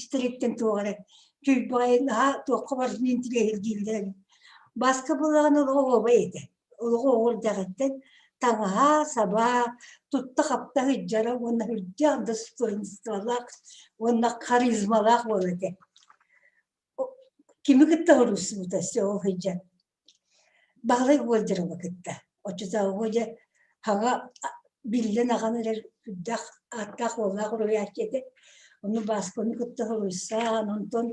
истэриттэн туох эрэ чуйбаҕай наһаа туохха барытын интириэһиргииллэр эбит. Бааска буоллаҕына олоҕо оһуобай этэ. Олоҕо оҕо эрдэҕиттэн таҥаһа, саба, тутта-хапта сылдьара уонна үрдээх достоинстволаах уонна харизмалаах уол этэ. Кими кытта хоруйсубута өссө ол сылдьан Баһылай Уолдьарова кытта. Оччотооҕу дьэ хаҥа биллэн ахан эрэр үрдэх ааттаах уоллаах уруһуйааччы этэ. Ону Баасканы кытта хоруйсаан, онтон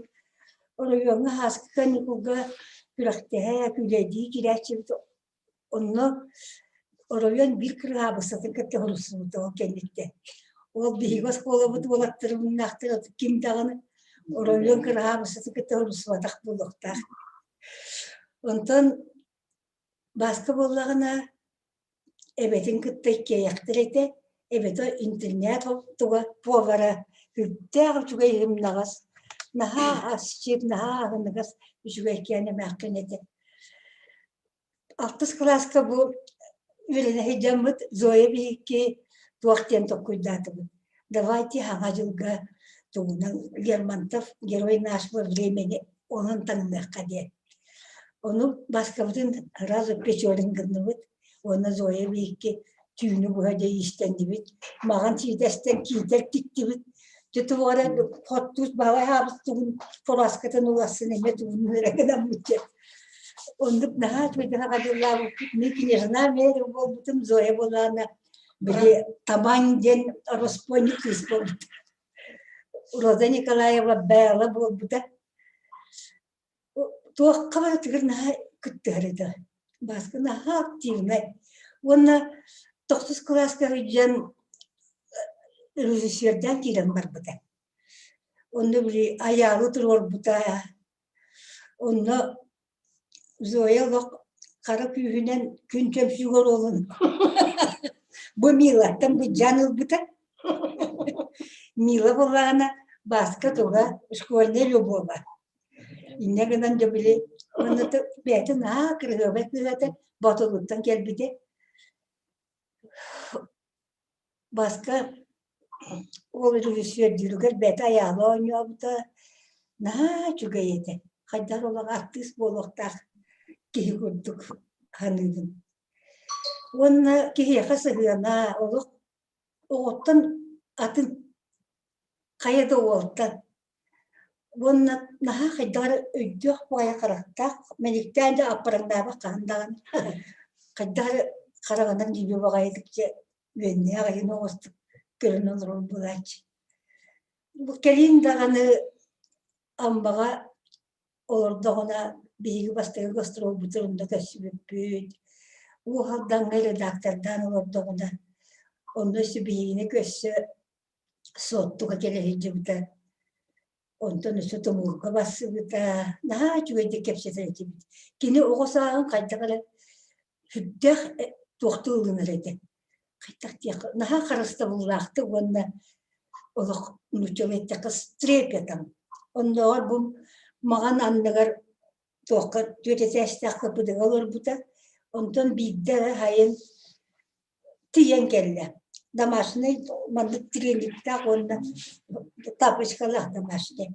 оройуоҥҥа Һааскы каникулга күрэхтэһэ, күүлэйдии киирээччибит. Онно оройуон биир кырыһаабыссатын кытта хоруйсубута ол кэнниттэн. Ол биһиги оскуолабыт уолаттара муннаахтара ким даҕаны оройуон кырыһаабыссатын кытта хоруйсубатах буолуохтаах. Онтон Бааска буоллаҕына эбэтин кытта иккиэйэхтэр этэ, эбэтэ интернет туга повара үрдээх үчүгэй ыһымнаҕас, наһаа асчыт, наһаа аһыныгас үчүгэйкээн эмээххин этэ. Алтыс кылааска бу үөрэнэ сылдьаммыт Зоя биһикки туох диэн толкуйдаатыбыт. Давайте Саҥа дьылга тугунан Лермонтов «Герой нашего времени» онон таҥныахха диэн. Ону Бааскабытын сразу Печорин гынныбыт уонна Зоя биһикки түүнү быһа дьэ иистэннибит, маҕан сиидэстэн киитэр тиктибит. Дьэ туох эрэ хоттуус баҕай аабыт тугун фуражкатын уларсын эмиэ тугун эрэ гынаммыт дьэ. Оннук наһаа үчүгэйдик аҕадьыллаабыппыт. Мин княжна Мэри буолбутум, Зоя буоллаҕына били Тамань диэн ороспуонньук кыыс буолбут. Роза Николаева Белла буолбута. Туохха барытыгар наһаа кыттыһар этэ. Бааска наһаа активнай. Уонна тохсус кылааска сылдьан режиссердаан киирэн барбыта. Онно били Айаалы туруорбута. Онно Зоя олох хара күүһүнэн күн чөмсүүгэ оруолун бу Милаттан быдьаан ылбыта. Мила буоллаҕына Бааска туга школьная любовь. Инньэ гынан дьэ били уонна бэйэтэ наһаа кырыһыабай кыыһа этэ, Боотулуттан кэлбитэ. Бааска ол режиссердииригэр бэйэтэ айаала оонньообута наһаа үчүгэй этэ. Хайдах олох артыыс буолуохтаах киһи курдук саныыбын. Уонна киһиэхэ сыһыана олох оҕоттон атын хайа да уолтан Уонна наһаа хайдах эрэ өйдөөх баҕайы харахтаах, мэниктээн да аппараҥнаабат хаһан даҕаны хайдах эрэ хараҕынан дьиибэ баҕайытык дьэ үөннээх иһин оҥостук көрөн олорор буолааччы. Бу кэлин даҕаны Аммаҕа олордоҕуна биһиги бастакы гастролбутун онно көрсүбүппүт. Уус Алдаҥҥа редактордаан олордоҕуна онно өссө биһигини көрсө Суоттуга кэлэ сылдьыбыта, онтон өссө Тумулга барсыбыта, наһаа үчүгэйдик кэпсэтэр этибит. Кини оҕо сааһын хайдах эрэ сүрдээх туохтуу ылынар этэ. Хайдах диэххэ, наһаа харыстабыллаахтык уонна олох нууччалыы эттэххэ с трепетом. Оннооҕор бу маҕан анныгар туохха түөрт этээстээх КПД-га олорбута. Онтон биирдэ эрэ сайын тиийэн кэллэ. Домашний маннык тренердээх уонна тапочкалаах домашний.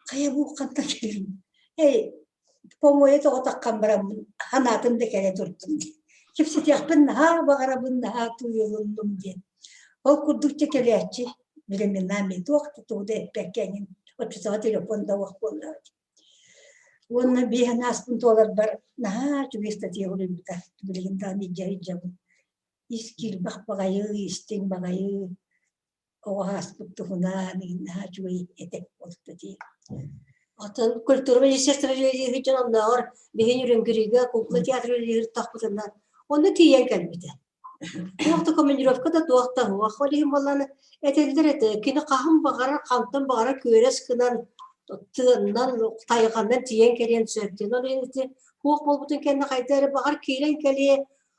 Хайа бу хантан кэллиҥ? Эй, помойа тоҕо таххан бараммын санаатым да кэлэ турдум диэн. Кэпсэтиэхпин наһаа баҕарабын, наһаа тууйулуннум диэн. Ол курдук дьэ кэлээччи временами туох да тугу да эппэккэ эҥин оччотооҕу телефон да суох буоллаҕа дии. Уонна биэһин ааспын туоларбар наһаа үчүгэй статья суруйбута. Билигин даҕаны илдьэ сылдьабын. Ис киирбэх баҕайы, истиҥ баҕайы, оҕо ааспыт туһунан наһаа үчүгэй этэ ол статья. Оттон культура министерство үлэлиир дьон оннооҕор биһин Үрүҥгүрүгэ кукла театр үлэлиир тахпытына онно тиийэн кэлбитэ. Туох да командировка да туох да суох. Ол иһин буоллаҕына этэллэр этэ, кини хаһан баҕарар, хантан баҕарар күөрэс гынан, тыаннан, тайҕанан тиийэн кэлиэн сөп диэн. Ол иһин ити суох буолбутун кэннэ хайда эрэ баҕар киирэн кэлиэ,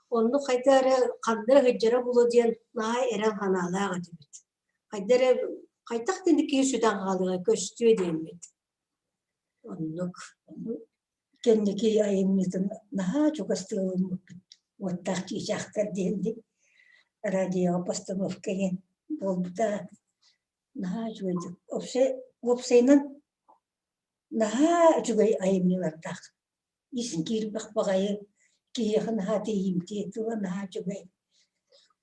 оннук хайда эрэ ханна эрэ сылдьара буолуо диэн наһаа эрэл санаалаах этибит. Хайда эрэ хайдах да ини киһи сүтэн хаалыаҕай көстүө диэммит. Оннук. Кэнники айымньытын наһаа чугастык ылыммыппыт. Уоттаах чыычаахтар диэн дии радиоҕа постановка диэн буолбута. Наһаа үчүгэйдик. Вообще Уопсайынан наһаа үчүгэй айымньылардаах. Ис киирбэх баҕайы киһиэхэ наһаа тиийимтиэ, тыла наһаа үчүгэй.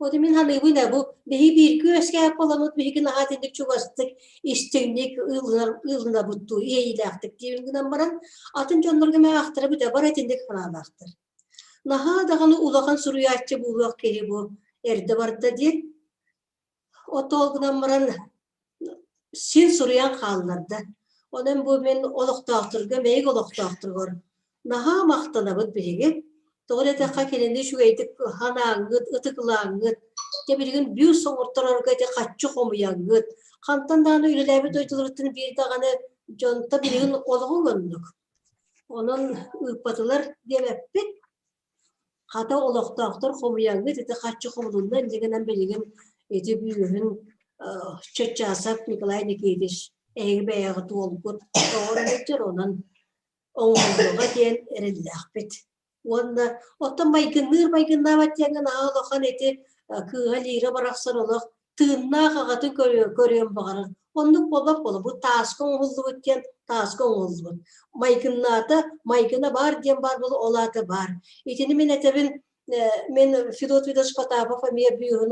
Вот мин саныыбын ээ, бу биһи бииргэ үөскээбит буоламмыт биһиги наһаа итинник чугастык, истиҥник ыылынар ыылынабыт дуу, иэйиилээхтик диибин гынан баран, атын дьоннорго эмэ аахтарабыт ээ, бары итинник санаалаахтар. Наһаа даҕаны улахан суруйааччы буолуох киһи бу эрдэ барда диэн. Отоол гынан баран син суруйан хаалларда. Онон бу мин олохтоохторго, мэйик олохтоохторугар наһаа махтанабыт биһиги. Тоҕо диэтэххэ кинини үчүгэйдик санааҥҥыт, ытыгылааҥҥыт, дьэ билигин бүүс оҥорторорго ити хаччы хомуйаҥҥыт, хантан даҕаны үлэлээбит дойдуларыттан биир даҕаны дьонто билигин олоҕуҥ оннук. Онон ыыппатылар диэбэппит. Хата олохтоохтор хомуйаҥҥыт ити хаччы хомулунна инньэ гынан билигин ити бүүһүн Чаччаасап Николай Никитич эһиги бэйэҕит уолгут оҕор сылдьар онон оҥоһуллуоҕа диэн эрэллээхпит. Уонна оттон майгынныыр майгыннаабат диэҥҥэ наһаа улахан ити кыыһа Лира барахсан олох тыыннаах аҕатын көрүөн баҕарар. Оннук буолбат буола бу тааска оҥоһуллубут диэн тааска оҥоһуллубут. Майгыннаата, майгына баар диэн баар буола ол аата баар. Итини мин этэбин мин Федот Федорович Потапов эмиэ бүүһүн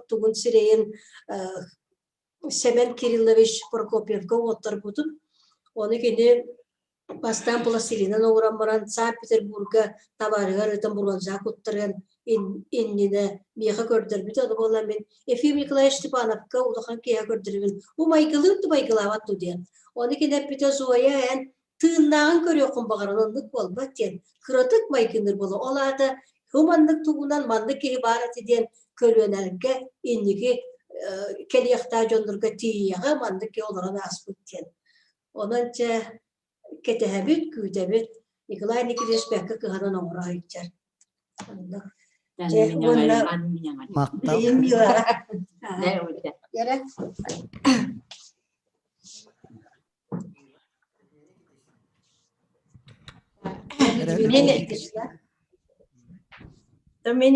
тугун сирэйин Сэмэн Кириллович Прокопьевка оҥотторбутун. Ону кини бастаан пластилинан оҥорон баран Санкт-Петербурга табаарыгар ыытан бронза куттарыан иннинэ миэхэ көрдөрбүтэ. Ону буолан мин Ефим Николаевич Степановка улахан киһи көрдөрөбүн. Бу майгылыыр да майгылаабат дуу диэн. Ону кини эппитэ Зоя эн тыыннааҕын көрүөххүн баҕаран оннук буолбат диэн. Кыратык майгынныыр буола. Ол аата бу маннык тугунан маннык киһи баар этэ диэн көлүөнэлэргэ инники кэлиэхтээх дьоннорго тиийиэҕэ маннык киһи олорон ааспыт диэн. Онон чэ кэтэһэбит, күүтэбит. Николай Никитич бэккэ кыһанан оҥоро сылдьар. Оннук. Дьэ уонна Махтал. билигин Милаҕа Яра. Мин мин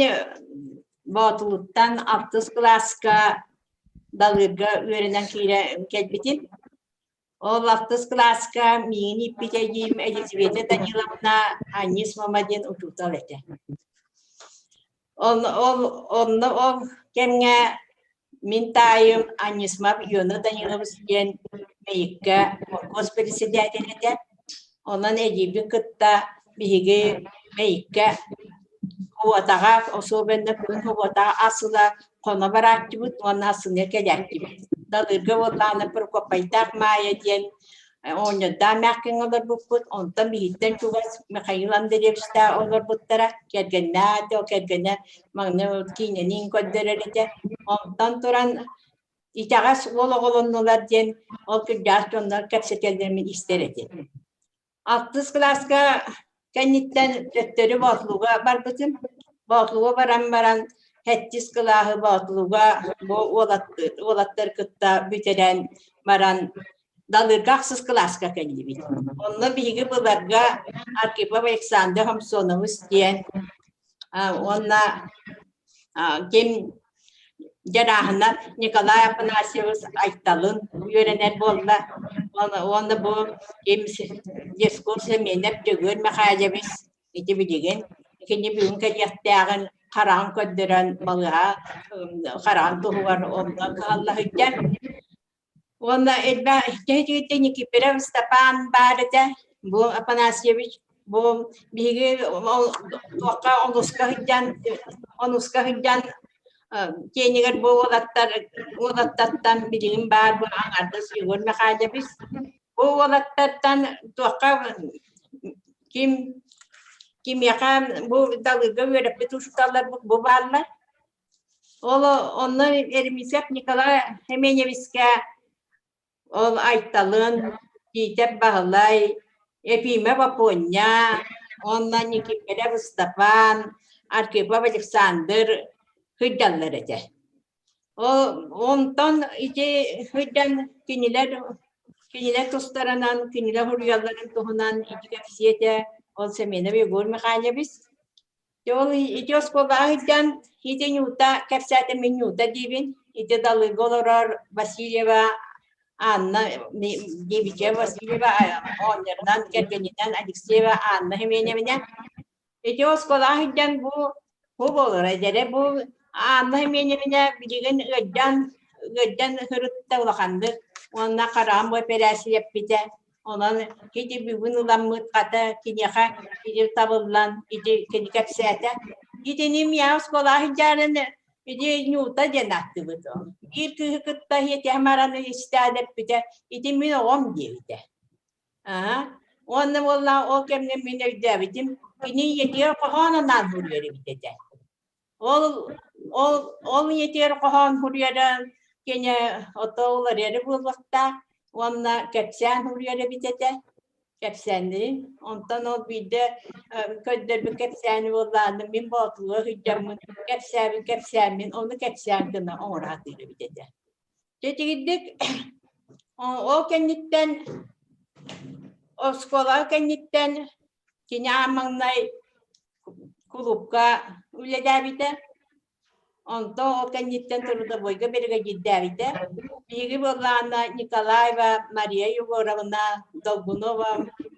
Боотулуттан алтыс кылааска Далыырга үөрэнэн киирэ кэлбитим. Ол алтыс кылааска миигин ииппит эдьиийим Елизавета Даниловна Аннис мама диэн учуутал этэ. Ол, ол, онно ол кэмҥэ мин таайым Анисмов Иона Данилович диэн Мэйиккэ холкуос председатель этэ. Онон эдьиийбин кытта биһиги Мэйиккэ Куотаҕа, особенно күн Куотаҕа ас ыла хоно барааччыбыт уонна ассыныа кэлээччибит. Далыырга буоллаҕына Прокопайдаах Маайа диэн оҕонньордоох эмээххиҥҥэ олорбуппут. Онтон биһиттэн чугас Михаил Андреевичтаах олорбуттара. Кэргэннээх этэ, ол кэргэнэ маҥнай киинэниин көрдөрөр этэ. Онтон туран итэҕэс уол оҕолоннулар диэн ол кырдьаҕас дьоннор кэпсэтэллэрин мин истэр этим. Алтыс кылааска кэнниттэн төттөрү Боотулуга барбытым. Боотулуга баран баран сэттис кылааһы Боотулуга бу уолаттар кытта бүтэрэн баран Далырга ахсыс кылааска кэллибит. Онно биһиги быларга Архипов Александр Хамсонович диэн уонна ким Дьарааһына Николай Афанасьевич Айталын үөрэнэр буолла. Уонна бу ким Дескур Семенов Дьөгүөр Михайлович ити билигин кини бүгүн кэлиэхтээҕин хараҕын көрдөрөн балыһа хараҕын туһугар онно кыһалла сылдьар. Уонна элбэх киһи Никифоров Степан баар этэ, бу Афанасьевич, бу биһиги туохха онуска сылдьан, онуска сылдьан киэнигэр бу уолаттар уолаттартан билигин баар бу аҥардас Егор Михайлович. Бу уолаттартан туохха ким кимиэхэ бу Далыга үөрэппит учууталларбыт бу бааллар. Ол онно Еремисев Николай Семеновичка ол Айталын, Тиитэп Баһылай, Ефимов Оппуонньа уонна Никифоров Ыстапаан, Архипов Александр сылдьаллар этэ. Ол онтон ити сылдьан кинилэр кинилэр тустарынан, кинилэр суруйалларын туһунан ити кэпсиэтэ ол Семенов Егор Михайлович Дьэ ол ити оскуолаҕа сылдьан ити Нюта кэпсээтэ мин Нюта диибин. Ити Далыга олорор Васильева Анна Девичья Васильева оҕонньорунан кэргэнинэн Алексеева Анна Семеновна. Ити оскуолаҕа сылдьан бу бу буолара эдэрэ бу Анна Семеновна билигин ыалдьан ыалдьан сырытта улаханнык уонна хараҕым бу эпэрээссийэппитэ. Онон ити бүгүн ыламмыт хата киниэхэ ити табыллан ити кини кэпсээтэ. Итини миэхэ оскуолаҕа сылдьарын ити Нюта диэн ааттыыбыт. Биир кыыһы кытта иэтиһэн баран истээн эппитэ, ити мин оҕом диэбитэ. Аа, уонна буоллаҕа ол кэмҥэ мин өйдөөбүтүм, кини ийэтигэр хоһоон анаан суруйар эбит этэ. Ол ол ол ийэтигэр хоһоон суруйара кини ото уларыйара буолуохтаах уонна кэпсээн суруйар эбит этэ. Кэпсээннэри. Онтон ол биирдэ көрдөрбүт кэпсээни буоллаҕына мин Боотулуга сылдьаммын кэпсээбин кэпсээммин ону кэпсээн гына оҥоро сатыыр эбит этэ. Дьэ итигирдик ол кэнниттэн оскуола кэнниттэн кини аан маҥнай кулуупка үлэлээбитэ. Онтон ол кэнниттэн трудовойга биригэдьиирдээбитэ. Биһиги буоллаҕына Николаева Мария Егоровна, Долгунова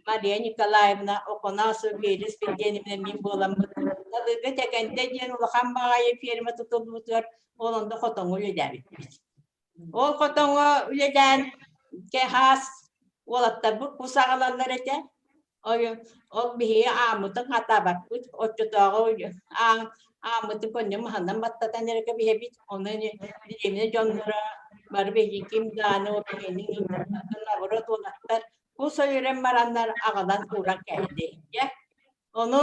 Мария Николаевна, Охоносов Велес Евгеньевна мин буоламмыт Талыга Тэкэнтэ диэн улахан баҕайы ферма тутуллубутугар ол онно хотоҥҥо үлэлээбиппит. Ол хотоҥҥо үлэлээн хаас уолаттарбыт кус аҕалаллар этэ. Ол биһиги ааммытын хатаабаппыт. Оччотооҕу аан ааммытын көнньү маһынан баттатан эрэ кэбиһэбит. Ону дэриэбинэ дьонноро бары биһиги ким даҕаны ол биһигини наоборот уолаттар кус ойорон бараннар аҕалан ууран кээһэллэр. Ону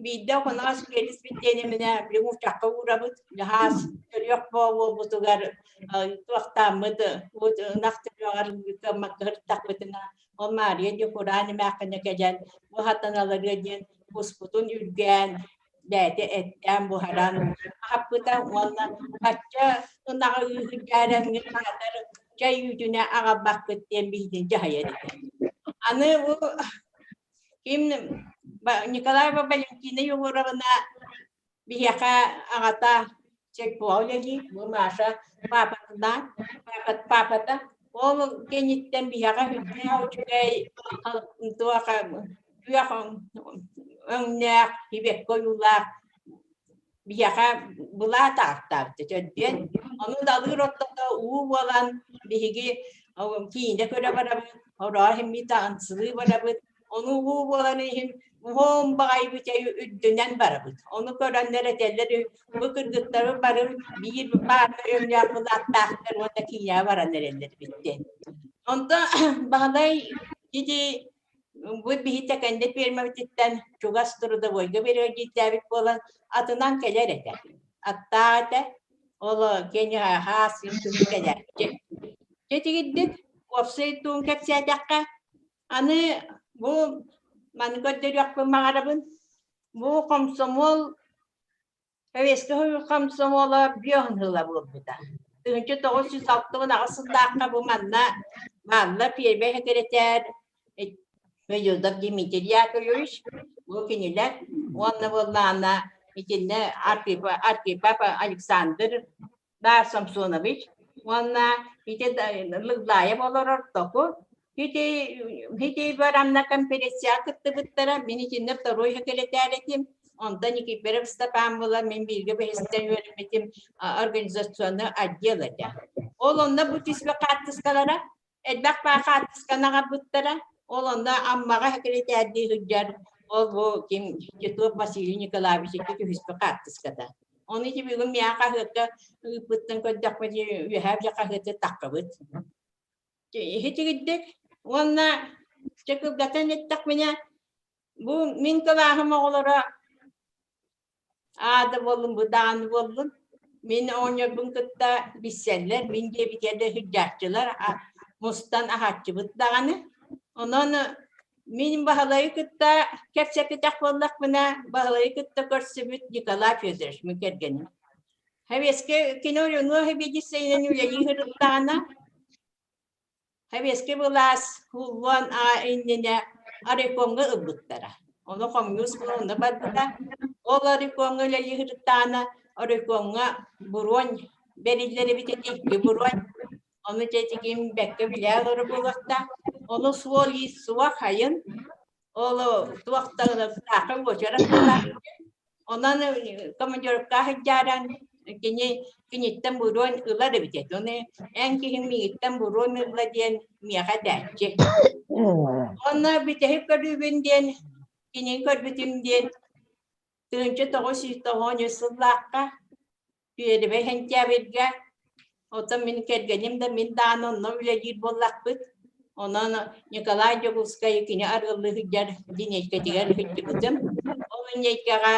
биирдэ Охоноос Биэлиспит диэниминэ билигин уучахха уурабыт, дьаһаас төрүөх буолбутугар туохтааммыт ынах төрүөҕэр кыаммакка сырыттахпытына, ол Маарыйа Дьокураан эмээххинэ кэлэн бу хатаналарыа диэн куспутун үргээн, бэйэтэ эттээн буһаран аһаппыта уонна бачча ынаҕы ыыһырдьаарыҥҥыт аатар чэй үүтүнэ аҕалбаккыт диэн биһигини дьаһайар этэ. Аны бу Ким Николаева Валентина Егоровна биһиэхэ аҕата Чекпуга үлэлиир, бу Маша паапатынаан, паапата. Ол кэнниттэн биһиэхэ сүрдээх үчүгэй туох күөх өҥнөөх, сибэкки ойуулаах биһиэхэ былаат ааттаабыта төрдүөн. Ону далыыр ортото уу буолан биһиги киинэ көрө барабыт, ороо иһиммит таҥсылыы барабыт. Ону уу буолан иһин уһун баҕайы бүтэй үрдүнэн барабыт. Ону көрөннөр этэллэр бу кыргыттары бары биир баарга өҥнөөх былааттаахтар уонна киинэҕэ баран эрэллэр эбит диэн. Онтон Баһылай ити Бу биһи Тэкэнди пиэрмэбититтэн чугас трудовойга биригэдьиирдээбит буолан атынан кэлэр этэ. Аттаах этэ. Ол кини хаас күһүн кэлээччи. Дьэ итигирдик уопсай туун кэпсээтэххэ, аны бу маны көрдөрүөхпүн баҕарабын. Бу хомсомуол Повестка комсомола бүөһүн ыла буолбута. 1968 сыллаахха бу манна манна пиэрмэ сэкирэтээр Федоров Дмитрий Яковлевич бу кинилэр уонна буоллаҕына итиннэ Архипов Александр Дар Самсонович уонна ити Лыглаев олорор току Ити ити баранна конференцияҕа кыттыбыттара, мин итиннэ второй сэкирэтээр этим. Онтон Никифоров Степан буолан мин бииргэ бэһистэн үөрэммитим организационный отдел этэ. Ол онно бу түспэ хаартыскалара, элбэх баа хаартысканы аҕалбыттара. Ол онно Аммаҕа сэкирэтээрдии сылдьар ол бу ким Титов Василий Николаевич ити түһүспүт хаартыската. Ону ити бүгүн миэхэ хаһыакка ыыппыттан көрдөхпүнэ үөһээ дьэ хаһыаты таххыбыт. Иһитигирдик уонна чэ кылгатан эттэхпинэ, бу мин кылааһым оҕолоро аада буоллун, бу даҕаны буоллун, мин оҕонньорбун кытта билсэллэр, мин диэбитигэр да сылдьааччылар, мустан аһааччыбыт даҕаны. Онон мин Баһылайы кытта кэпсэппитэх буоллахпына, Баһылайы кытта көрсүбүт Николай Федорович мин кэргэним. Сэбиэскэй кини ойонуо сэбиэдиссэйинэн үлэлии сырыттаҕына, сэбиэскэй былаас ууллуон иннинэ райкомҥа ылбыттара. Ону хомуньуус онно барбыта. Ол райкомҥа үлэлии сырыттаҕына, райкомҥа бронь бэриллэр эбит этэ, икки бронь. Ону дьэ бэккэ билээ олорор буолуохтаах. Ону суол-иис суох хайын. Ол туох да таахы уочарат буолаах. Онон командировка сылдьааран кини киниттэн буруон ылар эбит этэ. Ону эн киһиҥ миигиттэн буруон ылла диэн миэхэ этээччи. Онно бүтэһик көрүүбүн диэн кинини көрбүтүм диэн 1993 сыллаахха Пиэрибэй сентябрьга оттон мин кэргэним да мин даҕаны онно үлэлиир буоллахпыт. Онон Николай Дьокуускай кини арыаллыы сылдьар линейкэтигэр сылдьыбытым. Ол линейкэҕэ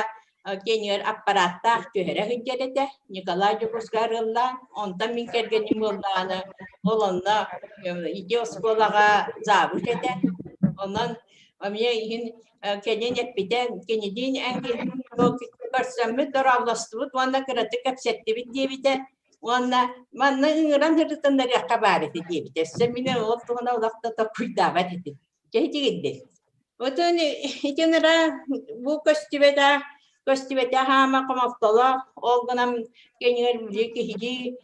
киэнигэр аппарааттаах түһэрэ сылдьар этэ. Николай Дьокуускай арыаллаан, онтон мин кэргэним буоллаҕына, ол онно ити оскуолаҕа завуч этэ. Онон эмиэ иһин кэлин эппитэ, кинилиин эн көрсөммүт дорооболостубут уонна кыратык кэпсэттибит диэбитэ уонна манна ыҥыран ырытыннарыахха баар этэ диэбитэ. Өссө мин ол туһунан олох да толкуйдаабат этим. Дьэ итигирдик. Отон итин ыра бу көстүбэтэх көстүбэтэх хаама хомолтолоох ол гынан кэнигэр били киһилии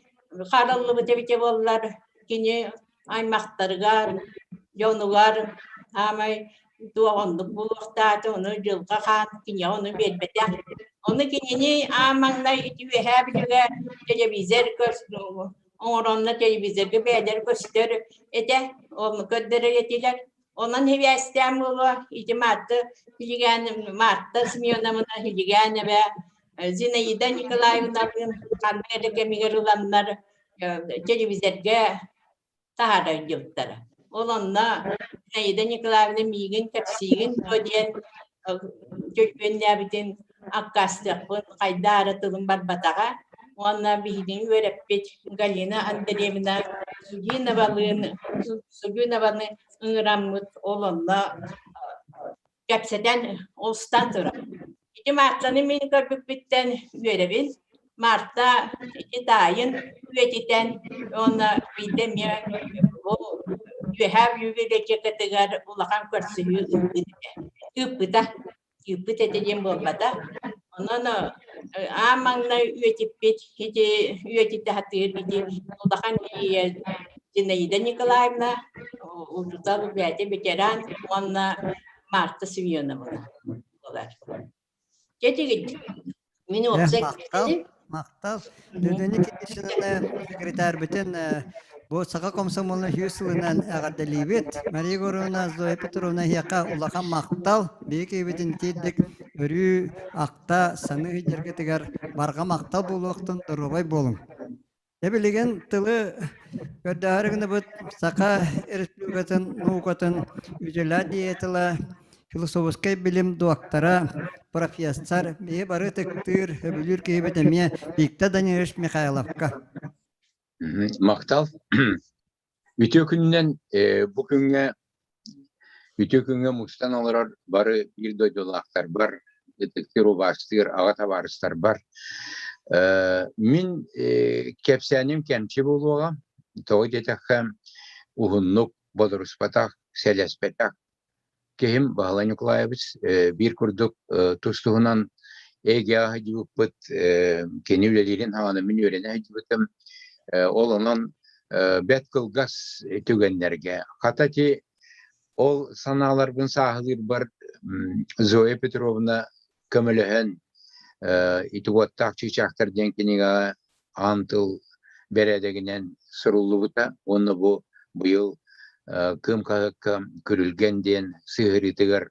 хараллыбыт эбитэ буоллар кини аймахтарыгар, дьонугар аамай туох оннук буолуохтаата, ону дьылҕа хаан киниэхэ ону биэрбэтэх. Ону кинини аан маҥнай ити Үөһээ Бүлүүгэ телевизор оҥоронно телевизорга бэйэлэр көстөр этэ, ону көрдөрөр этилэр. Онон сибээстээн буолуо ити Марта Хилигээн Марта Семеновна Хилигээнэбэ Зинаида Николаевналыын ханна эрэ кэмигэр ыланнар телевизорга таһаара сылдьыбыттара. Ол онно Зинаида Николаевна миигин кэпсиигин дуо диэн төлөпүөннээбитин аккаастыахпын хайдах эрэ тылым барбатаҕа. Уонна биһигини үөрэппит Галина Андреевна Сугиновалыын Сугинованы ыҥыраммыт ол онно кэпсэтэн устан турар. Ити Мартаны мин көрбүппүттэн үөрэбин. Марта ити таайын үйэтитэн уонна биирдэ эмиэ бу Үөһээ Бүлүү библиотекатыгар улахан көрсүһүү ыыппыт этэ. Ыыппыта. Ыыппыт этэ диэн буолбата. Онон аан маҥнай үйэтиппит ити үйэтитэ сатыыр ити улахан Зинаида Николаевна учуутал бэйэтэ ветеран уонна Марта Семеновна буолар. Дьэ мин уопсай Махтал, махтал. Людмила Никитична секретарбытын бу Саха комсомолун сүүс сылынан эҕэрдэлиибит. Мария Егоровна, Зоя Петровна эһиэхэ улахан махтал. Биһиги киһибитин тиийдик өрүү акта саныы сылдьаргытыгар барҕа махтал буолуохтун, доруобай буолуҥ. Дьэ билигин тылы көрдөһөр гынабыт Саха Республикатын наукатын үтүөлээх деятела, философскай билим доктора, профессор, биһи бары ытыктыыр, сөбүлүүр киһибит эмиэ Виктор Данилович Михайловка. Махтал. Үтүө күнүнэн бу күҥҥэ үтүө күҥҥэ мустан олорор бары биир дойдулаахтарбар, ытыктыыр, убаастыыр аҕа табаарыстарбар мин кэпсээним кэмчи буолуоҕа, тоҕо диэтэххэ уһуннук бодоруспатах, сэлэспэтэх Киһим Баһылай Ньукулаайабыс биир курдук тус-туһунан эйгэҕэ сылдьыбыппыт, кини үлэлиирин саҕана мин үөрэнэ сылдьыбытым. Ол онон бэрт кылгас түгэннэргэ. Хата ити ол санааларбын сааһылыырбар Зоя Петровна көмөлөһөн ити уоттаах чыычаахтар диэн кинигэҕэ аан тыл бэрээдэгинэн суруллубута уонна бу быйыл Кыым хаһыакка Күрүлгэн диэн сыһыарыытыгар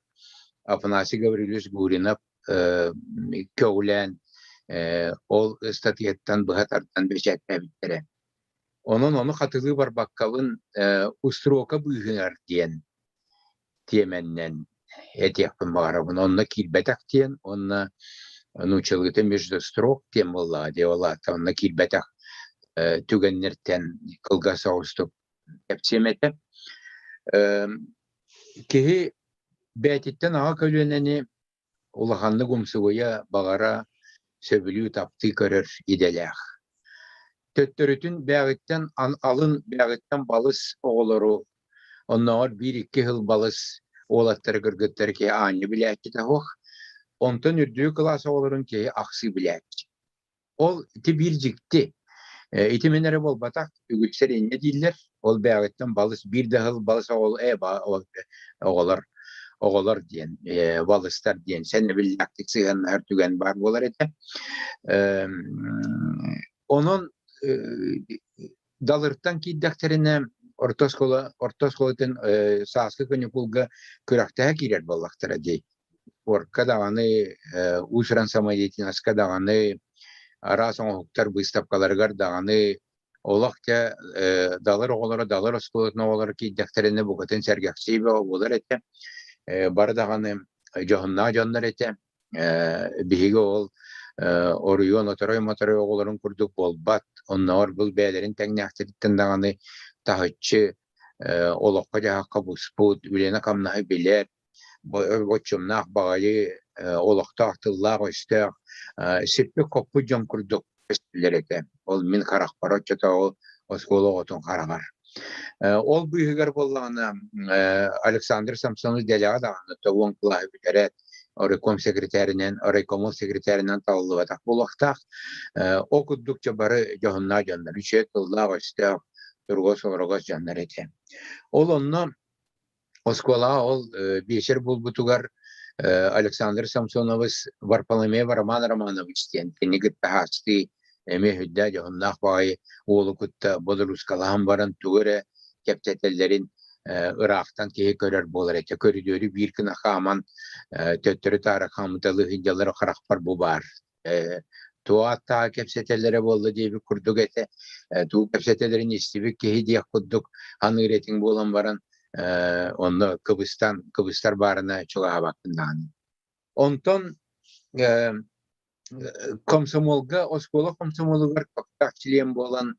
Афанасий Гаврильевич Гуринов көҕүлээн ол ыстатыйаттан быһа тардан бэчээттээбиттэрэ. Онон ону хатылыы барбаккабын устуруока быыһыгар диэн тиэмэннэн этиэхпин баҕарабын. Онно киирбэтэх диэн уонна нууччалыыта между строк диэн буоллаҕа дии, ол аата онно киирбэтэх түгэннэртэн кылгас соҕустук кэпсиэм этэ. Киһи бэйэтиттэн аҕа көлүөнэни улаханнык умсугуйа, баҕара, сөбүлүү, таптыы көрөр идэлээх. Төттөрүтүн бээҕиттэн алын бээҕиттэн балыс оҕолору, оннооҕор биир-икки сыл балыс уолаттары, кыргыттары киһи аанньа билээччитэ суох. Онтон үрдүкү кылаас оҕолорун киһи ахсыы билээччи. Ол ити биир дьикти. Ити мин эрэ буолбатах, үгүстэр инньэ дииллэр. Ол бэйэҕиттэн балыс биир да сыл балыс оҕолор оҕолор диэн балыстар диэн сэнэбиллээхтик сыһыаннаһар түгэн баар буолар этэ. Онон Далыртан киирдэхтэринэ орто оскуола орто оскуолатын сааскы каникулга күрэхтэһэ киирэр буоллахтара дии. Спорка даҕаны, уус-уран самодеятельноска даҕаны, араас оҥоһуктар быыстапкаларыгар даҕаны олох дьэ далыр оҕолоро далыр оскуолатын оҕолоро киирдэхтэринэ букатын сэргэхсийии бөҕө буолар этэ. Бары даҕаны дьоһуннаах дьоннор этэ. Биһиги ол оруйуон оторой-моторой оҕолорун курдук буолбат, оннооҕор бұл бэйэлэрин тэҥнээхтэриттэн даҕаны таһыччы олоххо-дьаһахха буспут, үлэни-хамнаһы билэр, боччумнаах баҕайы олохтоох тыллаах-өстөөх, сиппит-хоппут дьон курдук көстөллөр этэ. Ол мин харахпар оччотооҕу оскуола оҕотун хараҕар. Ол быыһыгар буоллаҕына Александр Самсонов дэлэҕэ даҕаны уон кылааһы бүтэрээт райком секретаринэн, райкомол секретаринэн талыллыбатах буолуохтаах. Ол курдук дьэ бары дьоһуннаах дьоннор, үчүгэй тыллаах-өстөөх, туругас-олоругас дьоннор этэ. Ол онно Оскуолаҕа ол биэчэр буолбутугар Александр Самсонович Варфоломеев Роман Романович диэн кини кытта хаастыы эмиэ сүрдээх дьоһуннаах баҕайы уолу кытта бодоруускалаһан баран тугу эрэ кэпсэтэллэрин ыраахтан киһи көрөр буолар этэ. Көрүдүөрү биир гына хааман төттөрү-таары хаамыталыы сылдьаллара харахпар бу баар. Туох аттааҕы кэпсэтэллэрэ буолла диэбит курдук этэ. Тугу кэпсэтэллэрин истибит киһи диэх курдук аныыр этиҥ буолан баран онно кыбыстан кыбыстар баарына чугаһаабаккын даҕаны. Онтон комсомолга оскуола комсомолугар көхтөөх чилиэн буолан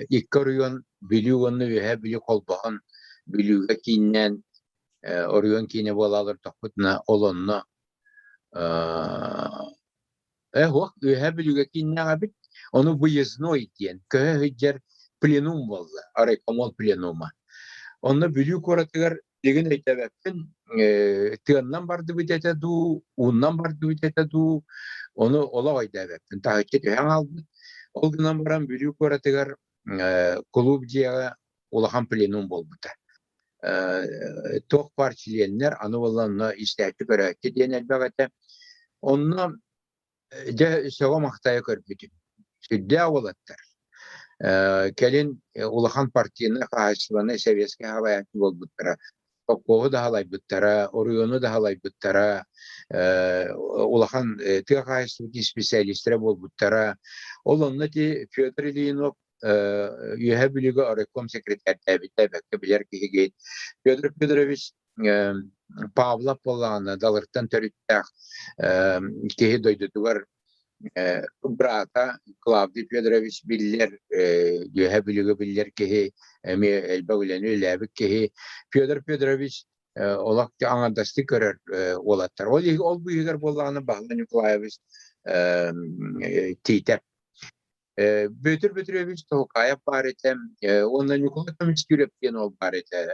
икки оройуон Бүлүү уонна Үөһээ Бүлүү холбоһон Бүлүүгэ кииннээн оройуон киинэ буола олордохпутуна ол онно Ээ суох, Үөһээ Бүлүүгэ кииннээх эбит. Ону выездной диэн көһө сылдьар пленум буолла, райкомол пленума. Онно Бүлүү куоратыгар билигин өйдөөбөппүн, тыаннан бардыбыт этэ дуу, ууннан бардыбыт этэ дуу, ону олох өйдөөбөппүн. Таһыччы түһэн хаалбыт. Ол гынан баран Бүлүү куоратыгар кулууп дьиэҕэ улахан пленум буолбута. Туох баар чилиэннэр, аны буолла онно истээччи-көрөөччү диэн элбэх этэ. Онно дьэ сөҕө-махтайа көрбүтүм. Сүрдээх уолаттар. Кэлин улахан партийнай хаһаайыстыбаннай советскай салайааччы буолбуттара. Сопхуоһу да салайбыттара, оройуону да салайбыттара, улахан тыа хаһаайыстыбатын специалистара буолбуттара. Ол онно ити Федор Ильинов Үөһээ Бүлүүгэ райком секретарьдээбитэ бэккэ билэр киһигит. Федор Федорович Павлов буоллаҕына Далыртан төрүттээх киһи дойдутугар быраата Клавдий Федорович биллэр, Үөһээ Бүлүүгэ биллэр киһи, эмиэ элбэх үлэни үлэлээбит киһи. Федор Федорович олох аҥардастыы көрөр уолаттар. Ол ол быыһыгар буоллаҕына Баһылай Николаевич Тиитэп Бүөтүр Бөтүрүөбүс Тоһукаайап баар этэ уонна Ньукулай Көмүскүүрэп диэн уол баар этэ.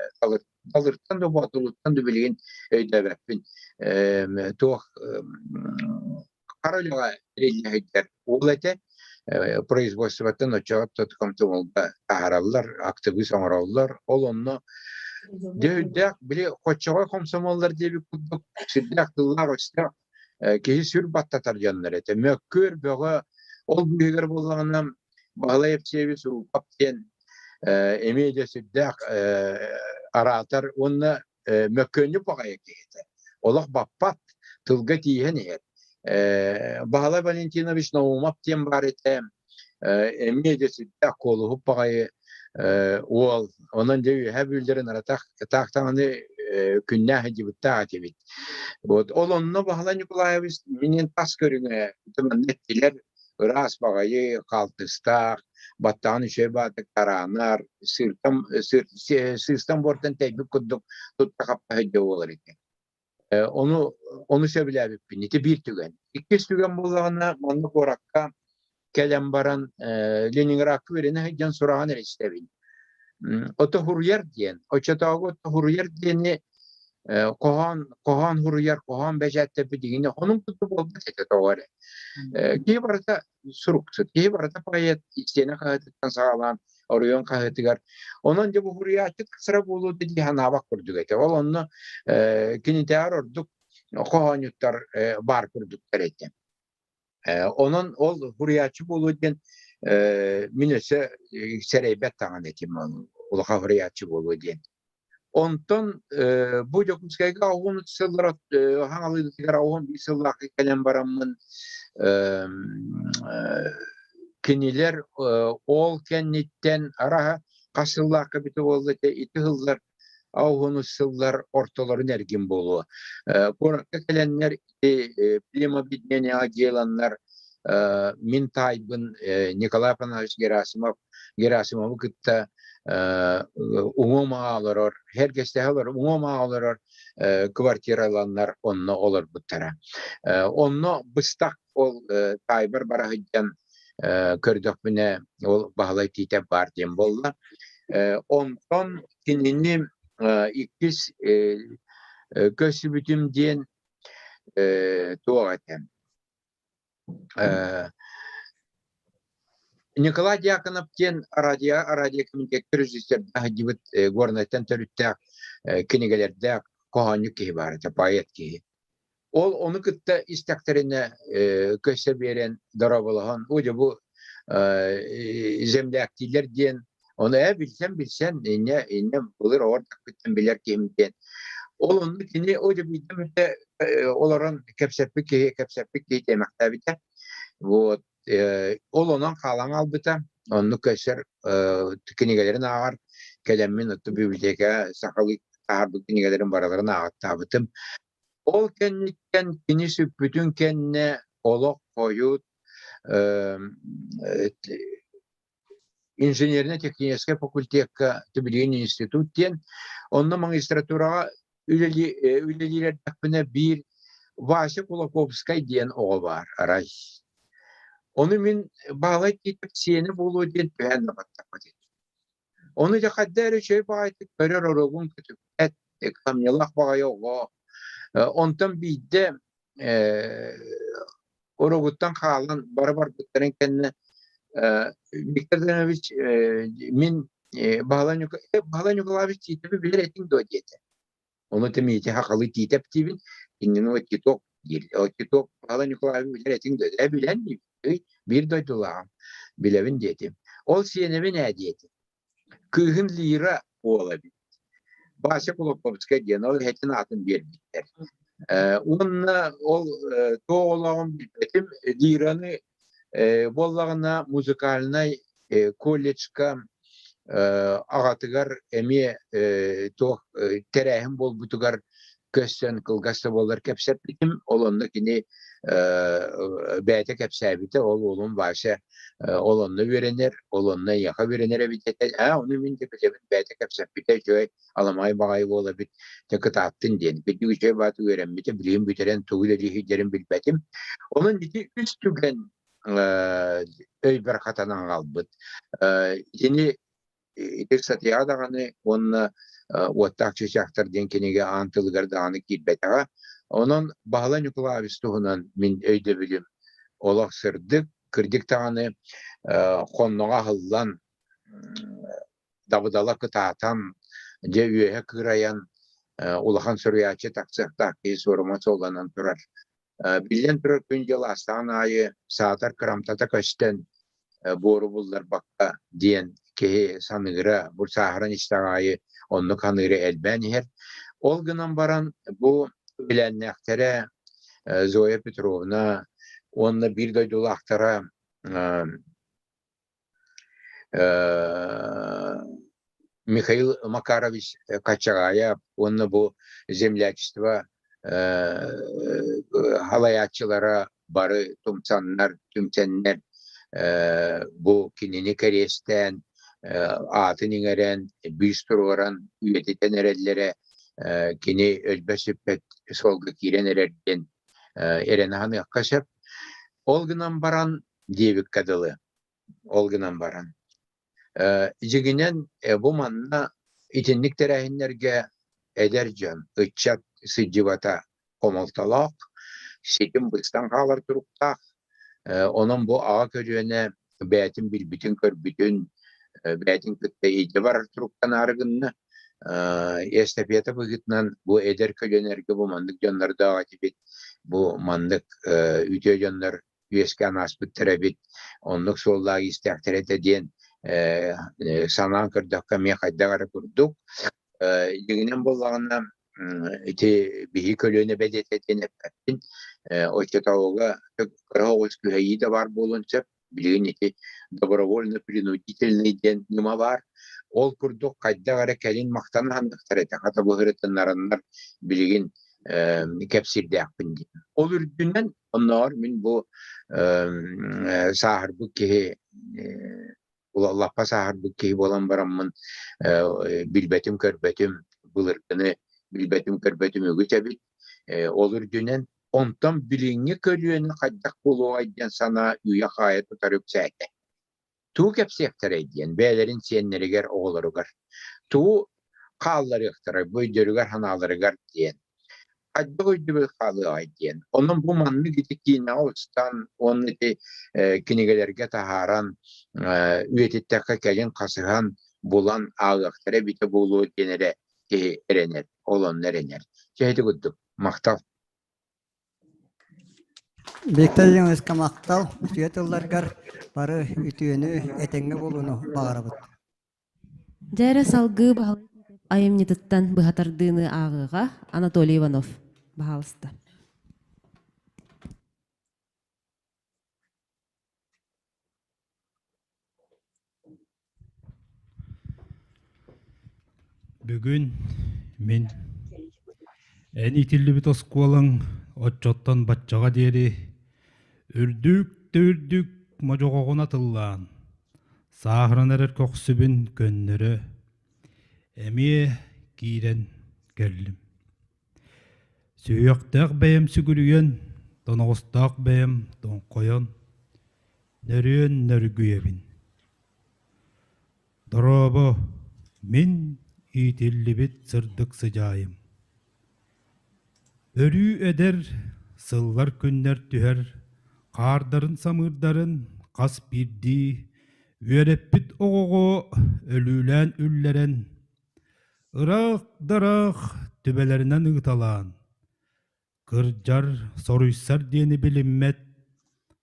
Талыртан да Боотулуттан да билигин өйдөөбөппүн. Туох хара үлэҕэ эриллэ сылдьар уол этэ. Производствоттан оччоҕо комсомолга таһаараллар, актыбыыс оҥороллор. Ол онно дьэ үрдээх били хоччоҕой комсомоллар диэбит курдук сүрдээх тыллаах-өстөөх киһи сүр баттатар дьоннор этэ. Мөккүөр бөҕө ол быыһыгар буоллаҕына Баһылай Евсеевич Рупап диэн эмиэ дьэ сүрдээх араатар уонна мөккүөнньүк баҕайы киһитэ. Олох баппат, тылга тииһэн иһэр. Баһылай Валентинович Наумов диэн баар этэ. Эмиэ дьэ сүрдээх куолуһуп баҕайы уол. Онон дьэ үөһээ бүллэрин аратах таах даҕаны күннээх сылдьыбыттаах этибит. Вот ол онно Баһылай Николаевич минин тас көрүҥэ манна эттилэр ыраас баҕайы хаалтыстаах, баттаҕын үчүгэй баатык тараанар, сыыртан сыыстан буортан тэйбит курдук тутта хапта сылдьар буолар этэ. Ону ону сөбүлээбиппин. Ити биир түгэн. Иккис түгэн буоллаҕына, манна куоракка кэлэн баран Ленинградка үөрэнэ сылдьан сураҕын эрэ истэбин. Ото хуруйар диэн, оччотооҕу ото хуруйар диэни Хоһоон хоһоон суруйар, хоһоон бэчээттэппит игини онун курдук буолбат этэ тоҕо эрэ. Киһи барыта суруксут, киһи барыта поэт истиэнэ хаһыатыттан саҕалаан оройуон хаһыатыгар. Онон дьэ бу суруйааччы тахсара буолуо дии санаабат курдук этэ. Ол онно кинитээҕэр ордук хоһоонньуттар баар курдуктар этэ. Онон ол суруйааччы буолуо диэн мин өссө сэрэйбэт даҕаны этим улахан суруйааччы буолуо диэн. Онтон бу Дьокуускайга уһун сыллар хаҥалыытыгар 11 сыллаах кэлэн бараммын кинилэр ол кэнниттэн араһа хас сыллаахха бүтэ буолла этэ ити сыллар уһун сыллар ортолорун эргин буолуо. Куоракка кэлэннэр племобъединениеҕа дьыаланнар мин таайбын Николай Афанасьевич Герасимов Герасимовы кытта уҥуо-маҥаа олорор, сэргэстэһэ олорор, уҥуо-маҥаа олорор квартираланнар онно олорбуттара. Онно быстах ол таайбар бара сылдьан көрдөхпүнэ ол Баһылай Тиитэп баар диэн буолла. Онтон кинини иккис көрсүбүтүм диэн туох этэ Николай Дьяконов диэн радио радиокомитекка режиссердаах сылдьыбыт Горнайтан төрүттээх кинигэлэрдээх хоһоонньук киһи баар этэ, поэт киһи. Ол ону кытта истэхтэринэ көсө биэрэн дорооболоһон, уу дьэ бу земляктиилэр диэн Ону ээ билсэн билсэн инньэ инньэ былыр оҕор такпыттан билэр киһим диэн. Ол онно кини о дьэ биирдэ эмитэ олорон кэпсэппит киһи кэпсэппит киһи тиэмэхтээбитэ. Вот ол онон хаалан хаалбыта. Оннук көсөр кинигэлэрин ааҕар кэлэммин отту библиотека сахалыы таһаарбыт кинигэлэрин барыларын ааҕаттаабытым. Ол кэнниттэн кини сүппүтүн кэннэ олох хойут инженерно-техническэй факультекка Түбүлүн институт диэн онно магистратураҕа үлэлиир эрдэхпинэ биир Вася Кулаковскай диэн оҕо баар арай. Ону мин Баһылай Тиитэп сиэнэ буолуо диэн түһээн да баттаппат этим. Ону дьэ хайда эрэ үчүгэй баҕайытык көрөр оруогун көтүппэт, кыһамньылаах баҕайы оҕо. Онтон биирдэ уругуттан хаалан бары барбыттарын кэннэ Виктор Данилович мин Баһылай Баһылай Николаевич Тиитэби билэр этиҥ дуо диэтэ. Ону Митя хахалы Тиитэп диибин, иннин ол Титок диир. Ол Титок Баһылай Николаевич билэр этиҥ дуо? Ээ билэн диибин. Биир дойдулааҕым. Билэбин диэтим. Ол сиэнэбин ээ диэтим. Кыыһын Лира уола эбит. Вася Кулаковскай диэн ол эһэтин аатын биэрбиттэр. Уонна ол туох олоҕун билбэтим. Лираны буоллаҕына музыкальнай колледжка аҕатыгар эмиэ туох тэрээһин буолбутугар көссөн кылгас да буоллар кэпсэппитим. Ол онно кини бэйэтэ кэпсээбитэ, ол уолум Вася ол онно үөрэнэр, ол онно эйиэхэ үөрэнэр эбит этэ. Аа, ону мин да билэбин, бэйэтэ кэпсэппитэ үчүгэй, аламай баҕайы уол эбит, дьэ кытааттын диэн. Кырдьык үчүгэй баҕайы үөрэммитэ, билигин бүтэрэн тугу үлэлииһийдэрин билбэтим. Онон ити үс түгэн өйбөр хатанан хаалбыт. Итини Ити статьяҕа даҕаны уонна «Уоттаах чыычаахтар» диэн кинигэ аан тылыгар даҕаны киирбэтэҕэ. Онон Баһылай Ньукулаевич туһунан мин өйдөбүлүм олох сырдык, кырдьык даҕаны хонноҕо аһыллан, дабыдала кытаатан, дьэ үөһэ кыырайан улахан суруйааччы тахсыахтаах киһи суорума суолланан турар. Биллэн турар, күн-дьыл аастаҕын аайы саатар кырамтата көстөн, буору булларбакка диэн киһи саныыра, бу сааһыран истэҕин аайы оннук саныыра элбээн иһэр. Ол гынан баран бу билээннээхтэрэ Зоя Петровна уонна биир дойдулаахтара Михаил Макарович Качагаев уонна бу землячество халайааччылара бары тумсаннар, түмсэннэр бу кинини кэриэстээн, аатын иҥэрэн, бүүс туруоран үйэтитэн эрэллэрэ кини өлбөт-сүппэт суолга киирэн эрэр диэн эрэнэ саныахха сөп. Ол гынан баран диэбиккэ дылы, Ол гынан баран, дьиҥинэн бу манна итинник тэрээһиннэргэ Эдэр дьон, ыччат сылдьыбата хомолтолоох, ситим быстан хаалар туруктаах. Онон бу аҕа көлүөнэ бэйэтин билбитин-көрбүтүн, бэйэтин кытта илдьэ барар туруктанаары гынна. Эстафета быһыытынан бу эдэр көлүөнэлэргэ бу маннык дьоннордоох этибит, бу маннык үтүө дьоннор үөскээн ааспыттар эбит, оннук суоллаах иистээхтэр этэ диэн санаан көрдөххө эмиэ хайдах эрэ курдук. Дьиҥинэн буоллаҕына, ити биһи көлүөнэ бэлиэтэ диэн эппэппин. Оччотооҕуга кыра оҕус күһэйии да баар буолуон сөп. Билигин ити добровольно-принудительный диэн ньыма баар. Ол курдук хайдах эрэ кэлин махтана саныахтар этэ. Хата быһырытыннараннар билигин кэпсиирдээхпин диэн. Ол үрдүнэн оннооҕор мин бу сааһырбыт киһи лаппа сааһырбыт киһи буолан бараммын билбэтим-көрбөтүм былыргыны билбэтим-көрбөтүм үгүс эбит. Ол үрдүнэн онтон билиҥҥи көлүөнэ хайдах буолуоҕай диэн санаа үйэ-хаайа тутар үксээтэ. Тугу кэпсиэхтэрэй диэн бэйэлэрин сиэннэригэр, оҕолоругар тугу хаалларыахтарай бу өйдөрүгэр-санааларыгар диэн хайдах өйдөбүл хаалыаҕай диэн. Онон бу маннык ити киинэҕэ устан уонна ити кинигэлэргэ таһааран үйэтиттэххэ кэлин хасыһан булан ааҕыахтара эбитэ буолуо диэн эрэ киһи эрэнэр, ол онно эрэнэр. Чэ ити курдук. Махтал. Виктор Ильичка махтал, үтүө тылларгар бары үтүөнү, этэҥҥэ буолууну баҕарабыт. Дьэ эрэ салгыы Баһылай айымньытыттан быһа тардыыны ааҕыаҕа Анатолий Иванов. Баһаалыста. Бүгүн мин эн итиллибит оскуолаҥ оччоттон баччаҕа диэри үрдүк да үрдүк модьоҕоҕун атыллаан, сааһыран эрэр көхсүбүн көннөрө, эмиэ киирэн кэллим. Сүһүөхтээх бэйэм сүгүрүйэн, тоноҕостоох бэйэм тоҥхойон, нөрүөн нөргүйэбин. Дорообо, мин иитиллибит сырдык сыдьаайым. Өрүү эдэр, сыллар-күннэр түһэр хаардарын-самыырдарын хас биирдии үөрэппит оҕоҕо өлүүлээн үллэрэн, ыраах да ыраах түбэлэринэн ыыталаан, кырдьар, соруйсар диэни билиммэт,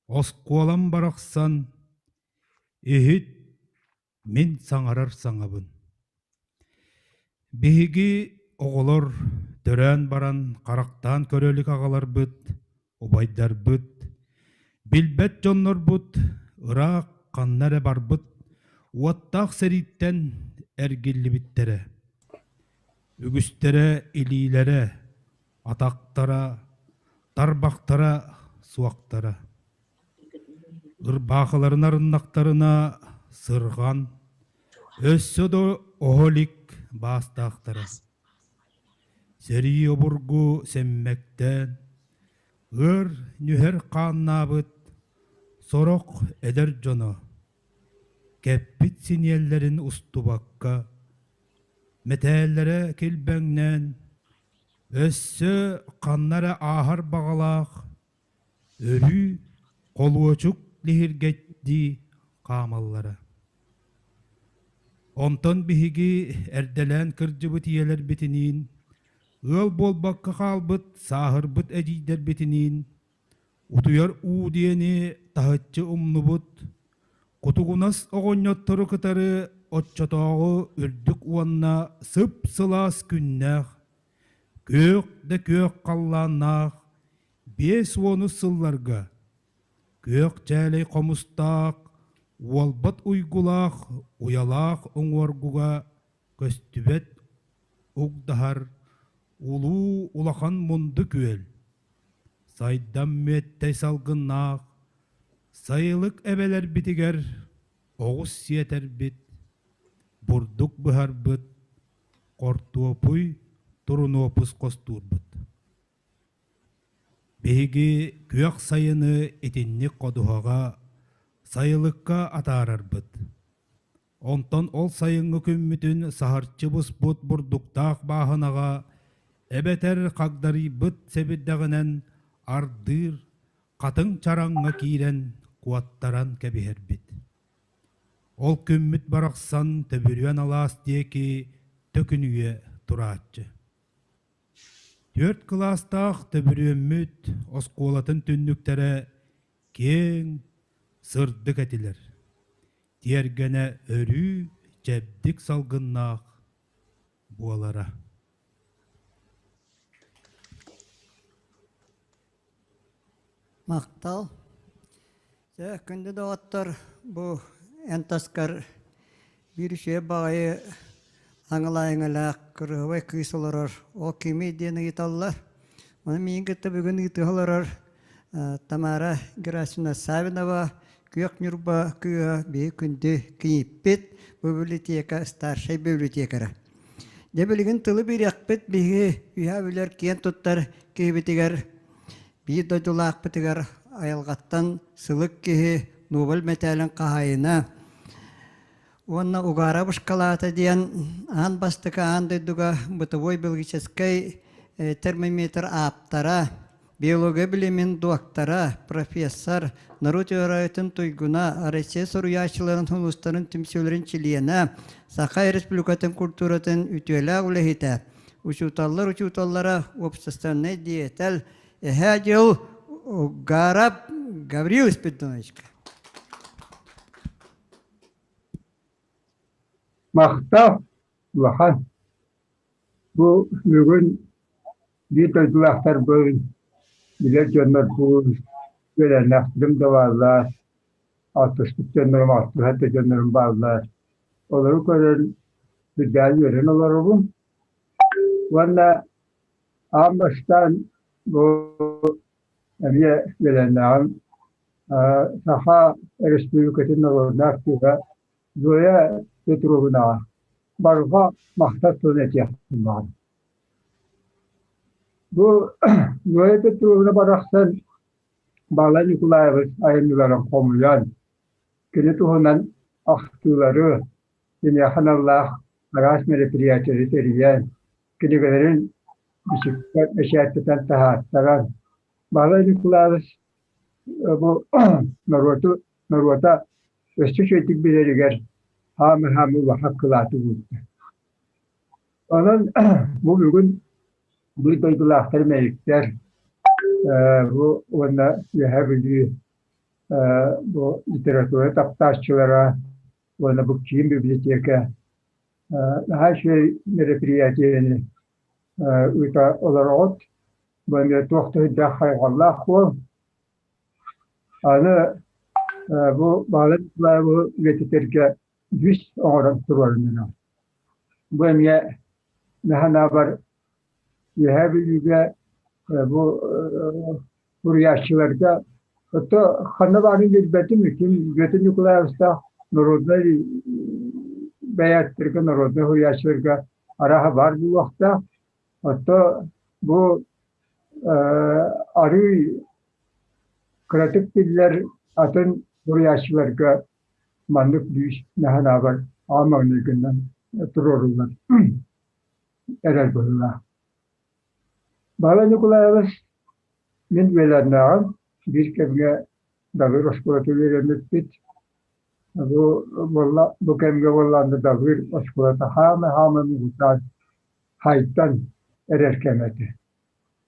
оскуолам барахсан, иһит, мин саҥарар саҥабын. Биһиги оҕолор төрөөн баран харахтаан көрө илик аҕаларбыт, убайдарбыт, билбэт дьоннорбут ыраах ханна эрэ барбыт уоттаах сэрииттэн эргиллибиттэрэ. Үгүстэрэ илиилэрэ, атахтара, тарбахтара суохтара. Ырбаахыларын арыннахтарына сырҕан, өссө да оһо илик баастаахтара. Сэрии обургу сэммэктээн, ыар нүһэр хааннаабыт сорох эдэр дьоно кэппит синиэллэрин устубакка, мэтээллэрэ килбэҥнээн, өссө ханна эрэ ааһар баҕалаах Өрүү холуочук лиһиргэйдии хаамаллара. Онтон биһиги эрдэлээн кырдьыбыт ийэлэрбитиниин, ыал буолбакка хаалбыт сааһырбыт эдьиийдэрбитиниин, утуйар уу диэни таһыччы умнубут, кутугунас оҕонньоттору кытары оччотооҕу үрдүк уонна сып-сылаас күннээх, күөх да күөх халлааннаах 50-ус сылларга күөх чээлэй хомустаах, уолбат уйгулаах уйалаах уҥуоргуга көстүбэт угдаһар улуу улахан мунду күөл, сайдам мүөттэй салгыннаах сайылык эбэлэрбитигэр оҕус сиэтэрбит, бурдук быһарбыт, хортуопуй турунуопус хостуурбут. Биһиги күөх сайыны итинник ходуһаҕа, сайылыкка атаарарбыт. Онтон ол сайыҥҥы күммүтүн саһарчы буспут бурдуктаах бааһынаҕа эбэтэр хагдарыйбыт сэбирдэҕинэн ардыыр хатыҥ чараҥҥа киирэн куоттаран кэбиһэрбит. Ол күммүт барахсан Төбүрүөн алаас диэки төкүнүйэ турааччы. Түөрт кылаастаах Төбүрүөммүт оскуолатын түннүктэрэ киэҥ, сырдык этилэр. Тиэргэнэ өрүү чэбдик салгыннаах буолара. Махтал. Дьэ, күндү доҕоттор, бу эн таскар биир үчүгэй баҕайы аҥылаайыҥалаах кырыһыбай кыыс олорор. Ол кимий диэн ыйыталлар. Ону миигин кытта бүгүн ыытыһа олорор Тамара Герасимовна Савинова, Күөх Ньурба кыыһа биһи күндү кийииппит, бу библиотека старшай библиотекара. Дьэ билигин тылы биэриэхпит биһиги үһэ билэр киэн туттар киһибитигэр биир дойдулаахпытыгар айылҕаттан сылык киһи Нобель мэтээлин хаһаайына уонна Угара бушкалаата диэн аан бастакы аан дойдуга бытовой биологическай термометр ааптара, биология билимин дуоктара, профессор, норуот үөрэҕин туйгуна, Россия суруйааччыларын улуустарын түмсүүлэрин чилиэнэ, Саха Республикатын культуратын үтүөлээх үлэһитэ, учууталлар учууталлара, уопсастыбаннай диэйэтэл, эһээ дьыл Угаров Гаврил Спиридоновичка. Махтал улахан. Бу бүгүн биир дойдулаахтарбын, билэр дьоннорбун, үөрэннэхтэрим да бааллар, алтыспыт дьоннорум, алтыһар да дьоннорум бааллар. Олору көрөн үрдээн үөрэн олоробун. Уонна аан бастаан бу эмиэ үөрэннэҕим Саха Өрөспүүбүлүкэтин норуодунай артыыһа Зоя Петровнаҕа барҕа махтал тылын этиэхпин баҕарабын. Бу Зоя Петровна барахсан Баалай Николаевич айымньыларын хомуйан, кини туһунан ахтыылары, киниэхэ аналлаах араас мероприятиелары тэрийэн, кинигэлэрин бичиккэ бэчээттэтэн таһааттаран, Баһылай Николаевич бу норуоту норуота өссө үчүгэйдик билэригэр хаамы-хаамы улахан кылааты уурда. Онон бу бүгүн бу дойдулаахтар мэйиктэр бу уонна Үөһээ Бүлүү бу литература таптааччылара уонна бу киин библиотека наһаа үчүгэй мероприятиены ыыта олороҕут. Бу эмиэ туох да сүрдээх хайҕаллаах суол. Аны бу Баһылай Николаевы үйэтитэргэ үс оҥорон туруоруннарар. Бу эмиэ наһанаабар Үөһээ Бүлүүгэ бу суруйааччыларга ото ханна баарын билбэтим ким Бүөтүр Николаевичтаах народнай бэйээттэргэ, народнай суруйааччыларга арааһа баар буолуохтаах. Ото бу арыый кыратык биллэр атын суруйааччыларга маннык бүүс наһанаабар аан маҥнайгынан туруоруллар эрэр быһыылаах. Баһылай Николаевич мин үөлээннээҕим биир кэмҥэ Далыр оскуолата үөрэммиппит. Бу буолла бу кэмҥэ буоллаҕына Далыр оскуолата хаама-хаама муҥутаан хайтан эрэр кэмэ этэ.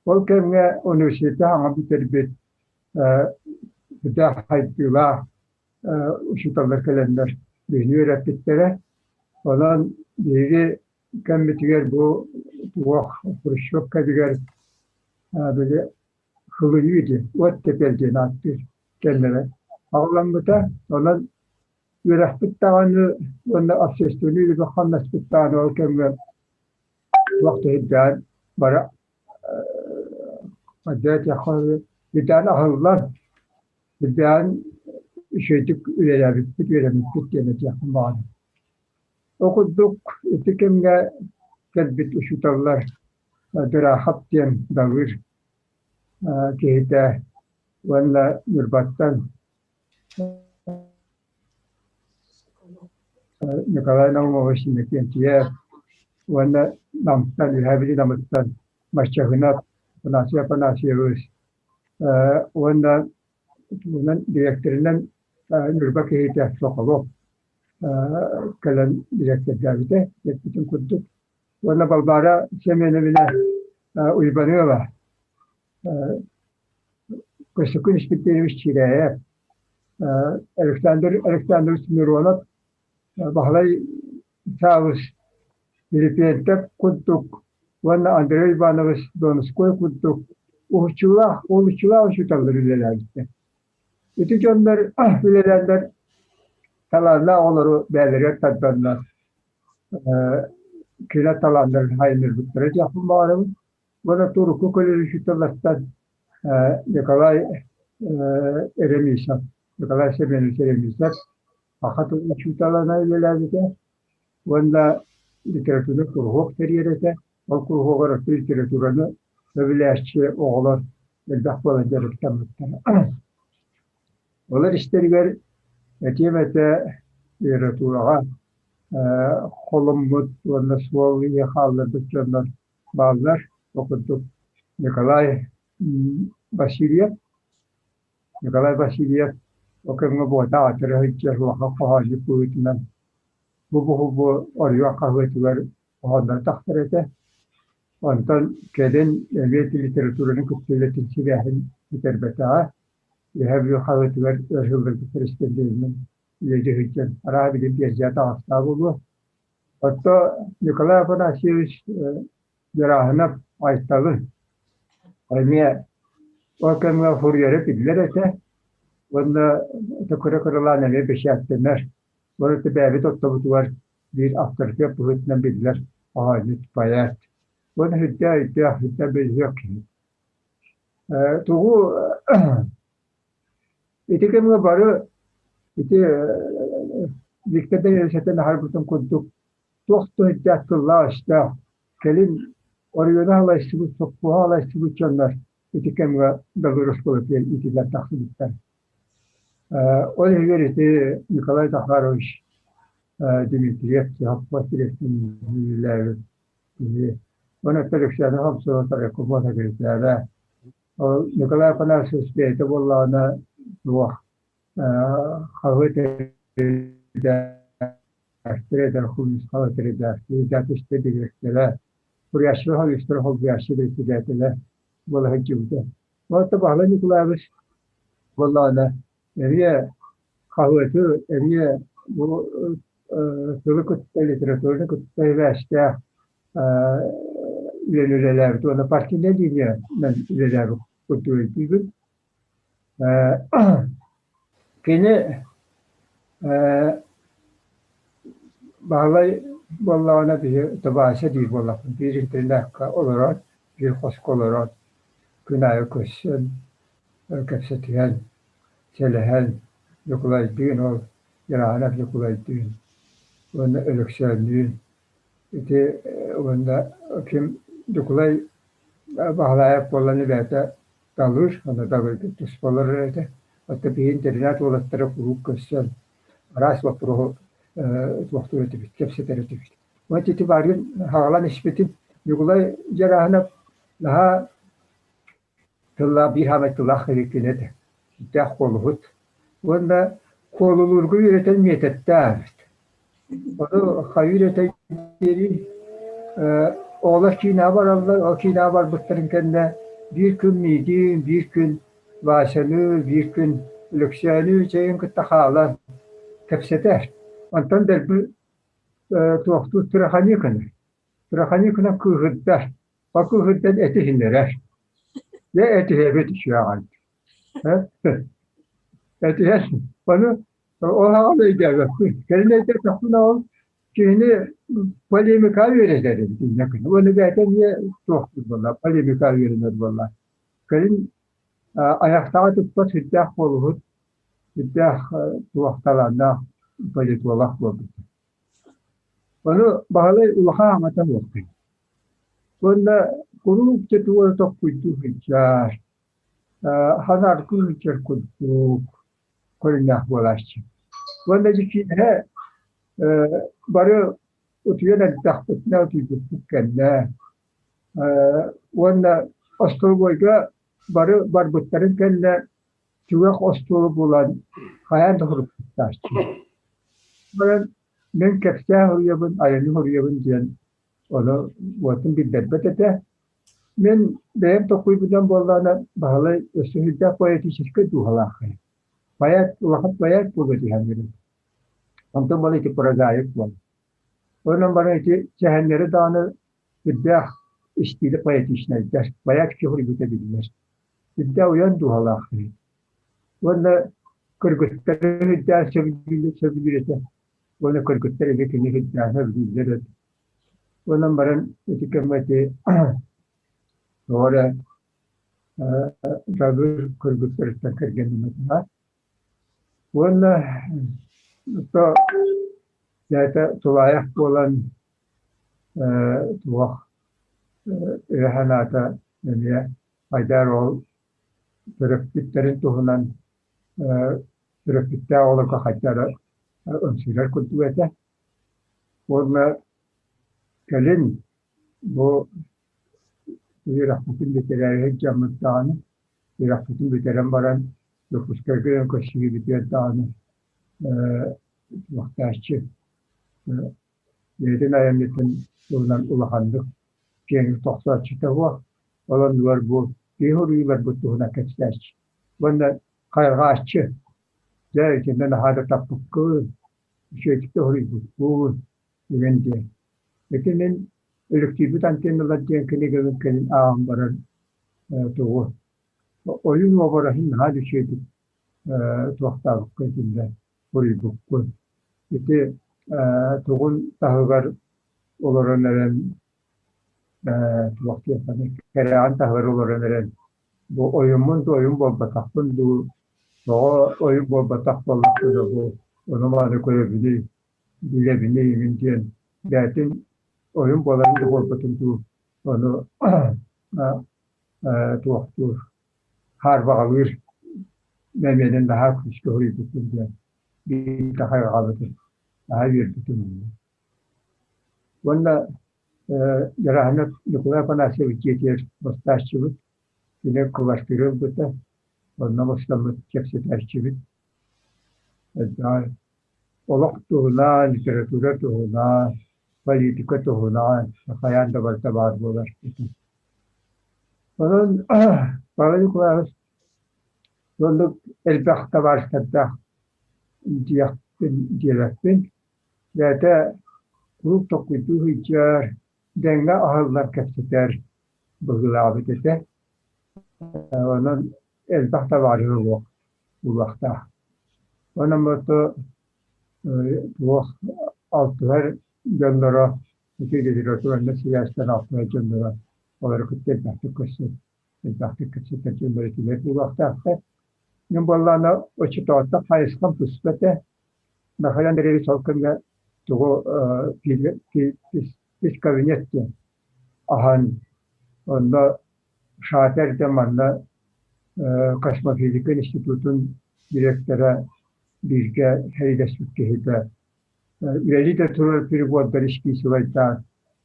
Ол кэмҥэ университеты саҥа бүтэрбит сүрдээх хайдыылаах учууталлар кэлэннэр биһини үөрэппиттэрэ. Онон биһиги кэммитигэр бу туох Хрущев кэмигэр били хылыйыы диэн, уот тэпиэл диэн ааттыыр кэллэрэ аҕыламмыта. Онон үөрэхпит даҕаны уонна общественнай үлэбит хамнаспыт даҕаны ол кэмҥэ туох да ирдээн бары ирдээн аһыллан, ирдээн үчүгэйдик үлэлээбиппит, үөрэммиппит диэн этиэхпин баҕарабын. Ол курдук ити кэмҥэ кэлбит учууталлар Дыраахап диэн Далыр киһитэ уонна Ньурбаттан. Николай Наумович Иннокентьев уонна Намтан, Үһээ Бүлүү Намыттан Маччаһынап Афанасий Афанасьевич уонна тугунан дириэктэринэн Ньурба киһитэ Соколов кэлэн дириэктэрдээбитэ эппитин курдук. Уонна Балбаара Семеновна Уйбаныаба Көстөкүүн Испирдиевич Чирээйэп, Александр Александрович Миронов, Баһылай Саабыс Филиппиэнтэп курдук уонна Андрей Иванович Донской курдук уһуччулаах, уһулуччулаах учууталлар үлэлээбиттэр. Ити дьоннор үлэлээннэр талааннаах оҕолору бэйэлэригэр тарданнар кини талааннарын хайыннарбыттара диэхпин баҕарабын. Уонна турукку көлүрүчүталлартан Николай Еремисов, Николай Семенович Еремисов саха тылын учууталынан үлэлээбитэ уонна литературнай куруһуок тэрийэр этэ. Ол куруһуогар өттө литератураны сөбүлээччи оҕолор элбэх буолан дьарыктаммыттара. Олор истэригэр этиэм этэ литератураҕа холоммут уонна суол ийэ хаалларбыт дьоннор бааллар. Ол курдук Николай Васильев, Николай Васильев ол кэмҥэ буотах атыра сылдьар улахан хоһоонньут быһыытынан бу бу оройуон хаһыатыгар хоһоонноро тахсар этэ. Онтон кэлин эмиэ литератураны кытта үлэтин сибээһин бүтэрбэтэҕэ. Үөһээ Бүлүү хаһыатыгар өр сылларга корреспонденынан үлэлии сылдьан, арааһа билин биэрдьээ таҕыстаах буолуо. Оттон Николай Афанасьевич Дьарааһынап Айталы эмиэ ол кэмҥэ фурьеры биллэр этэ уонна кыра-кыралаан эмиэ бэчээттэнэр. Уонна бэйэбит оттобутугар биир авторитет быһыытынан биллэр оонньут поэт. Уонна сүрдээх өйдөөх, сүрдээх бөлүһүөк киһи. Тугу ити кэмҥэ бары ити Виктор Данилович этэн аһарбытын курдук туох да үрдээх тыллаах-өстөөх, кэлин оройуону халайсыбыт, сопхуоһу халайсыбыт дьоннор ити кэмҥэ Далыр оскуолатыгар иитиллэн тахсыбыттар. Ол иһигэр ити Николай Захарович Дмитриев сопхуос дириэктэрин киһи. Уонна Александр Хамсова райкомол секретара. Ол Николай Афанасьевич бэйэтэ буоллаҕына туох хаһыат редакция дириэктэрэ, Курящева Виктор холбуйааччы председателэ буола сылдьыбыта. Уонна Баһылай Николаевич буоллаҕына эмиэ хаһыаты эмиэ бу тылы кытта литератураны кытта сибээстээх үлэни үлэлээбит уонна партийнай линиянан үлэлээбит курдук өйдүүбүн. Кини Баһылай буоллаҕына биһи табаарыса диир буоллахпын, биир интернакка олорон, биир хоско олорон күн аайы көрсөн, кэпсэтиһэн, сэлэһэн Ньукулайдыын ол Дьарааһынап Ньукулайдыын уонна Өлөксөөннүүн ити уонна ким Ньукулай Баһылаайап буолан бэйэтэ талыыр, аны талыырга туспа олорор этэ. Оттон биһи интэринээт уолаттара куруук көрсөн араас боппуруоһу туохтуур этибит, кэпсэтэр этибит. Вот ити бааргын хаҕалан испитим. Ньукулай Дьарааһынап наһаа тыллаах, биир хаамай тыллаах киһи этэ. Сүрдээх куолуһут. Уонна куолулуурга үөрэтэн миэтэттээбит. Ону хайыыр этэй диэри оҕолор киинэҕэ бараллар, ол киинэҕэ барбыттарын кэннэ биир күн миигин, биир күн Васяны, биир күн Өлөксөөнү чэйин кытта хаалан кэпсэтэр. Онтон дэлби туохтуур Трахани гынар. Трахани гынан кыыһырдар. Ол кыыһырдан этиһиннэрэр. Дьэ этиһэбит үчүгэҕин. Этиһэр. Ону Ол аҕам өйдөөбөппүн. Кэлин өйдөөтөхпүнэ ол киһини полемика үөрэтэр эбит инньэ гына. Уонна бэйэтэ эмиэ туохтуур буолла, полемика үөрэнэр буолла. Кэлин айахтааҕы туппат сүрдээх буолуһут, сүрдээх туох талааннаах политолог буолбут. Ону Баһылай улахан аҥата буолбут. Уонна куруук дьэ тугу эрэ тохпуйдуу сылдьар, ханаргыы сылдьар курдук көрүҥнээх буолааччы. Уонна дьэ киэһэ Бары утуйан эрдэхпитинэ утуйбуппут кэннэ уонна остолобуойга бары барбыттарын кэннэ түгэх остуолу булан хайаан да сурукпуттааччы. Баран мин кэпсээн суруйабын, айанньык суруйабын диэн ону уотун биллэрбэт этэ. Мин бэйэм толкуйбунан буоллаҕына Баһылай өссө сүрдээх поэтическай дууһалаах киһи. Поэт, улахан поэт буолуо дии Онтон буолла ити прозаик буолла. Онон баран ити сэһэннэри даҕаны сүрдээх истиилэ поэтичнайдар, поэт киһи суруйбута биллэр. Сүрдээх уйан дууһалаах киһи. Уонна кыргыттары сүрдээх сөбүлүүр сөбүлүүр этэ. Уонна кыргыттар эмиэ кини сүрдээх сөбүлүүллэр этэ. Онон баран ити кэмҥэ ити тоҕо эрэ дьабыр кыргыттарыттан кэргэннэммэтэ. Уонна то бэйэтэ тулаайах буолан туох өйө санаата эмиэ айдаар ол төрөппүттэрин туһунан төрөппүттээх оҕолорго хайдах эрэ ымсыырар курдук этэ. Уонна кэлин бу үөрэхпитин бүтэрээри сылдьаммыт даҕаны, үөрэхпитин бүтэрэн баран Дьокуускайга дьон көрсүһүүбүтүгэр даҕаны туохтааччы бэйэтин айанньытын туһунан улаханнык киэҥник тохсооччута суох, ол оннугар бу киһи уруйууларбыт туһунан кэпсээччи уонна хайҕааччы. Дьэ итиннэ наһаа да таппыккын, үчүгэйдик да уруйбуккун үгэн диэн. Ити мин Өлүктүйбүт антенналар диэн кинигэбин кэлин ааҕан баран тугу ойуун уобараһын наһаа да үчүгэйдик туохтаабыкка итиннэ уруйбуккун. Ити тугун таһыгар олорон эрэн туох диэххиний кэрэҕин таһыгар олорон эрэн бу ойууммун дуу ойуун буолбатахпын дуу тоҕо ойуун буолбатах буоллахпына бу ону-маны көрөбүнүй билэбиний игин диэн бэйэтин ойуун буоларын да буолбатын дуу ону туохтуур хаарбаҕалыыр мэмиэнин наһаа күүскэ суруйбуппун диэн биирдэ хайҕаабытым наһаа үөрбүтүм онно. Уонна Дьараһынап Николай Афанасьевич дьиэтигэр бастааччыбыт, кини кыбартыыра ылбыта, онно мустаммыт кэпсэтээччибит. Олох туһунан, литература туһунан, политика туһунан хайаан да барыта баар буолар этэ. Онон Павел Николаевич оннук элбэх табаарыстардаах диэхпин диэбэппин. Бэйэтэ куруук толкуйдуу сылдьар, дэҥҥэ аһыллан кэпсэтэр быһыылаабыт этэ. Онон элбэх табаарыһы уох булуохтаах. Онон бу туох алтыһар дьонноро ити литератураннан сибээстээн алтыһар дьонноро олору кытта элбэхтик көрсөр, элбэхтик кэпсэтэр дьоннор итилэр буолуохтаахтар. Мин буоллаҕына оччотооҕуттан хайысхам туспа этэ. Михаил Андреевич ол кэмҥэ тугу ис кабинет диэн аһан онно Шатер диэн манна космофизика институтун директора бииргэ сэриилэспит киһитэ үлэлии да турар прибордар исписывайдаан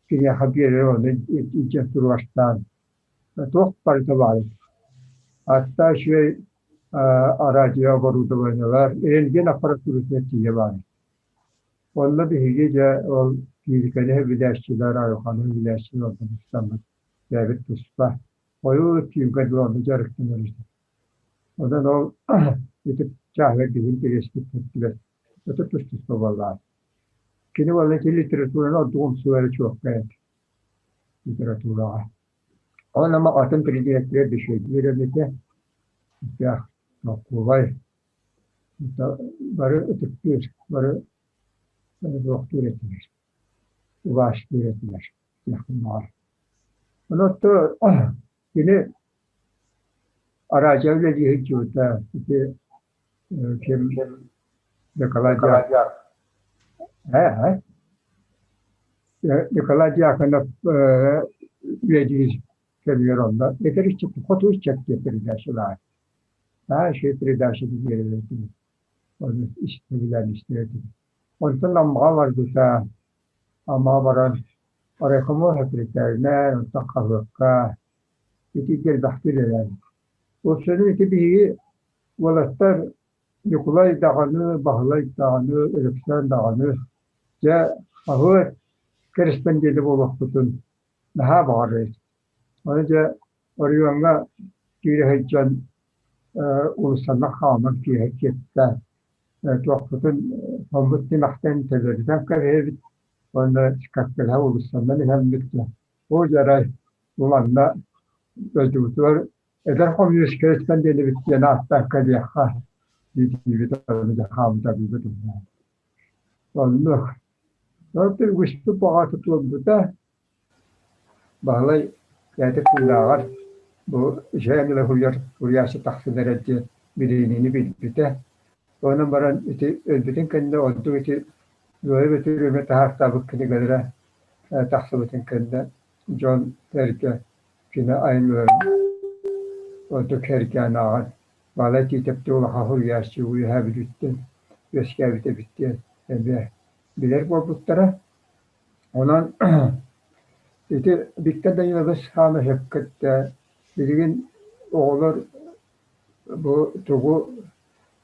киниэхэ биэрэр ону илдьэ туруортаан туох барыта баар Аттаа үчүгэй радио оборудованиелар, рентген аппаратурата тиийэ баар. Онно биһиги дьэ ол физиканы билээччилэр, айылҕаны билээччилэр онтон ыстаммыт бэйэбит туспа ойуу түүҥҥэ дылы онно дьарыктанар этим. Онон ол ити чааһыгар биһиги интэриэспит көстүбэт, ытык тус-туспа буоллаҕа. Кини уонна ити литератураны ордук умсугуйара чуолкай этэ литератураҕа. Ол ама атын предметтэрэ бишэйдиир эбитэ, итэх ноккуобай бары ытыктыыр, бары туохтуур этилэр, убаастыыр этилэр диэхпин баҕар. Онон кини араадьыйа үлэлии сылдьыбыта ити ким Николай Ээ Николай Дьяконов үлэлиир кэмигэр онно эдэр ыччат хоту ыччат диэн передачалаах. Наһаа үчүгэй передача биэрэр этим. Ону истэ билэн истэр этим. Онтон Аммаҕа барбыта. Аммаҕа баран райкомол сэкирэтээринэн, онтон хаһыакка итиитэ элбэхтик үлэлээбит. Уопсайынан ити биһиги уолаттар Ньукулай даҕаны, Баһылай даҕаны, Өлөксөөн даҕаны дьэ хаһыат кэрэспэндиэнэ буолуохпутун наһаа баҕарабыт. Ону дьэ оройуоҥҥа киирэ сылдьан уулуссанан хааман киэһэ киэптээн туохпутун хоммут тимэхтэн төлөрүтэн кэбиһэбит уонна Кэккэлэһэ уулуссанан иһэммит оо дьарай бу манна дойдубутугар эдэр хомуньуус кэрэспэндиэнэбит диэн ааттаан кэлиэххэ диибит хаамыта Оннук. Онтон үгүспүт баҕата туолбута. Баһылай бэйэтэ кыыллааҕар бу дьээн ыла суруйар суруйааччы тахсан эрэр диэн билиниини билбитэ. Онон баран ити өлбүтүн кэннэ ордук ити Зоя Бөтүрүөбүнэ таһаартаабыт кинигэлэрэ тахсыбытын кэннэ дьон сэргэ кини айымньыларын ордук сэргээн ааҕан Баһылай Тиитэптии улахан суруйааччы үөһээбититтэн үөскээбит эбит диэн эмиэ билэр буолбуттара. Онон ити Виктор Данилович хаана сөпкө эттэ, билигин оҕолор бу тугу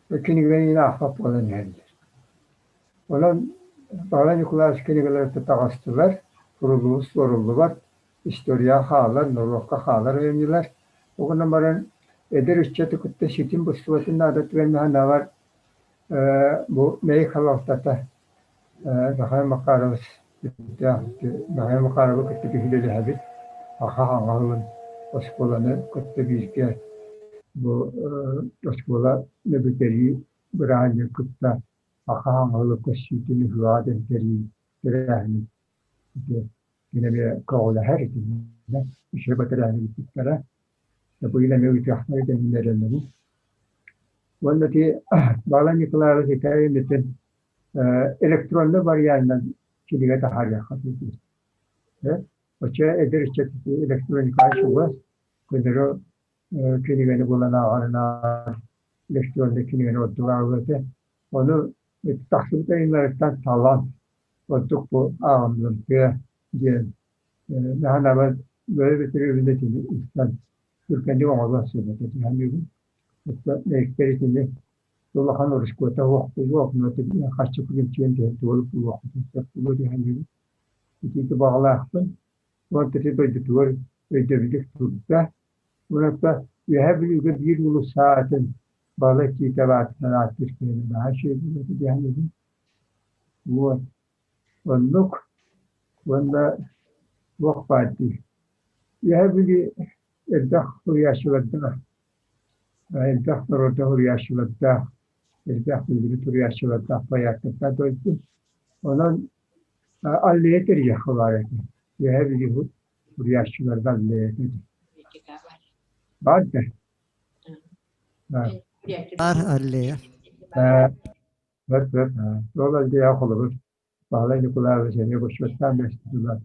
кинигэни аахпат буолан иһэллэр. Онон Павел Николаевич кинигэлэрэ таҕыстылар, суруллубут суоруллубат, история хаалар, норуокка хаалар айымньылар. Ол гынан баран эдэр ыччаты кытта ситим быстыбатын наадатыгар наһаналар бу Мэйик халалтата Михаил Макарович Михаил Макаровы кытта биһилэлэһэбит. Аха хаҥаһылын оскуоланы кытта бииргэ бу оскуола бүтэрии бырааһынньыгын кытта аха хаҥаһылы көссүүтүн ыһыаҕа диэн тэрийии тэрээһинин кини эмиэ көҕүлэһэр итиннэ үчүгэй бэтэрээни ыыппыттара. Быйыл эмиэ ыытыахтара диэн эрэнэбин. Уонна ити Баалай Николаевич итээйимитин электроннай варианынан кинигэ таһаарыахха диир. Оччо эдэр ыччат электроникаҕа чугас, көннөрү кинигэни булан ааҕарын электроннай кинигэни ордук ааҕыа этэ. Ону тахсыбыт айымньыларыттан талан ордук бу ааҕыммытыа диэн наһаа Бөрө Бөтүрүөбүнэ итини устан түргэнник оҥоруон сөп этэ дии саныыбын. Мэйиктэр итини улахан ороскуота суох буолуо, харчы күлүмчүгүн түһэн туолук буолуохпутун сөп буолуо дии саныыбын. Итиити баҕалаахпын. Уонна ити дойдутугар өйдөбүлүк турда. Уонна Үөһээ Бүлүүгэ биир уулусса аатын Балай Тиитэп аатынан ааттыыр киһини наһаа үчүгэй буолуо этэ дии саныыбын. Вот. Оннук. Уонна туох баар дии. Үөһээ Бүлүү элбэх суруйааччылардаах элбэх норуота суруйааччылардаах, элбэх билиги суруйааччылардаах поэттардаах дойду. Онон аллея тэрийиэххэ баар этэ. Үөһээ Бүлүү суруйааччыларга аллея этэ. Баар да? Баар аллея. Бэрт бэрт. Ол аллея холобур Баһылай Николаевич эмиэ бочуоттаах миэстэтигэр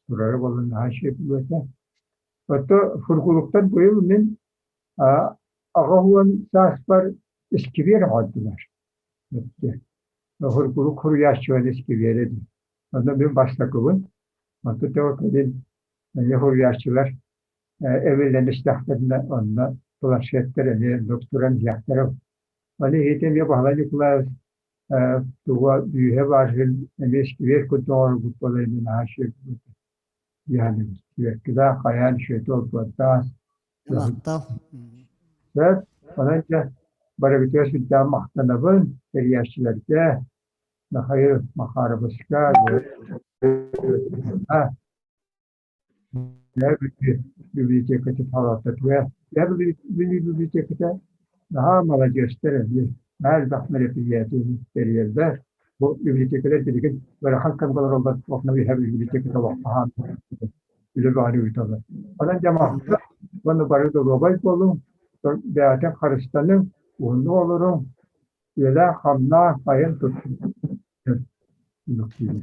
турара буолан наһаа үчүгэй этэ. Отто Фургулуктан быйыл мин 80 сааспар искибиэр оҥордулар. Фургулук суруйааччыбар искибиэрэ дии. Онно мин бастакыбын. Онтон тоҕо кэлин эмиэ суруйааччылар эбиллэн истэхтэринэ онно планшеттар эмиэ оннук туран иһиэхтэрэ. Ону иһитэ эмиэ Баһылай Николаевич туга бүүһэ баар эмиэ искибиэр курдук оҥорбут буолан эмиэ наһаа үчүгэй Сибэккилээх хайаан үчүгэйдик олбуордаан Махтал. Сөп, онон дьэ барыгытыгар сүрдээх махтанабын тэрийээччилэргэ, Михаил Махаровичка, библиотеката салалтатыгар. Бүлүү библиотеката наһаа маладьыастар эмиэ, наһаа элбэх мероприятиены тэрийэллэр. Бу библиотекалар билигин ыарахан кэмгэ олороллор, окно үһэ библиотеката олохтоһон үлэ бөҕөнү ыыталлар. Онон дьэ махтал уонна бары доруобай буолуҥ, бэйэтин харыстаныҥ, уһуннук олоруҥ, үлэлээх-хамнаах айан туттуҥ.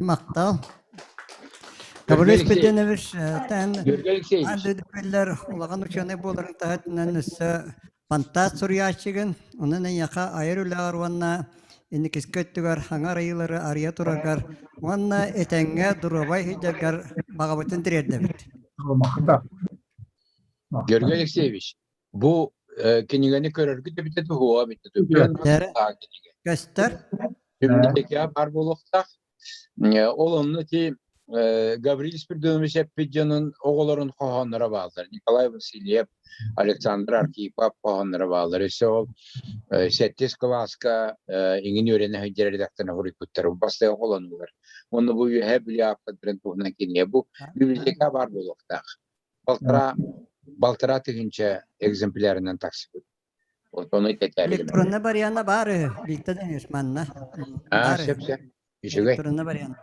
Махтал. Гаврил Петенович, тэн улахан ученый буоларын таһытынан өссө фантаст суруйааччыгын, онон эйиэхэ айар үлэҕэр уонна инникискэ өттүгэр хаҥа арыйыылары арыйа тураргар уонна этэҥҥэ доруобай сылдьаргар баҕабытын тириэрдэбит. Махтал. Георгий Алексеевич, бу кинигэни көрөргүт эбитэ туһуа эбитэ Көстөр. Библиотека баар буолуохтаах. Ол онно ти Гаврил Спиридонович эппит дьонун оҕолорун хоһоонноро бааллар. Николай Васильев, Александр Архипов хоһоонноро бааллар. Өссө ол сэттис кылааска иҥин үөрэнэ сылдьар редакторына суруйбуттар. Бастакы холонуулар. Уонна бу үөһээ Бүлүү ааппыттарын туһунан кинигэ. Бу библиотека баар буолуохтаах. Балтараа, балтараа тыһыынча экземплярынан тахсыбыт. Ону Электронная варианта баар үһү, Виктор Данилович манна. Аа, сөп сөп. Үчүгэй. Электронная вариант.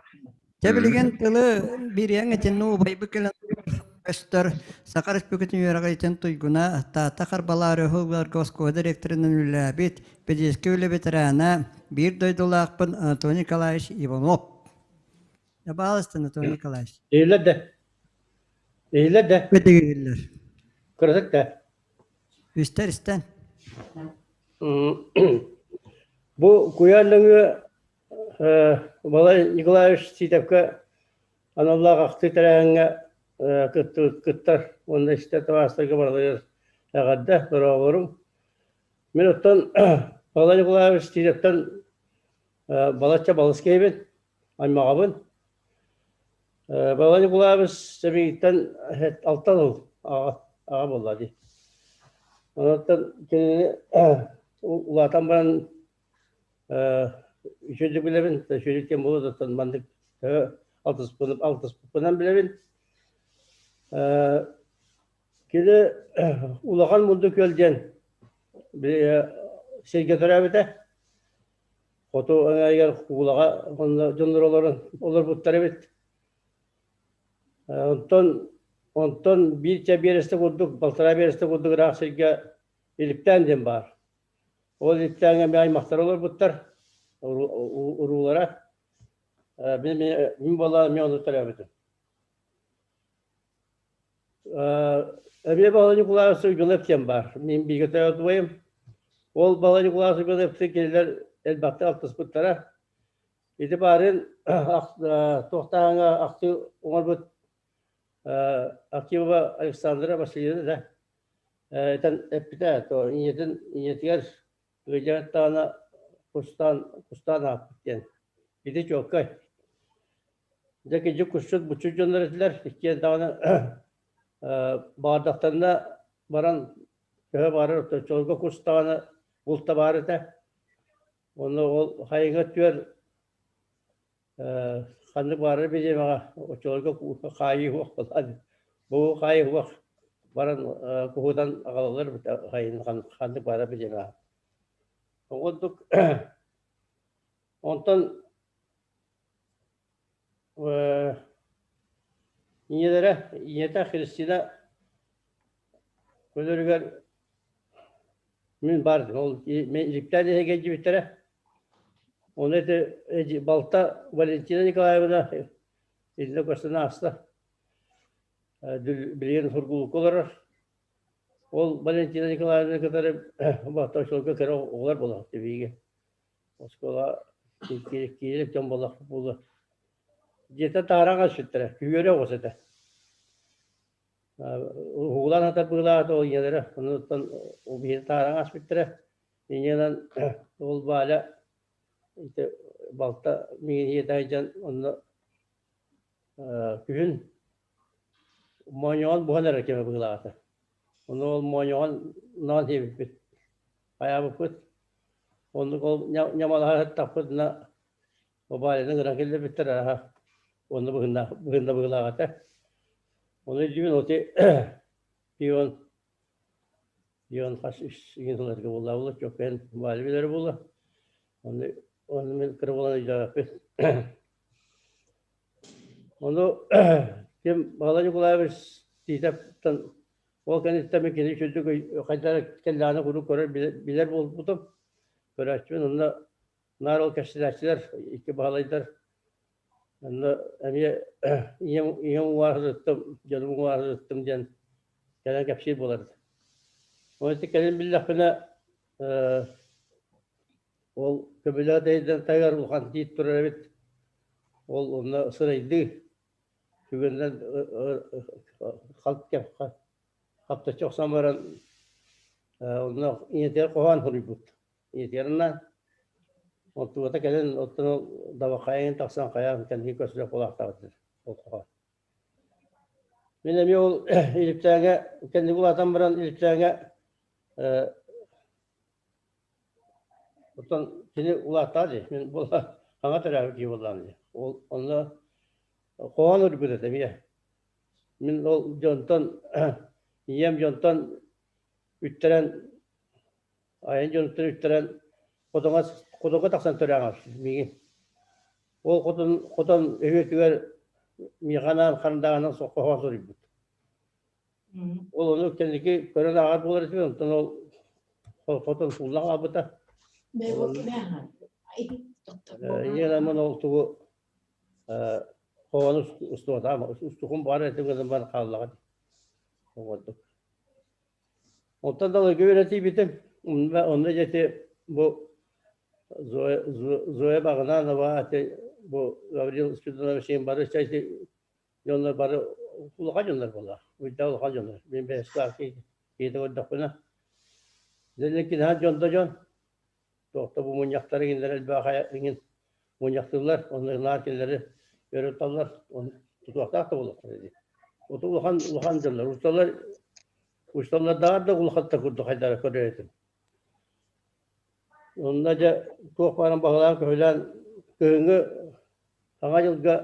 Дьэ билигин тылы бириэҥ итиннэ убайбыт кэлэн көстөр Саха Республикатын үөрэҕиитин туйгуна Таатта Харбалаары уһулларга оскуола директорынан үлэлээбит педагогическай үлэ ветерана биир дойдулаахпын Анатолий Николаевич Иванов. Пожалуйста, Анатолий Николаевич. Иһиллэр да. Иһиллэр да. Бэтигиллэр. Кыратык да. Истэр истэн. Бу куйаар нөҥүө Балай Николаевич Титовка аналлаах ахтыы тэрээһиҥҥэ кыттар уонна истэр табаарыстарга барыларыгар эҕэрдэ, дорооболоруҥ. Мин оттон Балай Николаевич Титовтан балачча балыс киһибин, аймаҕабын. Балай Николаевич сэбииттэн алтан ыл аҕа аҕа буолла дии. Онон кинини улаатан баран үчүгэйдик билэбин, үчүгэйдик диэн буолуо да маннык алтыспыппынан билэбин. Кини Улахан Мунду күөл диэн сиргэ төрөөбүтэ. Хоту эҥээригэр куулаҕа онно дьоннор олорон олорбуттар эбит. Онтон онтон биир чэ биэрэстэ курдук, балтараа биэрэстэ курдук ыраах сиргэ Иликтээн диэн баар. Ол Иликтээҥҥэ эмиэ аймахтар олорбуттар, уруулара. Мин, мин буоллаҕына эмиэ онно төрөөбүтүм. Эмиэ Баһылай Ньукулаевич Уйгулап диэн баар. Мин бииргэ төрөөбүт убайым. Ол Баһылай Ньукулаевич Уйгулаевтыын кинилэр элбэхтик алтыспыттара. Ити баарын туохтааһыҥҥа ахтыы оҥорбут Акимова Александра Васильевна да этэн эппитэ, то ийэтин ийэтигэр ыалдьааттаҕына кустаан кустаан ааппыт диэн. Ити чуолкай. Дьэ кырдьык кусчут буччут дьоннор этилэр, иккиэн даҕаны баҕардахтарына баран төһө баҕарар оччолорго кус даҕаны булт да баар этэ. Онно ол хайыҥа өттүгэр ханнык баҕарар бириэмэҕэ оччолорго хаайыы суох буолан бу хаайыы суох баран куһутан аҕалаллар ханнык баҕарар бириэмэҕэ. Ол курдук онтон Ийэлэрэ, ийэтэ Христина өлөрүгэр мин баар ол иликтээн иһэ кэлдьибиттэрэ. Ону ити балта Валентина Николаевна итиннэ көстөн ааста. Билигин Сургуулукка олорор. Ол Валентина Николаевна кытары Батташолга кыра оҕолор буолар биһиги. Оскуола киирик дьон буоллахпыт буолуо. Дьиэтэ таараҕа сүттэрэ, күһүөрэ оҕус этэ. Уһугулаан сытар быылаах ол ийэлэрэ, онуттан биһиги таараҕа аспыттара. Инньэ ол Валя ити балта миигин ийэтэ сылдьан онно күһүн моонньоҕон буһан эрэр кэмэ быһыылаах этэ. Ону ол моонньоҕон наан сиэбиппит, хайаабыппыт. Оннук ол ньамалаһа сыттахпытына Валяны ыҥыран киллэрбиттэр аһа уонна быһыннаах быһынна быһыылаах этэ. Ону өйдүүбүн оти пион пион хас үс игин сылларга буолла буолла чоппен Валя билэрэ буолла. Ону ону мин кыра буолан өйдөөбөппүн. Ону ким Баһылай Николаевич Тиитэптэн ол кэнниттэн мин кини үчүгдүк хайдах кэллэҕинэ куруук көрөр билэр буолбутум. Көрөөччүбүн онно Наар ол кэпсэтээччилэр икки баһылайдар онно эмиэ ийэм ийэм уҥуоҕар сырыттым, дьонум уҥуоҕар сырыттым диэн кэлэн кэпсиир буолар. Ол ити кэлин биллэхпинэ Ол көбүлээх дэйдэн таһыгар улахан тиит турар эбит. Ол онно сырайдыы түгэнинэн хаптаччы охсон баран онно ийэтигэр хоһоон суруйбут. Ийэтигэр онтугата кэлэн оттон ол дабахайын тахсан хайаан кэнники көсүлэх буолаахтаабыт ол хоһоон. Мин эмиэ ол Илиптээҥҥэ кэнники улаатан баран Илиптээҥҥэ оттон кини улааттаҕа дии, мин буола хаҥа төрөөбүт киһи буоллаҕым дии. Ол онно хоһоон ырбыт этэ эмиэ. Мин ол дьонтон ийэм дьонтон үттэрэн айан дьонуттан үттэрэн хотоҥо хотоҥҥо тахсан төрөөҕөр миигин. Ол хотон хотон өһүөтүгэр миэхэ анаан харандааһынан хоһоон суруйбут. Ол ону кэнники көрөн ааҕар буолар этим, онтон ол хотон сууллан хаалбыта. Ийэм ол тугу хоһоону устуотаам, устукум баар этим гынан баран хааллаҕа дии. Оҕордук. Онтон далайга үөрэтиибитим. Онно дьэти бу Зоя, Зоя Багынанова, бу Гаврил Спиридонович бары дьоннор бары улахан дьоннор буолла. Уйда улахан дьоннор. Мин бэйэстээх киһитэ көрдөхпүнэ. Дьон дьон да дьон. Туохта бу мунньахтары кинилэр элбэх иҥин мунньахтыыллар, онно наар кинилэри өрө туталлар, тутуохтаах да буолуохтара дии. Ото улахан улахан дьоннор. Усталар усталлардааҕар да улахаттар курдук хайдара көрөр этим. Онно дьэ туох баарын баһылаан-көһүлээн кыһыҥҥы Саҥа дьылга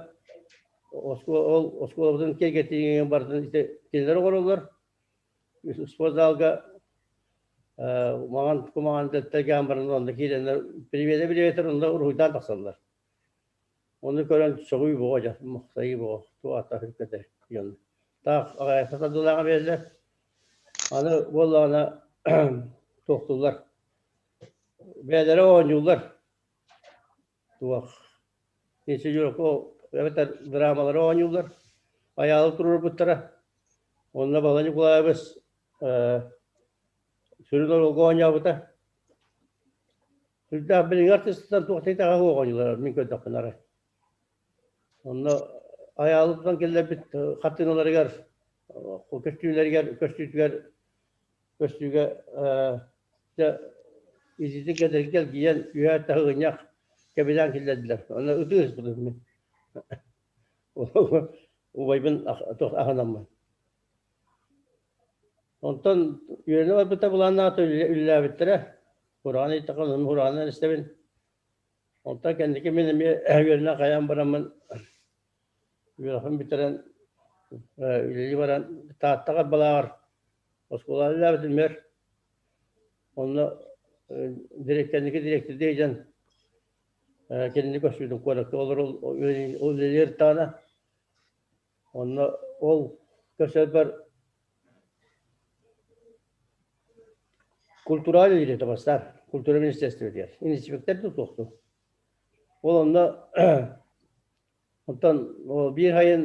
ол оскуолабытын киэргэтиигэ барытын ити кинилэр оҥороллор. Спортзалга маҥан кумаҕан тэлгээн баран онно киирэннэр привета-приветтэр онно уруһуйдаан тахсаллар. Ону көрөн сөҕүү боҕо дьэ, махтайыы боҕо, туох ааттаах үккэтэй дьон. Таах аҕайахта тардыылааҕа биэрэллэр. Аны буоллаҕына туохтууллар. Бэйэлэрэ оонньууллар. Туох Инсидюрко эбэтэр драмалары оонньууллар, айаалы туруорбуттара. Онно Бала Ньукулаайабыс сүрүн оруолга оонньообута. Сүрдээх билиҥҥи артыыстартан туох да итэҕэһэ суох оонньууллар, мин көрдөхпүнэ арай. Онно айаалы тутан киллэрбит хартыыналарыгар, көстүүлэригэр, көстүүтүгэр көстүүгэ дьэ ититик кэдэрги кэлгийэн үөһэ таһыгынньах кэбилээн киллэрдилэр. Онно ытыы ыспытым мин. Убайбын аһынаммын. Онтон үөрэнэ барбыта былааннаах үлэлээбиттэрэ. Кураан ыйдахха онон кураанынан истэбин. Онтон кэнники мин эмиэ үөрэнэ хайаан бараммын үөрэхпин бүтэрэн үлэлии баран Тааттаҕа балааҕар оскуолаҕа үлэлээбитим өр. Онно кэнники дириэктэрдии дьон кинини көрсүбүтүм куоракка олорор үлэлиир даҕаны. Онно ол көрсөрбөр культура үлэлиирэ бастаан культура министерствотыгар инспектор да суохтуу. Ол онно Оттон биир сайын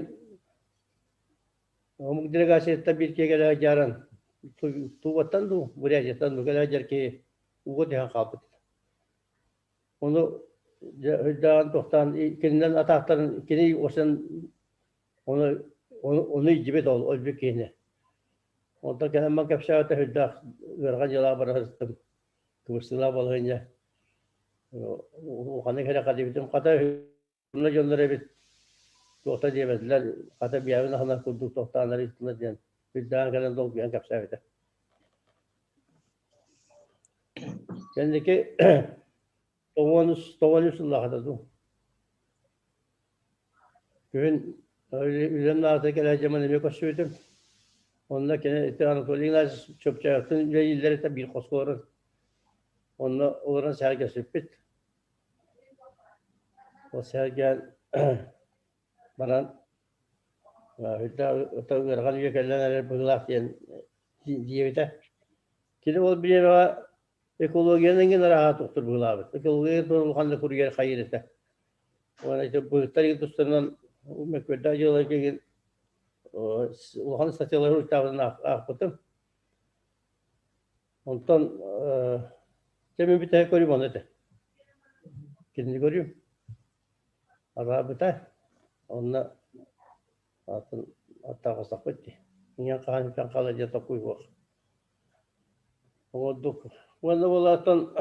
омук делегацияттан биир киһи кэлэ сылдьаран Тубаттан дуу, Бурятияттан дуу кэлэ сылдьар киһи ууга түһэн хаалбыт. Ону дьэ өйдөөн тохтоон кининэн атаахтарын кини осан ону ону илдьибит ол өлбүт киһини. Онтон кэлэн ман кэпсээбитэ сүрдээх ыарахан дьыалаҕа бара сырыттым. Кыбыстыылаах балаһыанньа. Улаханнык сэрэхэдийбитим. Хата Онно дьоннор эбит туохта диэбэтилэр, хата биэбин аһынар курдук тохтоон ыйыттылар диэн үрдээн кэлэн долгуйан кэпсээбитэ. Кэнники 93 сыллаахыта дуу. Күһүн үлэм наата кэлэ дьаман эмиэ көрсүбүтүм. Онно кини ити Анатолий Игнатьевич Чопчоевтын үлэлииллэр этэ биир хоско олорон. Онно олорон сэргэсиппит. Ол сэргээн баран ыарахан үйэ кэлэн эрэр быһыылаах диэн диэбитэ. Кини ол бириэмэҕэ экологияны иҥин арааһа тохтур быһыылаабыт. Экология туһунан улаханнык суруйар хайыыр этэ. Уонна ити быһыттар игин тустарынан мөккүөрдээх дьыалаларга игин улахан статьялары суруйтаабытын аахпытым. Онтон дьэ мин бүтэһик көрүүм ону этэ. Кинини көрүүм. Араабыта. Онно атын аттаҕастахпыт дии. Ийэм хаһан бүтэн хаалар диэн токуй суох. Оҕордук. Уонна буолааттан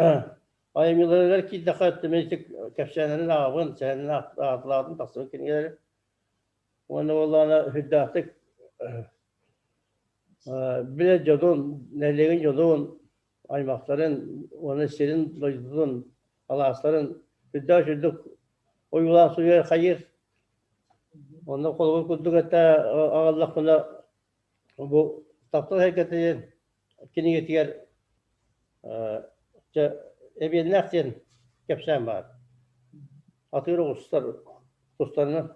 айымньыларыгар киирдэххэ тимирдик кэпсээннэрин ааҕабын, сэһэнин аатылаатын тахсыбыт кинигэлэри. Уонна буоллаҕына сүрдээхтик билэр дьонун, нэһилиэгин дьонун, аймахтарын уонна сирин дойдутун, алаастарын сүрдээх үрдүк ойуулаах суруйар хайыыр. Онно холобур курдук этэ аҕаллахпына бу таптал эйгэтэ диэн кинигэтигэр чэ эбиэннээх диэн кэпсээн баар. Атыыр оҕустар тустарынан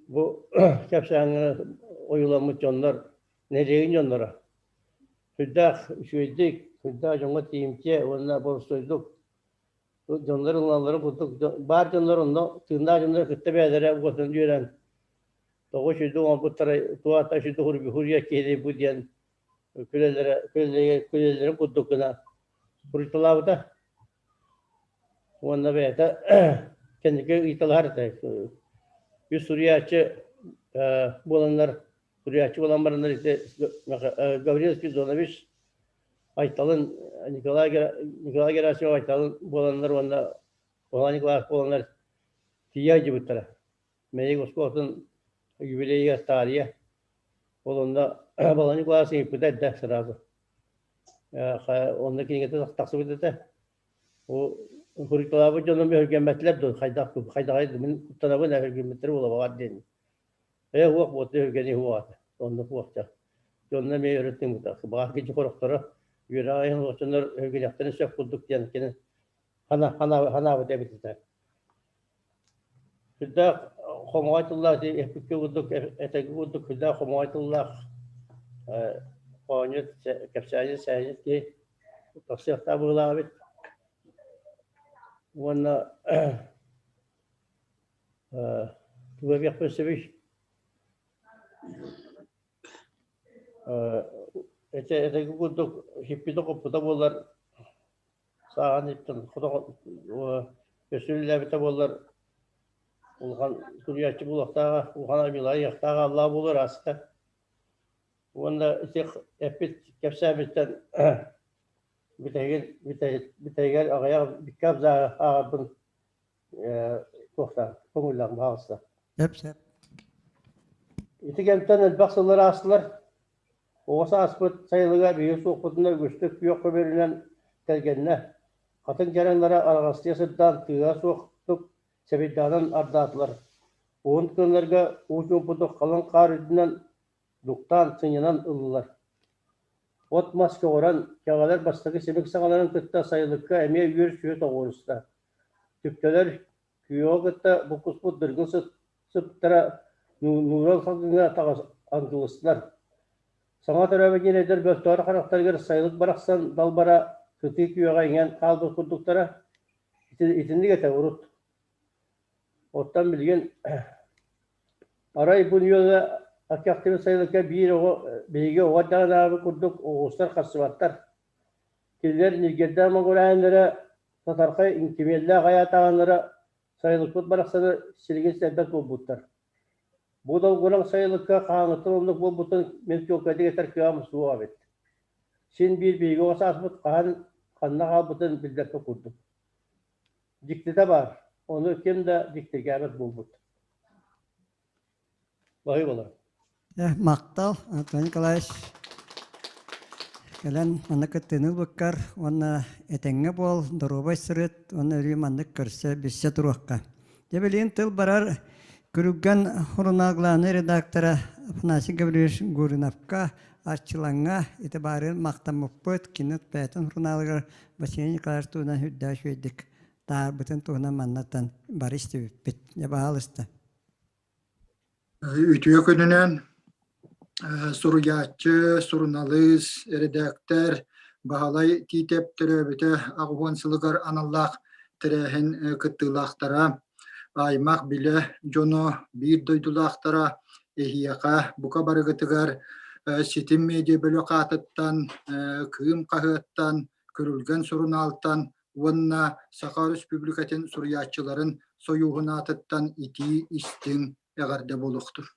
Бу кэпсээҥҥэ ойууламмыт дьоннор нэһилиэгин дьонноро сүрдээх үчүгэйдик, сүрдээх дьоҥҥо тиийимтиэ уонна боростуойдук дьоннор ылыналларын курдук баар дьоннор онно тыыннаах дьоннор кытта бэйэлэрэ уотунан үөрэн тоҕо үчүгэйдик оҥорбуттарай, туох аата үчүгэйдик суруйар киһи бу диэн күлэллэрэ күлэллэрин курдук гына суруйталаабыта. Уонна бэйэтэ кэнники ыйыталаһар этэ. Үс суруйааччы буоланнар, суруйааччы буолан бараннар ити Гаврил Спиридонович Айталын, Николай, Николай Герасимов Айталын буоланнар уонна Николай Николаев буоланнар тиийэ сылдьыбыттара. Мэйик оскуолатын юбилейыгар таарыйа. Ол онно Балан Николаевич ыйыппыта эрдэ сразу. Онно кинигэтэ тахсыбыт этэ. Ол суруйталаабыт дьонум өһүргэммэтилэр дуо, хайдах хайдаҕай мин куттанабын өһүргэммиттэрэ буолабаҕар диэн. Ээ уох буолта өһүргэни уоҕата. Оннук уохча. Дьонно эмиэ өрө тыыммыта. Баҕар кичи хорохторо үөрэҕэ иһин олохчоннор өһүргэниэхтэрин сөп курдук диэн кини ханаабыт эбит этэ. Сүрдээх хомоҕой тыллаах эппиккэ курдук этэргэ курдук сүрдээх хомоҕой тыллаах оонньуу кэпсээнньит сэһэнньит киһи тахсыахтаах быһыылаах эбит. Уонна тугу эбиэхпин сөбүй? Этэ этэргэ курдук сиппитэ-хоппута буоллар Сааҕын иттэн өссө үлэлээбитэ буоллар улахан суруйааччы буолуохтааҕа, улахан айымньылаах аллаа буолуор ааста. Уонна ити эппит кэпсээбиттэн бүтэһигин бүтэһигэр аҕыйах икки абзааһы ааҕарбын туохтаан көҥүллээх баҕаста. Сөп сөп. Ити кэмтэн элбэх сыллар аастылар. Оҕо сааспыт сайылыга биһиги суохпутуна үгүстүк күөх көбүөрүнэн тэлгэннэ. Хатыҥ дьараҥнара араҕастыйа сырдаан тыаһа суохтук сэбирдэҕинэн ардаатылар. Уһун кыһыннарга уу чуумпутук халыҥ хаар үрдүнэн дуктаан, сынньанан ыллылар. От-мас көҕөрөн, кэҕэлэр бастакы симик саҥаларын кытта сайылыкка эмиэ үөр-сүө тоҕуоруста. Түптэлэр күөҕү кытта буккуспут дыргыл сыттара нуурал салгыҥҥа ангылыстылар. Саҥа төрөөбүт ньирэйдэр бөлтөҕөр харахтарыгар сайылык барахсан далбара сытыы күөҕэ иҥэн хаалбыт курдуктара. Итинник этэ урут. Оттон билигин арай бу ньүөлэ аккахтыбыт сайылыкка биир оҕо биһиги оҕо эрдэҕинээҕи курдук оҕустар харсыбаттар. Кинилэр ньиргиэрдээх моҥгурааннара татархай кимиэллээх айаатааҕыннара Сайылыкпыт барахсаны силигин сэрбэт буолбуттар. Бу долгураҥ сайылыкка хаһааҥҥыттан оннук буолбутун мин чуолкайдык этэр кыаҕым суох эбит. Син биир биһиги оҕо сааспыт хаһан ханна хаалбытын билбэппит курдук. Дьиктитэ баар, ону ким да дьиктиргээбэт буолбут. Баһыыбалар. Махтал, Антон Николаевич. Кэлэн манна кыттыыны ылбыккар уонна этэҥҥэ буол, доруобай сырыт уонна өрүү маннык көрсө, билсэ туруохха. Дьэ билигин тыл барар Күрүлгэн сурунаал главнай редактора Афанасий Гаврильевич Гуриновка, Арчылаҥҥа ити баарыын махтаммыппыт. Кини бэйэтин сурунаалыгар Василий Николаевич туһунан үрдээх үчүгэйдик таһаарбытын туһунан маннаттан бары истибиппит. Дьэ, баһаалыста. Үтүө күнүнэн суруйааччы, суруналыыс, эрэдээктэр Баһылай Тиитэп төрөөбүтэ 80 сылыгар аналлаах тэрээһин кыттыылаахтара, аймах-билэ дьоно, биир дойдулаахтара эһиэхэ бука барыгытыгар Ситим медиа бөлөх аатыттан, Кыым хаһыаттан, Күрүлгэн сурунаалтан уонна Саха Өрөспүүбүлүкэтин суруйааччыларын сойууһун аатыттан итии истиҥ эҕэрдэ буолуохтун.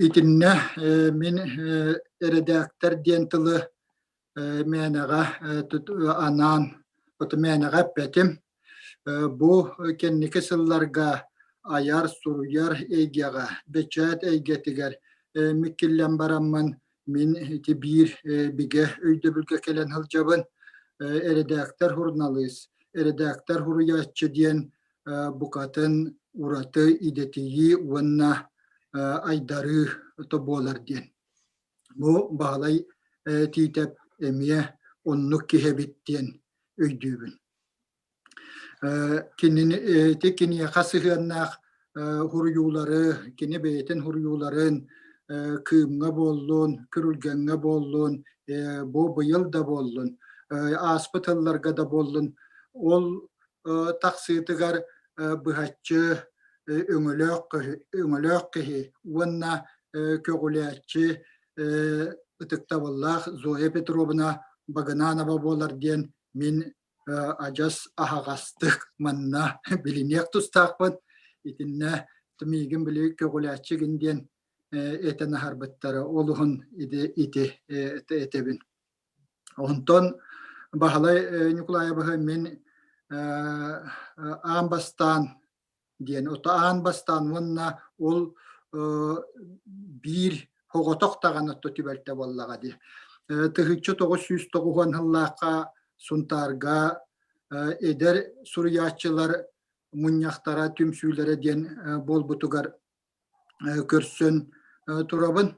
Итиннэ мин эрэдээктэр диэн тылы мээнэҕэ анаан мээнэҕэ эппэтим. Бу кэнники сылларга айар, суруйар эйгэҕэ, бэчээт эйгэтигэр миккиллэн бараммын мин ити биир бигэ өйдөбүлгэ кэлэн сылдьабын. Эрэдээктэр суруналыыс, эрэдээктэр суруйааччы диэн букатын ураты идэтийии уонна айдарыы буолар диэн. Бу Баһылай Тиитэп эмиэ оннук киһи эбит диэн өйдүүбүн. Кинини ити киниэхэ сыһыаннаах суруйуулары, кини бэйэтин суруйууларын Кыымҥа буоллун, Күрүлгэҥҥэ буоллун, бу быйыл да буоллун, ааспыт сылларга да буоллун, ол тахсыытыгар быһаччы өҥөлөөх өҥөлөөх киһи уонна көҕүлээччи ытыктабыллаах Зоя Петровна Багынанова буолар диэн мин адьас аһаҕастык манна билиниэх тустаахпын. Итиннэ миигин били көҕүлээччигин диэн этэн аһарбыттара олуһун ити этэбин. Онтон Баһылай Ньукулаайабыһы мин аан бастаан диэн ото аан бастаан уонна ол биир соҕотох даҕаны отто түбэлтэ буоллаҕа дии. 1990 сыллаахха Сунтаарга эдэр суруйааччылар мунньахтара түмсүүлэрэ диэн буолбутугар көрсөн турабын.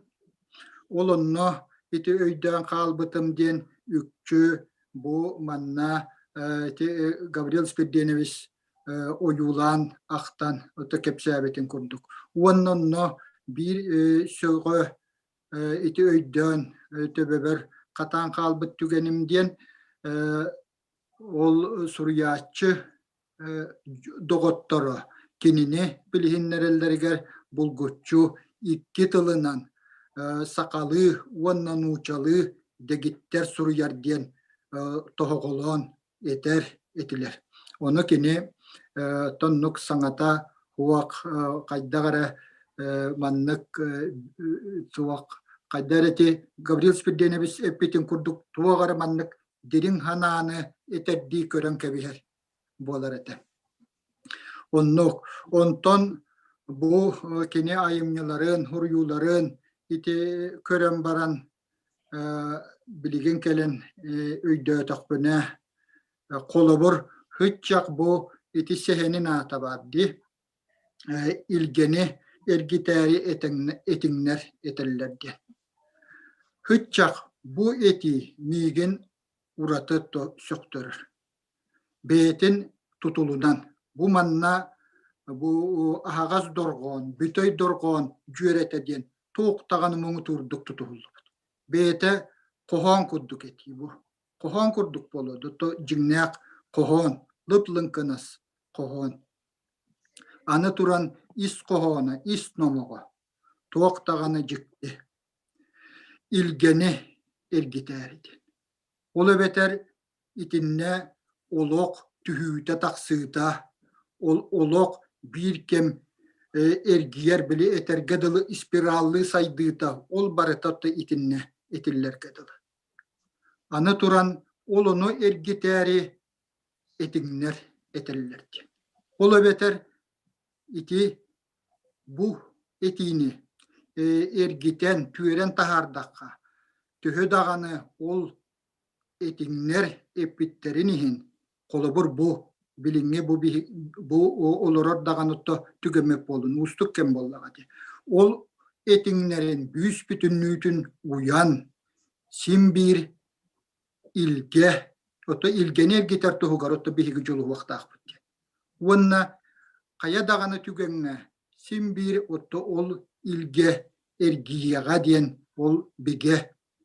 Ол онно ити өйдөөн хаалбытым диэн үкчү бу манна ити Гаврил Спирденович ойуулаан ахтан ото кэпсээбитин курдук. Уонна онно биир сөҕө ити өйдөөн төбөбөр хатаан хаалбыт түгэним диэн ол суруйааччы доҕотторо кинини билиһиннэрэллэригэр булгуччу икки тылынан сахалыы уонна нууччалыы дэгиттэр суруйар диэн тоһоҕолоон этэр этилэр. Ону кини тоннук саҥата суох хайдах эрэ маннык суох хайдах эрэ ити Гаврил Спирденович эппитин курдук туох эрэ маннык дириҥ санааны этэрдии көрөн кэбиһэр буолар этэ. Оннук. Онтон бу кини айымньыларын, суруйууларын ити көрөн баран билигин кэлэн өйдөөтөхпүнэ, холобур, һыччах бу ити сэһэнин аата баар дии. Илгэни эргитээри этиҥнэр этэллэр диэн. Һыччах бу этии миигин ураты сөхтөрөр. Бэйэтин тутулунан бу манна бу аһаҕас дорҕоон, бүтэй дорҕоон дьүөрэтэ диэн туох даҕаны муҥутуурдук тутуһуллубут. Бэйэтэ хоһоон курдук этии бу. Хоһоон курдук буолуо, то дьиҥнээх хоһоон, лып-лыҥкынас хоһоон. Аны туран ис хоһооно, ис номоҕо туох даҕаны дьикти. Илгэни эргитээри диэн. Ол эбэтэр итиннэ олох түһүүтэ-тахсыыта, ол олох биир кэм эргийэр, били этэргэ дылы спираллыы сайдыыта, ол барыта итиннэ этиллэргэ дылы. Аны туран ол ону эргитээри этиҥнэр этэллэр диэн. Ол эбэтэр ити бу этиини эргитэн, түөрэн таһаардахха, төһө даҕаны ол этиҥнэр эппиттэрин иһин, холобур бу билиҥҥи бу бу олорор даҕаны түгэммит буоллун, уустук кэм буоллаҕа дии. Ол этиҥнэрин бүүс бүтүннүүтүн уйан, син биир илгэ, ото илгэни эргитэр туһугар ото биһиги дьулуһуохтаахпыт диэн. Уонна хайа даҕаны түгэҥҥэ син биир ото ол илгэ эргийиэҕэ диэн ол бигэ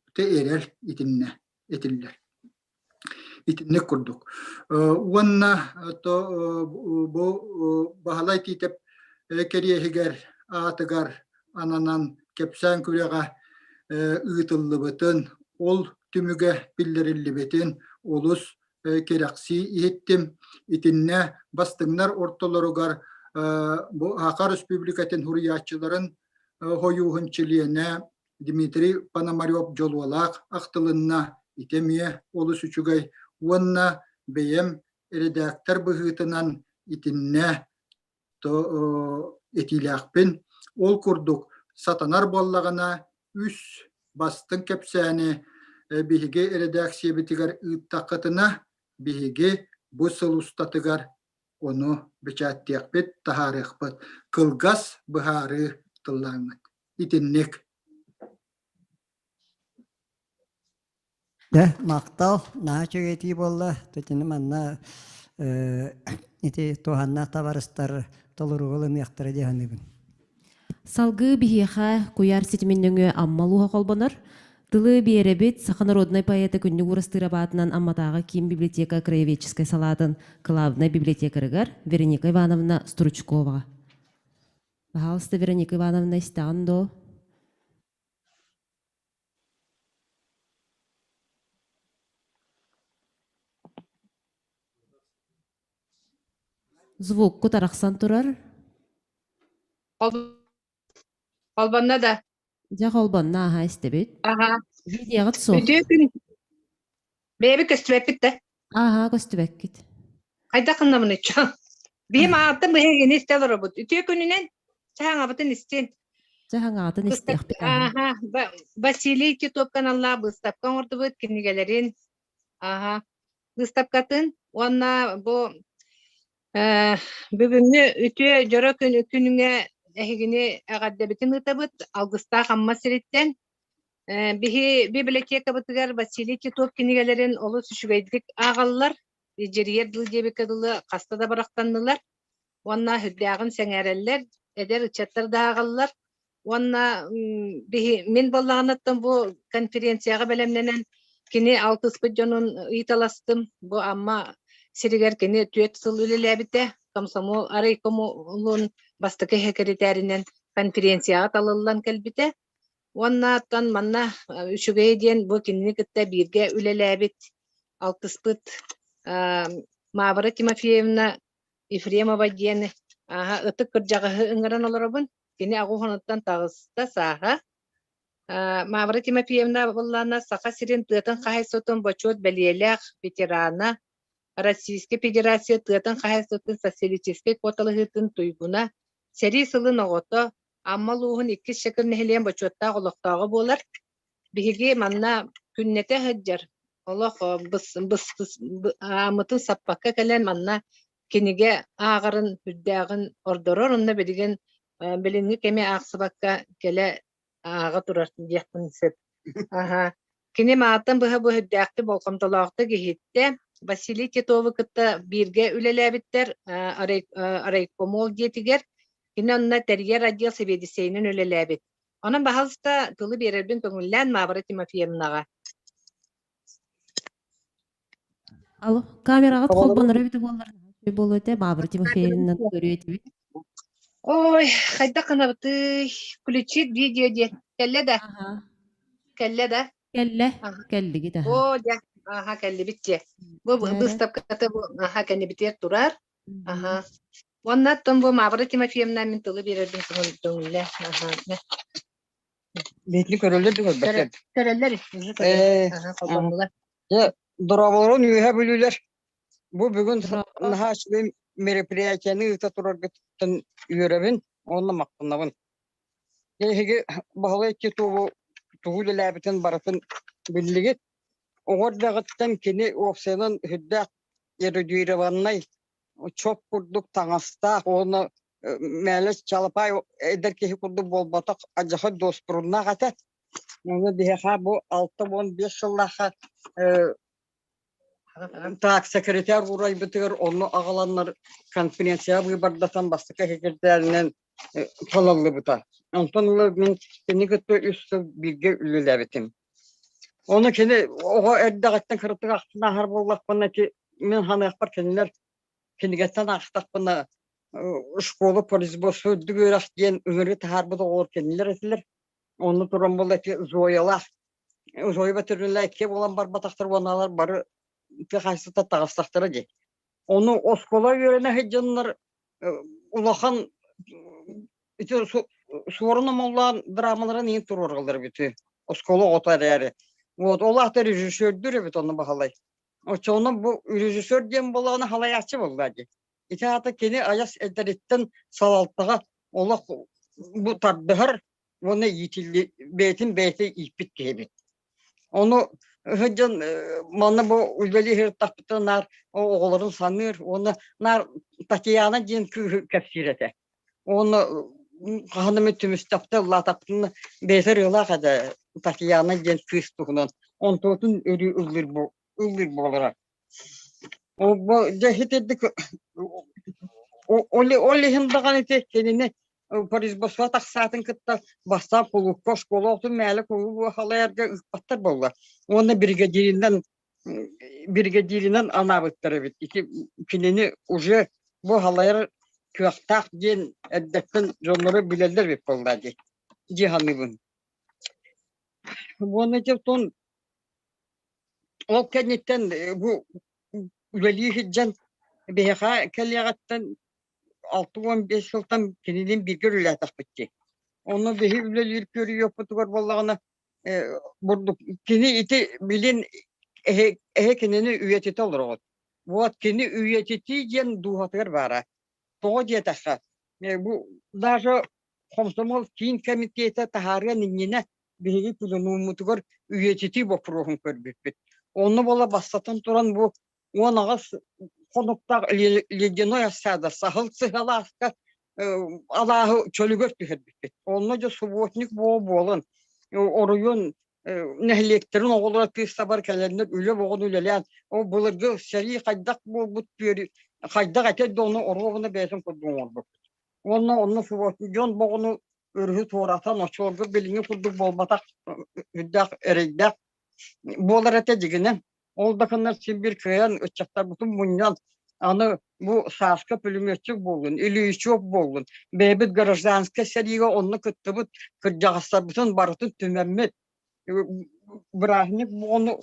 ото эрэл итиннэ этиллэр. Итинник курдук. Уонна то бу Баһылай Тиитэп кэриэһигэр аатыгар ананан кэпсээн күрэҕэ ыытыллыбытын ол. түмүгэ биллэриллибитин олус кэрэхсии иһиттим. Итиннэ бастыҥнар ортолоругар бу Саха Республикатын суруйааччыларын хойууһун чилиэнэ Дмитрий Пономарев дьолуолаах ахтылынна. Ити эмиэ олус үчүгэй уонна бэйэм редактор быһыытынан итиннэ этиилээхпин. Ол курдук сатанар буоллаҕына үс бастыҥ кэпсээни биһиги эрэдээксийэбитигэр ыыттаххытына, биһиги бу сыл устатыгар ону бэчээттиэхпит, таһаарыахпыт. Кылгас быһаарыы тыллааҥҥыт. Итинник. Дьэ, махтал, наһаа үчүгэй этии буолла. Итини манна ити туһаннаах табаарыстар толорууга ылыныахтара дии саныыбын. Салгыы биһиэхэ куйаар ситимин нөҥүө Амма улууһа холбонор. Тылы биэрэбит саха народнай поэта Күннүк Уурастыырап аатынан Амматааҕы киин библиотека краеведческай салаатын кылаабынай библиотекарыгар Вероника Ивановна Стручковаҕа. Пожалуйста, Вероника Ивановна, истэҕин доо? Звуккут арахсан турар. Холбонно да? Дьэ холбонно аһа истэбит. Аха. Видеоҕыт суох. Үтүө күн. Бэйэбит көстүбэппит да? Аһа көстүбэккит. Хайдах гыннабыный чо? Биһим ааттан быһа истэ олоробут. Үтүө күнүнэн чаһаҥабытын истин. Чаһаҥаҕытын истиэхпит. Аха. Василий Титов каналлаах быыстапка оҥордубут кинигэлэрин. Аха. Быыстапкатын уонна бу бүгүҥҥү үтүө дьоро күн күнүҥэ эһигини эҕэрдэбитин ыытабыт Алгыстаах Амма сириттэн. Биһи библиотекабытыгар Василий Титов кинигэлэрин олус үчүгэйдик ааҕаллар. Дьириэр дыл диэбиккэ дылы хаста да барахтаннылар уонна сүрдээҕин сэҥээрэллэр, эдэр ыччаттар да ааҕаллар. Уонна биһи мин буоллаҕынаттан бу конференцияҕа бэлэмнэнэн кини алтыспыт дьонун ыйыталастым. Бу Амма сиригэр кини түөрт сыл үлэлээбитэ. Комсомол райкомолун бастакы сэкирэтээринэн конференцияҕа талыллан кэлбитэ. Уонна оттон манна үчүгэйэ диэн бу кинини кытта бииргэ үлэлээбит, алтыспыт Мавра Тимофеевна Ефремова диэн ытык кырдьаҕаһы ыҥыран олоробун. Кини аҕуһунуттан таҕыста сааһа. Мавра Тимофеевна буоллаҕына Саха сирин тыатын хаһаайыстыбатын бочуот бэлиэлээх ветерана, Российскай Федерация тыатын хаһаайыстыбатын социалистическай куоталаһыытын туйгуна, сэрии сылын оҕото, Амма улууһун иккис Чакыр нэһилиэгин бочуоттаах олохтооҕо буолар. Биһиги манна күннэтэ сылдьар, олох ааммытын саппакка кэлэн манна кинигэ ааҕарын үрдээҕин ордорор уонна билигин билиҥҥи кэми аахсыбакка кэлэ ааҕа турар диэхпин сөп. Аһа. Кини мааттан быһа бу үрдээхтик болҕомтолоохтук иһиттэ. Василий Титовы кытта бииргэ үлэлээбиттэр райкомол дьиэтигэр. Кини онно тэрийэр отдел сэбиэдиссэйинэн үлэлээбит. Онон баһалыста тылы биэрэрбин көҥүллээн Мавра Тимофеевнаҕа. Алло, камераҕыт холбонор эбитэ буоллар буолуо этэ, Мавра Тимофеевна көрүө этибит. Ой, хайдах гынабытый? Включить видео диэн. Кэллэ да? Кэллэ да? Кэллэ, кэллигит аха. О, дьэ, аха кэллибит дьэ. Бу быыстапката бу аха кэннибитигэр турар. Аха. Уонна оттон бу Мавра Тимофеевна мин тылы биэрэрбин көҥүллэ. Аха. Бэйэтини көрөллөр да көрбөттөр. Көрөллөр, уже көрөллөр. Аха, холбоннулар. Дьэ, дорооболорун үөһэ бүлүүлэр. Бу бүгүн наһаа үчүгэй мероприятиены ыыта тураргыттан үөрэбин уонна махтанабын. Эһиги Баһылай Титову тугу үлэлээбитин барытын биллигит. Оҕо эрдэҕиттэн кини уопсайынан сүрдээх эрудированнай чоп курдук таҥастаах уонна мээлэ чалапаай эдэр киһи курдук буолбатах адьаха дуоспуруннаах этэ. Ону биһиэхэ бу 65 сыллаахха так секретарь уурайбытыгар онно аҕаланнар конференция быыбардатан бастакы секретаринэн талыллыбыта. Онтон ыла мин кини кытта үс сыл бииргэ үлэлээбитим. Ону кини оҕо эрдэҕиттэн кыратык ахтын ааһар буоллахпына ити мин ханыахпар кинилэр кинигэттэн аахтахпына школа производства үрдүк үөрэх диэн ыҥырыы таһаарбыт оҕолор кинилэр этилэр. Онно туран буолла ити Зоялаах. Зоя Петровна иккиэ буолан барбатахтар уонналар бары тыа хаһаайыстыбата таҕыстахтара дии. Ону оскуола үөрэнэ сылдьаннар улахан ити Суорун Омоллоон драмаларын иһин туруораллар эбит оскуола оҕото эрээри. Вот ол аата режиссердүүр эбит онно Баһылай. Оччоҕуна бу режиссер диэн буоллаҕына халайааччы буолла дии. Ити аата кини айас эдэриттэн салалтаҕа олох бу тардыһар уонна иитилли бэйэтин бэйэтэ ииппит киһи эбит. Ону сылдьан манна бу үлэлии сырыттахпытына наар оҕолорун саныыр уонна наар Татьяна диэн кыыһы кэпсиир этэ. Уонна хаһан эмэ түмүстэхтэ ыллаатахпытына бэйэтэ ырыалаах этэ Татьяна диэн кыыс туһунан. Онтуотун өрүү ыллыыр ыллыыр буолара. Бу дьэ итирдик ол иһин даҕаны ити кинини производство тахсаатын кытта бастаан кулуупка оскуола оҕотун мээлэ кулууп халайарга ыыппаттар буолла. Уонна биригэдьииринэн биригэдьииринэн анаабыттар эбит. Ити кинини уже бу халайар кыахтаах диэн эрдэттэн дьоннору билэллэр эбит буолла дии дии саныыбын. Уонна ити оттон Ол кэнниттэн бу үлэлии сылдьан биһиэхэ кэлиэҕиттэн 65 сылтан кинилиин бииргэ үлэлээтэхпит дии. Онно биһи үлэлиир көрүөхпүтүгэр буоллаҕына бурдук кини ити билин эһи, эһи кинини үйэтитэ олороҕут. Вот кини үйэтитии диэн дууһатыгар баара. Тоҕо диэтэххэ, бу даже хомсомол киин кэмитиэтэ таһаарыан иннинэ биһиги пленуммутугар үйэтитии боппуруоһун көрбүппүт. Онно буола бастатан туран бу 18 хонуктаах ледяной осада саһыл сыһалааска алааһы чөлүгэр түһэрбиппит. Онно дьэ субботник буо буолан оройуон нэһилиэктэрин оҕолоро кыыс сабар кэлэннэр үлэ боҕун үлэлээн ол былыргы сэрии хайдах буолбут түөрү хайдах этэ да ону оруобуна бэйэтин курдук оҥорбуппут. Уонна онно субботник дьон боҕуну өрүһү туоратан оччолорго билиҥҥи курдук буолбатах үрдээх эрэйдээх буолар этэ дьигинэн. Ол да гыннар син биир кыайан ыччаттарбытын мунньан аны бу сааска пулеметчик буоллун, Ильичев буоллун, бэйэбит гражданскай сэриигэ онно кыттыбыт кырдьаҕастарбытын барытын түмэммит бырааһынньык буону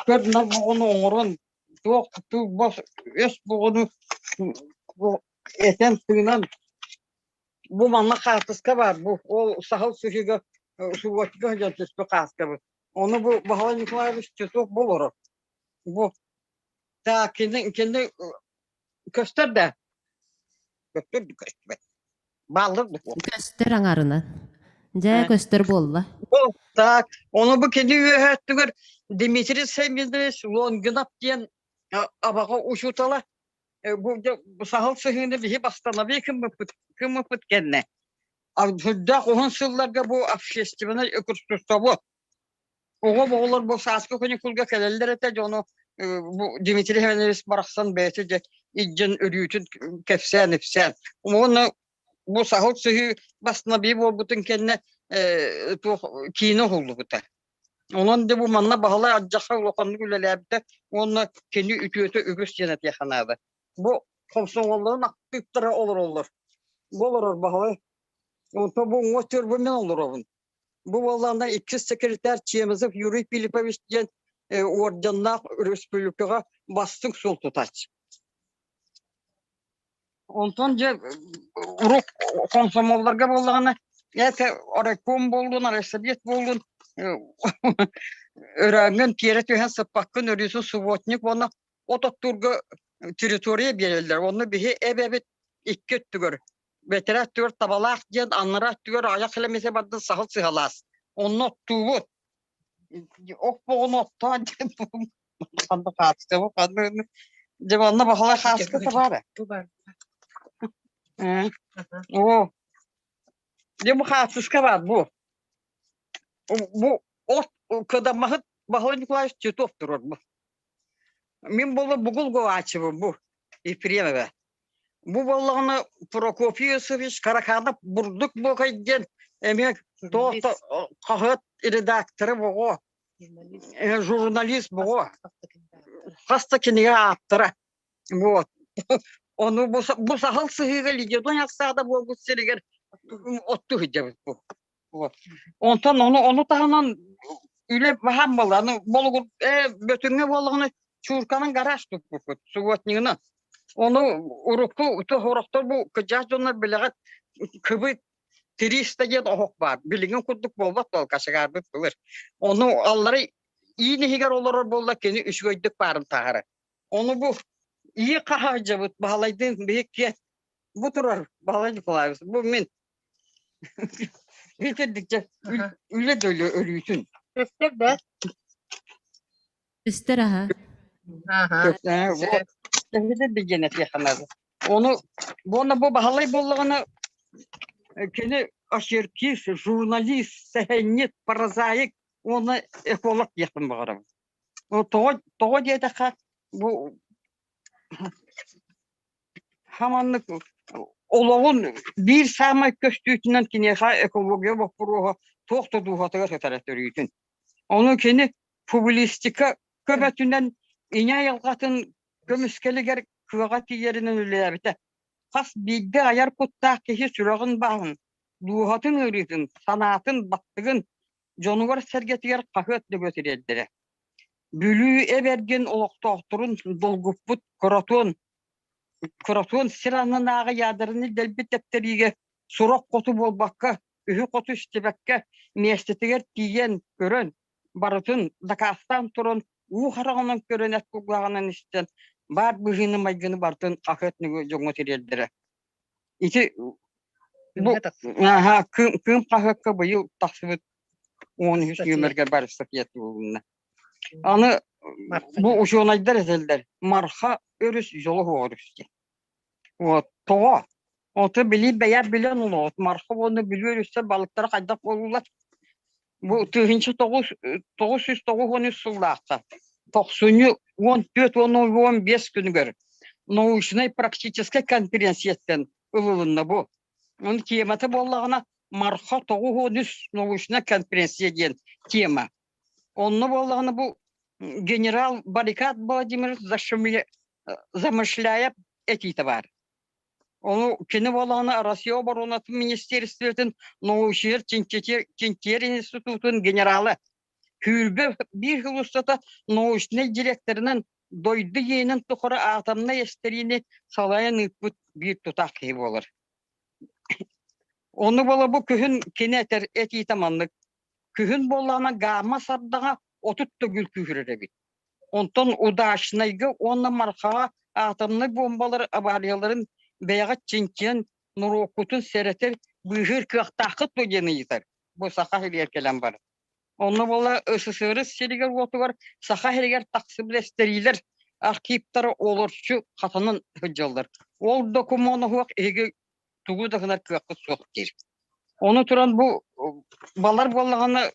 көр-нар буону оҥорон туох тыл-бос өс буону этэн-тыынан Бу манна хаартыска баар, бу ол саһыл сыһыыга субуотка сылдьан түспүт хааскабыт. Ону бу Баһылай Николаевич Титов бу олорор. Бу так кини кини көстөр да көстөр да көстүбэт. Бааллар да Көстөр аҥарынан. Дьэ, көстөр буолла. Бу так ону бу кини үөһөөттүгэр Дмитрий Семенович Лонгинов диэн абаҕа учуутала Бу саһыл сыһыыны биһи бастанабыы кыммыппыт кыммыппыт кэннэ сүрдээх уһун сылларга бу общественнай экскурсовод оҕо оҕолор бу сааскы каникулга кэлэллэр этэ дьону бу Дмитрий Иванович барахсан бэйэтэ дьэ илдьэн өрүүтүн кэпсээн ипсээн уонна бу саһыл сыһыы бастанабыы буолбутун кэннэ туох киинэ уһуллубута. Онон дьэ бу манна Баһылай алдьархай улаханнык үлэлээбитэ уонна кини үтүөтэ үгүс диэн этиэххэ наада. Бу хомсомуолларын актыыптара олороллор. Бу олорор Баһылай. Онтон бу уҥуох түөрбүн мин олоробун. Бу буоллаҕына иккис секретарь Чемезов Юрий Филиппович диэн орденнаах өрөспүүбүлүкэҕэ бастыҥ суол тутааччы. Онтон дьэ урук хомсомуолларга буоллаҕына это райком буоллун, райсовет буоллун өрөөҥҥүн тиэрэ түһэн сыппаккын өрүүсүн субботник уонна от оттуурга территория биэрэллэр. Онно биһи эбэбит икки өттүгэр бэтэрээ өттүгэр табалаах диэн анараа өттүгэр айах илэмисэ бардын саһыл сыһалаас. Онно оттуубут. Ох-боҕун оттоон диэн Ханна хааска бу ханна дьэ манна баһылай хааска табаара. Оо. Дьэ бу хаартыска баар бу. Бу от кыдамаһыт Баһылай Николаевич Титов турар бу. Мин буолла бугул говааччыбын бу Ефремове. Бу буоллаҕына Прокопий Иосифович Караканов бурдук буокай диэн эмиэ туох хаһыат редактора боҕо журналист боҕо хас да кинигэ ааптара вот ону бу саһыл сыһыыга ледяной осада буолбут сиригэр отту сылдьабыт бу вот онтон ону ону таһынан Үлэ баһаам буолла. Аны болугур Бөтүҥҥэ буоллаҕына чуурканан гараж туппуппут субботнигынан. Ону урукку сорохтор бу кырдьаҕас дьоннор билэҕит кыбы 300 диэн оһох баар. Билигин курдук буолбат буол кашыгаарбыт былыр. Ону аллара иин иһигэр олорор буолла кини үчүгэйдик баарын таһара. Ону бу ии хаһаайдьабыт Баһылайдыын биһикки бу турар Баһылай Николаевич бу мин Итирдикчэ үлэ дөлө өрүүтүн. Көстөр да? Көстөр аха. Ону буонна бу Баһылай буоллаҕына кини очеркист, журналист, сэһэнньит, прозаик уонна эколог диэхпин баҕарабын. Тоҕо тоҕо диэтэххэ бу Хаманнык олоҕун биир саамай көстүүтүнэн киниэхэ экология боппуруоһа туох да дууһатыгар сытара төрүүтүн. Ону кини публистика көмөтүнэн ийэ айылҕатын көмүскэлигэр кыаҕа тиийэринэн үлэлээбитэ. Хас биирдии айар куттаах киһи сүрэҕин бааһын, дууһатын ыарыытын, санаатын, баттыгын дьонугар-сэргэтигэр хаһыат нөҥүө тириэрдэрэ. Бүлүү эбэргин олохтоохторун долгуппут Коротуон Коротуон сир аннынааҕы ядернай дэлби тэптэриигэ сурах хоту буолбакка, үһү хоту истибэккэ, миэстэтигэр тиийэн көрөн, барытын дакаастаан туран, уу хараҕынан көрөн эт кулгааҕынан истэн, баар быһыыны-майгыны барытын хаһыат нөҥүө дьоҥҥо тириэрдэрэ. Ити бу аһа Кыым Кыым хаһыакка быйыл тахсыбыт 13 нүөмэргэ бар ыстатыйа туһулунна. Аны бу учуонайдар этэллэр Марха өрүс дьоло суох өрүс диэн. Вот тоҕо? Ото били бэйэр билэн олоҕут Марха уонна Бүлүү өрүстэр балыктара хайдах буолуулар? Бу 1993 сыллаахха тохсунньу 14-15 күнүгэр научнай-практическай конференцияттан ылылынна бу. Оны темата буоллаҕына Марха 93 научнай конференция диэн тема. Онно буоллаҕына бу генерал Баррикад Владимир Замышляев этиитэ баар. Ону кини буоллаҕына Россия оборонатын министерствотын научнай чинчийэр институтун генерала 21 сыл устата научнай директорынан дойду иэнин тухары атомнай эстэриини салайан ыыппыт биир тутаах киһи буолар. Ону буола бу күһүн кини этэр этиитэ маннык. Күһүн буоллаҕына гамма сардаҥа 30 төгүл күүһүрэр эбит. Онтон Удачнайга уонна Мархаҕа атомнай буомбалар аварияларын бэйэҕит чинчийэн норуоккутун сэрэтэр, быыһыыр кыахтааххыт дуо диэн ыйытар. Бу Саха сиригэр кэлэн баран. Онно буола СССР сиригэр-уотугар Саха сиригэр тахсыбыт эстэриилэр архивтара олорчу хатанан сылдьаллар. Ол докумуона суох эһиги тугу да гынар кыаххыт суох диир. Ону туран бу балар буоллаҕына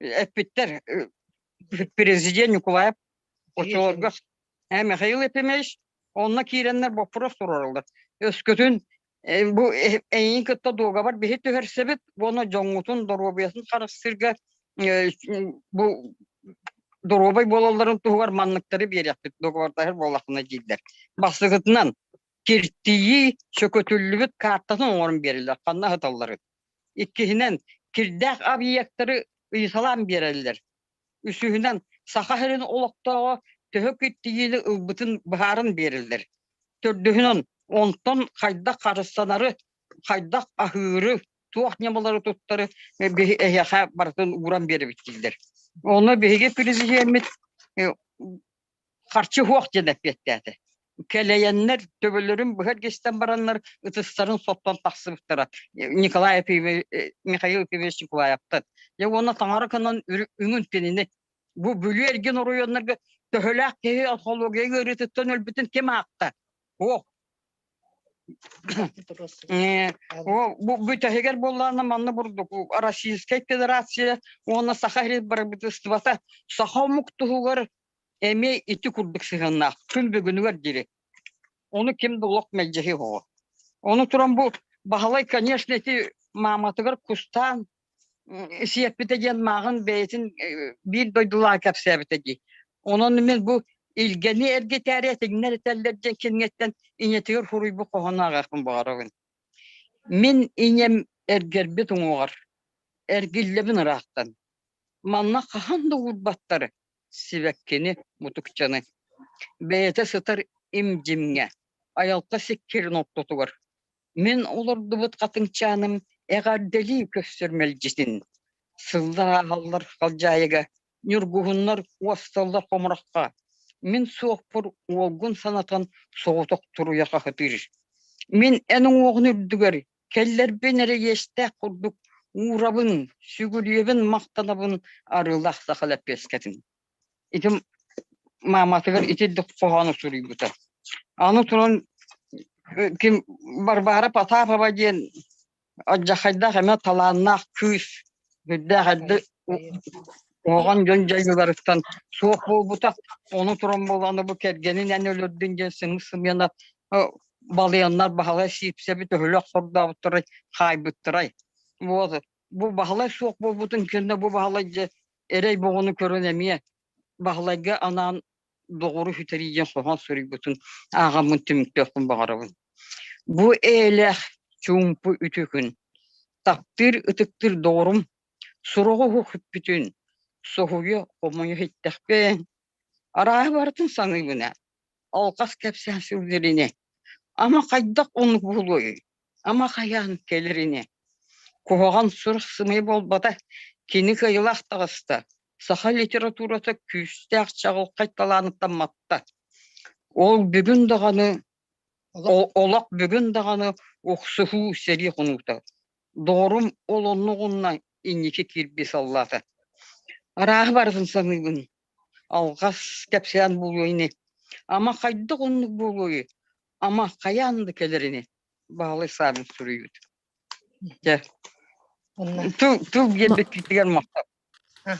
эппиттэр президент Николаев оччолорго Михаил Ефимович онно киирэннэр боппуруос туруораллар. Өскөтүн бу эйигин кытта дуогабар биһи түһэрсэбит уонна дьоҥҥутун доруобуйатын харыстыырга бу доруобай буолалларын туһугар манныктары биэриэхпит договордаһар буоллаххына дииллэр. Бастакытынан киртийии сөкөтүллүбүт каартатын оҥорон биэрэллэр ханна аһаталларын. Иккиһинэн, кирдээх объектары ыйыталаан биэрэллэр. Үсүһүнэн, Саха сирин олохтооҕо төһө киртийиини ылбытын быһааран биэрэллэр. Төрдүһүнэн, онтон хайдах харыстанары, хайдах аһыыры, туох ньымалары туттары биһи эһиэхэ барытын ууран биэрэбит дииллэр. Ону биһиги президеммит харчы суох диэн эппиэттээтэ. Кэлэйэннэр төбөлөрүн быһа эргистэн бараннар ытыстарын соттон тахсыбыттара Николай Михаил Ефимович Николаевтан. Дьэ уонна таҥара кынан үҥүн кинини бу Бүлүү эргин оройуоннарга төһөлөөх киһи онкология ыарыытыттан өлбүтүн ким аахта? Суох. Бу бүтэһигэр буоллаҕына манна бурдук Российскай Федерация уонна Саха сирин бырабыыталыстыбата саха омук туһугар эмиэ ити курдук сыһыаннаах күн бүгүнүгэр диэри. Ону ким да олох мэлдьэһиэ оҕо. Ону туран бу Баһылай, конечно, ити мааматыгар кустаан сиэппитэ диэн мааҕын бэйэтин биир дойдулаах кэпсээбитэ дии. Онон мин бу илгэни эргитээри этиҥнэр этэллэр диэн кинигэттэн ийэтигэр суруйбут хоһоону ааҕыахпын баҕарабын. Мин ийэм эргэрбит уҥуоҕар эргиллэбин ыраахтан. Манна хаһан да уурбаттар сибэккини, мутукчаны. Бэйэтэ сытар им-дьимҥэ, айылҕа сиккирин ортотугар. Мин олордубут хатыҥчааным эҕэрдэлии көрсөр мэлдьитин. Сыллар ааһаллар халдьаайыга, ньургуһуннар уосталлар хомурахха. Мин суохпур уолгун санатан соҕотох туруйа хаһытыыр. Мин эн уҥуоҕун үрдүгэр кэллэрбин эрэ иэстээх курдук уурабын, сүгүрүйэбин, махтанабын арыылаах саха лэппиэскэтин. Ити мааматыгар итирдик хоһоону суруйбута. Аны туран ким Варвара Потапова диэн алдьархайдаах эмэ талааннаах кыыс үрдээх эрдэ уоҕан дьон дьайыыларыттан суох буолбута. Ону туран буоллаҕына бу кэргэнин эн өлөрдүн диэн сымыс-сымыйана балыйаннар Баһылай Сиипсэби төһөлөөх сордообуттарай, хаайбыттарай. Вот бу Баһылай суох буолбутун кэннэ бу Баһылай дьэ эрэй боҕону көрөн эмиэ Баһылайга анаан доҕору сүтэрии диэн хоһоон суруйбутун ааҕаммын түмүктүөхпүн баҕарабын. Бу эйэлээх чуумпу үтүө күн таптыыр ытыктыыр доҕорум сураҕа уһук сүппүтүн соһуйа хомойо иһиттэхпин арааһы барытын саныыбын ээ алҕас кэпсээн сылдьар ини ама хайдах оннук буолуой ама хайаан кэлэр ини куһаҕан сурах сымыйа буолбата кини кыайыылаах таҕыста саха литературата күүстээх чаҕылхай талааныттан матта ол бүгүн даҕаны олох бүгүн даҕаны охсуһуу сэрии хонуута доҕорум ол оннугунна инники киирби саллаата арааһы барытын саныыбын алҕас кэпсээн буолуо ини ама хайдах оннук буолуой ама хайаан да кэлэр ини Баһылай Саввин суруйбут дьэ тыл тыл биэрбиккитигэр махтал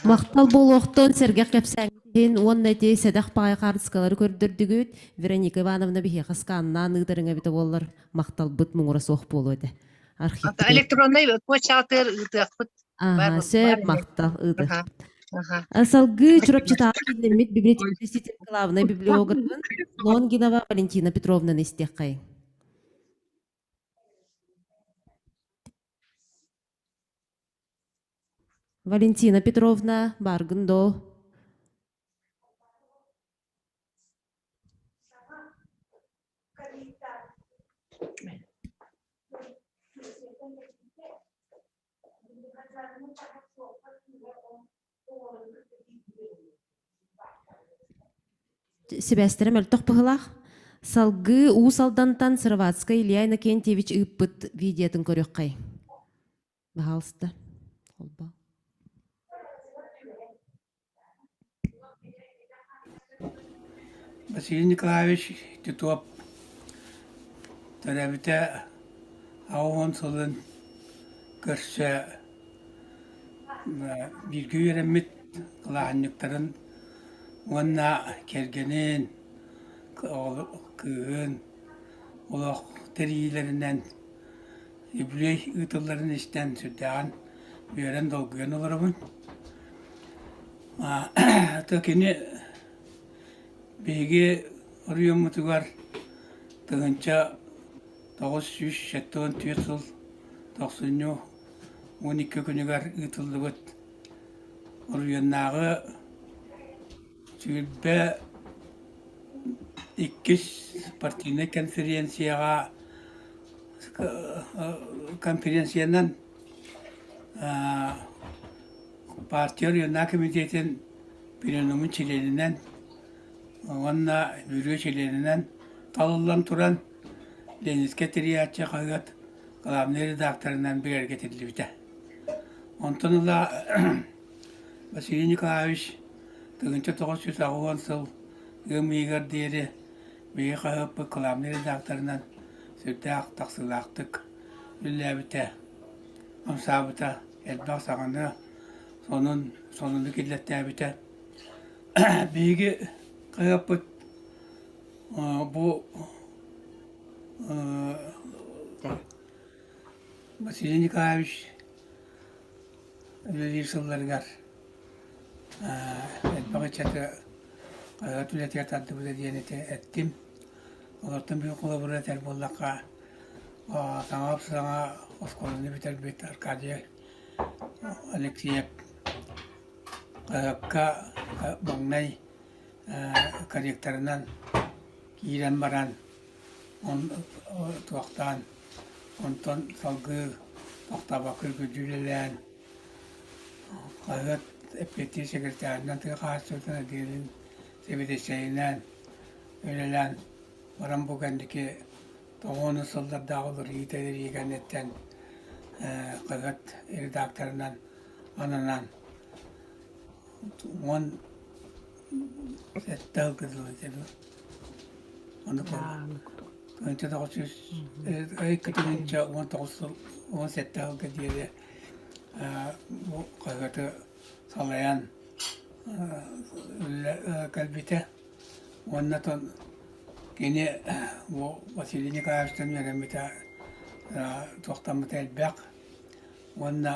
Махтал буолуохтун сэргэх кэпсээҥҥитин уонна ити сэдэх паай хаартыскалары көрдөрдүгүт. Вероника Ивановна биһиэхэ сканнаан ыытарыҥ эбитэ буоллар махталбыт муҥура суох буолуо этэ. Архивпытыгар. Электроннай почтаҕытыгар ыытыахпыт. Аха, сөп, махтал ыытыахпыт. Салгыы Чурапчытааҕы кииннэммит библиотека главнай библиографын Лонгинова Валентина Петровнаны истиэххэйиҥ. Валентина Петровна, бааргын доо? Сибээстэрэ мөлтөх быһыылаах. Салгыы Уус Алдантан Сыроватскай Илья Иннокентьевич ыыппыт видеотын көрүөххэй. Баһаалыста. Холбоо. Василий Николаевич Титов төрөөбүтэ 80 сылын көрсө бииргэ үөрэммит кылааһынньыктарын уонна кэргэнин, кыыһын олох тэрийиилэринэн үбүлүөй ыытылларын истэн сүрдээҕин үөрэн долгуйан олоробун. То кини биһиги оройуоммутугар 1974 сыл тохсунньу 12 күнүгэр ыытыллыбыт оройуоннааҕы 22 партийнай конференцияҕа конференциянан партия оройуоннааҕы комитетын пленумун чилиэнинэн уонна бюро чилиэнинэн талыллан туран Ленинскэй тэрийээччи хаһыат главнай редакторынан бигэргэтиллибитэ. Онтон ыла Василий Николаевич 1980 сыл ыам ыйыгар диэри биһиги хаһыаппыт кылаабынай редакторынан сүрдээх тахсыылаахтык үлэлээбитэ, хамсаабыта, элбэх саҥаны, сонун, сонуну киллэртээбитэ. Биһиги хаһыаппыт бу Василий Николаевич үлэлиир сылларыгар элбэх ыччаты хаһыат үлэтигэр тардыбыта диэн эттим. Олортон биир холобуру этэр буоллахха, саҥа саҥа оскуоланы бүтэрбит Аркадий Алексеев. Хаһыакка маҥнай корректорынан киирэн баран туохтаан онтон салгыы тохтообокко үлэлээн хаһыат эппиэттиир секретарынан тыа хаһаайыстыбатын отделын сэбиэдиссэйинэн үлэлээн баран бу кэнники тоҕуону сыллардаах уларыйыы тэрийии кэнниттэн хаһыат редакторынан ананан 17 сылга дылы Ону 19 19 сыл 17 сылга диэри бу хаһыаты салайан кэлбитэ. Уонна кини бу Василий Николаевичтан үөрэммитэ туохтаммыта элбэх. Уонна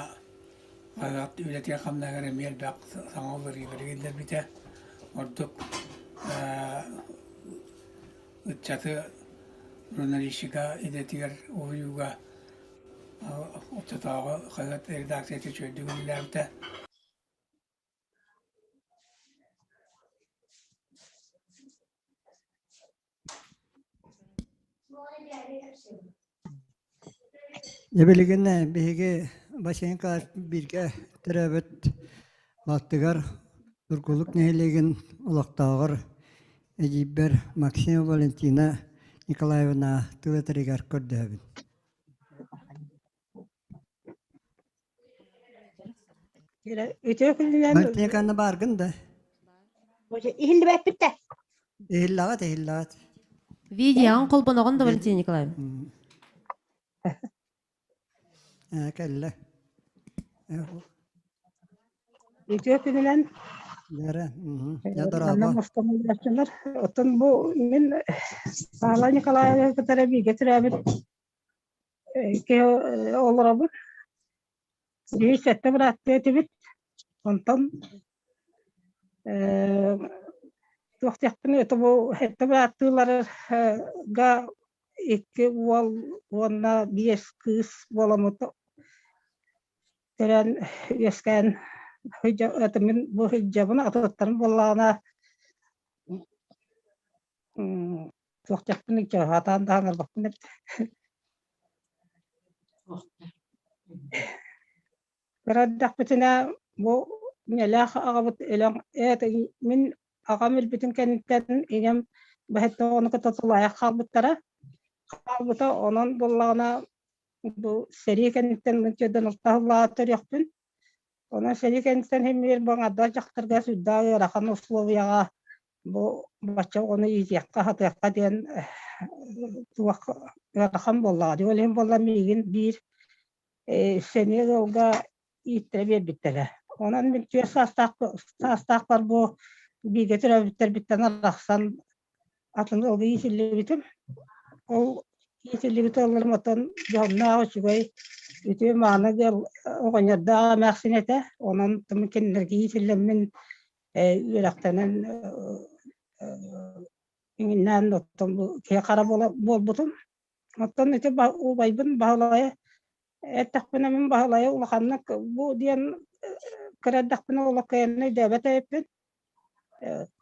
хаһыат үлэтигэр-хамнаһыгар эмиэ элбэх саҥа уларыйыылары киллэрбитэ. Ордук ыччаты журналистика идэтигэр уһуйууга оччотооҕу хаһыат редакцията үчүгэйдик үлэлээбитэ. Дьэ билигин биһиги Василий Николаевич бииргэ төрөөбүт балтыгар Тургулук нэһилиэгин олохтооҕор эдьиийбэр Максимова Валентина Николаевна тыл этэригэр көрдөһөбүн. Үтүө күнүнэн Валентина Николаевна бааргын да? Иһиллибэппит да. Иһиллэҕит, иһиллэҕит. Видеоҕын холбоноҕун да Валентина Николаевна? Кэллэ. Үтүө күнүнэн Дара, Манна мустан Оттон бу мин Павла Николаевна кытары бииргэ төрөөбүт киһи олоробут. Биһи сэттэ бырааттыы этибит. Онтон туох диэхпиний, это бу сэттэ бырааттыыларга икки уол уонна биэс кыыс буоламмыт төрөөн үөскээн это мин бу сылдьабын атыттарым буоллаҕына туох диэхпиний сатаан да саҥарбаппын эбит. Кыра эрдэхпитинэ бу ийэлээх аҕабыт өлөн это мин аҕам өлбүтүн кэнниттэн ийэм бэһэттэ оҕону кытта тулаайах хаалбыттара. Хаалбыта онон буоллаҕына бу сэрии кэнниттэн мынчыдан алтаһыллаҕа төрүөхпүн. Онон сэрии кэнниттэн син бу аҥардас дьахтарга сүрдээх ыарахан условияҕа бу бачча оҕону иитиэххэ аһатыахха диэн туох ыарахан буоллаҕа дии. Ол иһин буолла миигин биир сэниэ ыалга ииттэрэ биэрбиттэрэ. Онон мин түөрт саастаах саастаахпар бу бииргэ төрөөбүттэрбиттэн арахсан атын ыалга иитиллибитим. Ол иитиллибит ыалларым оттон дьоһуннаах үчүгэй үтүө мааны ыал оҕонньордоох эмээхсин этэ. Онон кинилэргэ иитиллэммин үөрэхтэнэн иҥиннээн оттон бу киһи хара буолбутум. Оттон ити убайбын Баһылайы эттэхпинэ мин Баһылайы улаханнык бу диэн кыра эрдэхпинэ олох кыайан өйдөөбөт эбиппин.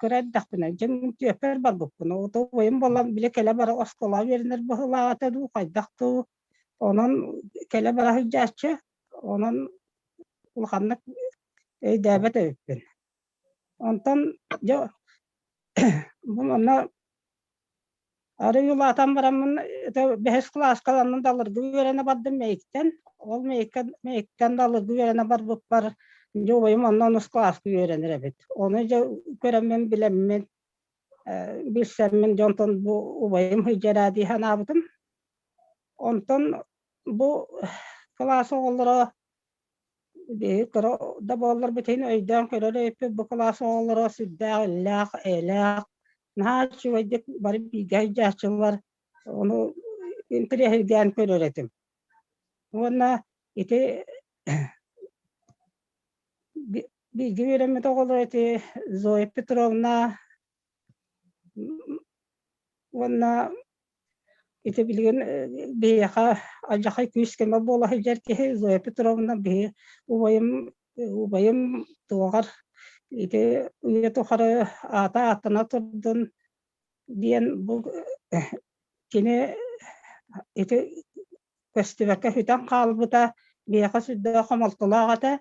Кыра эрдэхпинэ дьэ мин түөппэр барбыппын. Ото убайым буолан били кэлэ бара оскуолаҕа үөрэнэр быһыылаах этэ дуу, хайдах дуу. Онон кэлэ бара сылдьааччы. Онон улаханнык өйдөөбөт эбиппин. Онтон дьэ бу манна арыый улаатан бараммын это бэһис кылааска ыланнын далыргы үөрэнэ бардым Мэйиктэн. Ол Мэйиккэ Мэйиктэн далыргы үөрэнэ барбыппар дьэ убайым онно онус кылааска үөрэнэр эбит. Ону дьэ көрөммүн билэммин билсэммин дьэ онтон бу убайым сылдьар дии санаабытым. Онтон бу кылаас оҕолоро Биһиги кыра да буолларбыт иһин өйдөөн көрөр эбиппит бу кылаас оҕолоро сүрдээх иллээх, эйэлээх, наһаа үчүгэйдик бары бииргэ сылдьааччылар, ону интэриэһиргээн көрөр этим. Уонна ити бииргэ үөрэммит оҕолор ити Зоя Петровна Уонна ити билигин биһиэхэ алдьархай күүс көмө буола сылдьар киһи Зоя Петровна биһи убайым убайым туоҕар Ити үйэ тухары аата ааттана турдун диэн бу кини ити көстүбэккэ сүтэн хаалбыта биһиэхэ сүрдээх хомолтолоох этэ.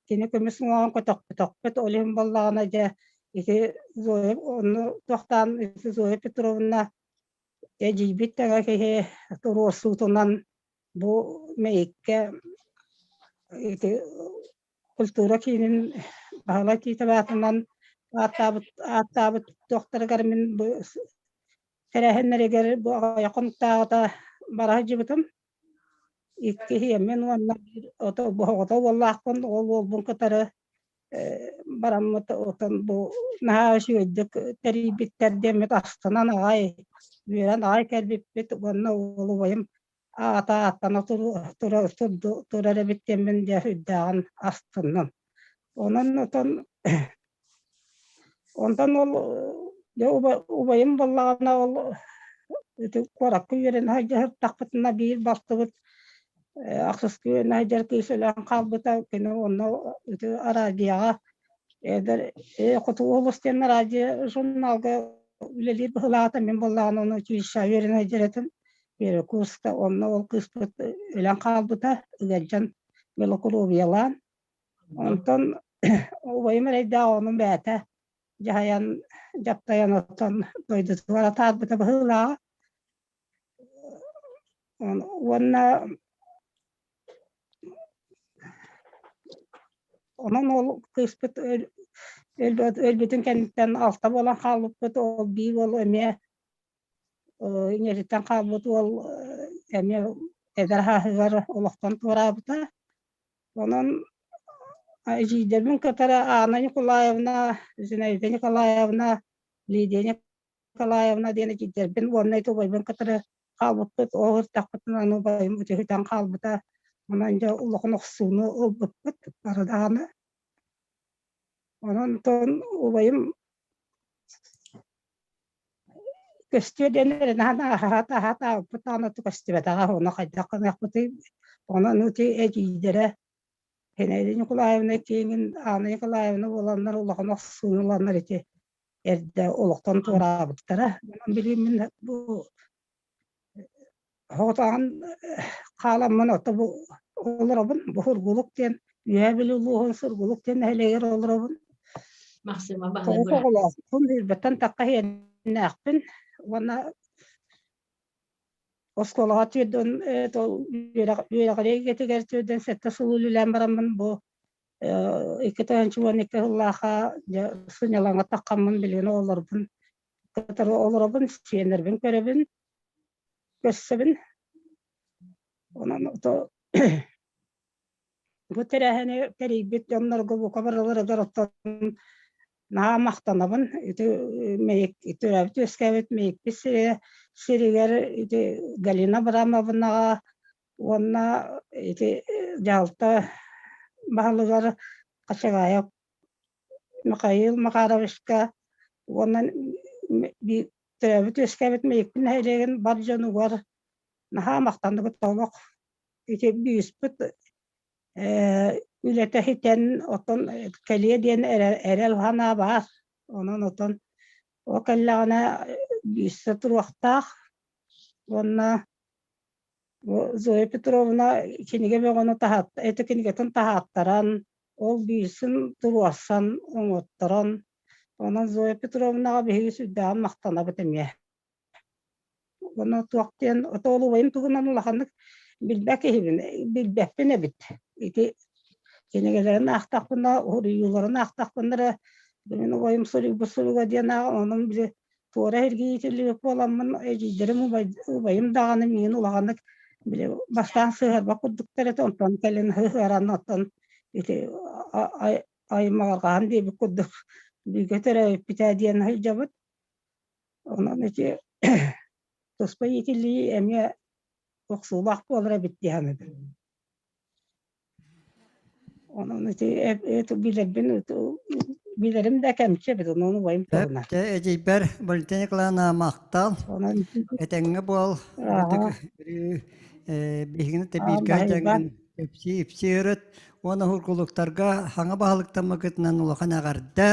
Кини көмүс уҥуоҕун көтөхпөтөхпүт, ол иһин буоллаҕына дьэ ити Зоя онно туохтаан ити Зоя Петровна эдьиийбит тэҥэ киһи туруорсуутунан бу Мэйиккэ ити культура киинин Баһылай Тиитов аатынан ааттаабыт ааттаабыт туохтарыгар мин бу тэрээһиннэригэр бу аҕыйах хонуктааҕыта бара сылдьыбытым. Икки иһиэммин уонна биир ото оҕото уоллаахпын, ол уолбун кытары бараммыт отон бу наһаа үчүгэйдик тэрийбиттэр диэммит астынан аҕай үөрэн аҕай кэлбиппит уонна уол убайым аата ааттана турар эбит диэммин дьэ үрдээҕин астынным. Онон отон онтон ол дьэ убайым буоллаҕына ол ити куоракка үөрэнэ сылдьыһыртахпытына биир балтыбыт ахсыска үөрэнэ сылдьар кыыс өлөн хаалбыта кини онно ити араадьыйаҕа эдэр хотугу улус диэн араадьыйа журналга үлэлиир быһыылаата мин буоллаҕына ону училищеҕа үөрэнэ сылдьар этим курска онно ол кыыспыт өлөн хаалбыта ыалдьан белокуровиялаан онтон убайым эрэйдээх онун бэйэтэ дьаһайан дьаптайан оттон дойдутугар атаарбыта быһыылааҕа уонна онон ол кыыспыт өлбүтүн кэнниттэн алта буолан хаалбыппыт ол биир уол эмиэ ийэтиттэн хаалбыт уол эмиэ эдэр сааһыгар олохтон туораабыта. Онон эдьиийдэрбин кытары Анна Николаевна, Зинаида Николаевна, Лидия Николаевна диэн эдьиийдэрбин уонна ити убайбын кытары хаалбыппыт. Ол ыртахпытынан убайым үтүһүтэн хаалбыта. Онон дьэ улахан охсууну ылбыппыт бары даҕаны. Онон убайым Көстүө диэн эрэнэ аһаата-аһаата даҕаны көстүбэтэҕэ ону хайдах гыныахпытый онон ити эдьиийдэрэ Геннадий Николаевна киэҥин Анна Николаевна буоланнар улахан охсууну ыланнар ити эрдэ олохтон туораабыттара. Онон билигин мин бу Соҕотоҕун хааламмын ото бу олоробун. Бу Сургулук диэн Үөһээ Бүлүү улууһун Сургулук диэн нэһилиэгэр олоробун. Махсыма Тоҕус оҕолоохпун, Ньурбаттан тахха иһиэннээхпин уонна оскуолаҕа түөрдэн үөрэҕирии эйгэтигэр түөрдэн сэттэ сыл үлэлээн бараммын бу 2012 сыллаахха дьэ сынньалаҥҥа таххаммын билигин оҕолорбун кытары олоробун, сиэннэрбин көрөбүн көрсөбүн. Онон ото бу тэрээһини тэрийбит дьоннорго бука барыларыгар оттон наһаа махтанабын. Ити Мэйик төрөөбүт үөскээбит Мэйикпит сирэ сиригэр ити Галина Абрамовнаҕа уонна ити дьаһалта баһылыгар Хачагаев Михаил Макаровичка уонна төрөөбүт-үөскээбит Мэйикпин нэһилиэгин бар дьонугар наһаа махтанныбыт олох ити бүүспүт үлэтэ ситэн оттон кэлиэ диэн эрэл санаа баар. Онон отон ол кэллэҕинэ бүүсэ туруохтаах уонна Зоя Петровна кинигэ бөҕөнү таһаат ити кинигэтин таһааттаран ол биирсин туруорсан оҥотторон онон Зоя Петровнаҕа биһиги сүрдээҕин махтанабыт эмиэ. Ону туох диэн ото ол убайым туһунан улаханнык билбэт киһибин билбэппин эбит. Ити кинигэлэрин аахтахпына, уһуруйууларын аахтахпына эрэ мин убайым суруйбут суруга диэн ааҕан онон били туора эргийитиллибит буоламмын эдьиийдэрим убайым даҕаны миигин улаханнык били бастаан сыһыарбат курдуктар этэ онтон кэлин сыһыаран оттон ити аймаҕырҕаан диэбит курдук бииргэ төрөөбүппүтэ диэн сылдьабыт. Онон ити туспа иитиллии эмиэ охсуулаах буолар эбит дии саныыбын. Онон ити билэрбин билэрим да кэмчи эбит онон убайым туһунан. Дьэ эдьиийбэр Валентина Николаевна махтал. Этэҥҥэ буол. Биһигини те бииргэ дьаҥын ипси ипси ырыт. Уонна Һургулуктарга хаҥа баһылыктаммыкытынан улахан эҕэрдэ.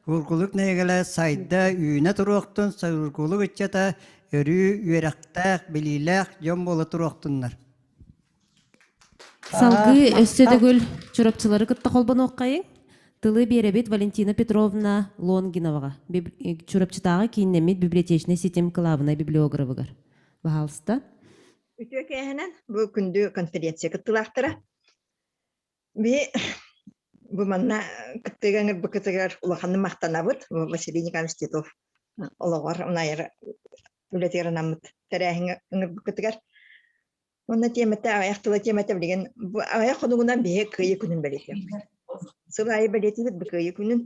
Һургулук нэһилиэгэ сайда үүнэ туруохтун, Һургулук ыччата өрүү үөрэхтээх, билиилээх дьон буола туруохтуннар. Салгыы өссө төгүл Чурапчылары кытта холбонуоххайыҥ. Тылы биэрэбит Валентина Петровна Лонгиноваҕа, Чурапчытааҕы кииннэммит библиотечнай ситим кылаабынай библиографыгар. Баһаалыста. Үтүө кээһэнэн бу күндү конференция кыттыылаахтара. Би бу манна кыттыыга ыҥырбыкытыгар улаханнык махтанабыт. Василий Николаевич Титов олоҕор унайар үлэтигэр анаммыт тэрээһиҥҥэ ыҥырбыкытыгар. Уонна тиэмэтэ аҕыйах тыла тиэмэтэ билигин бу аҕыйах хонугунан биһи Кыайыы күнүн бэлиэтиэхпит. Сыл аайы бэлиэтиибит бу Кыайыы күнүн.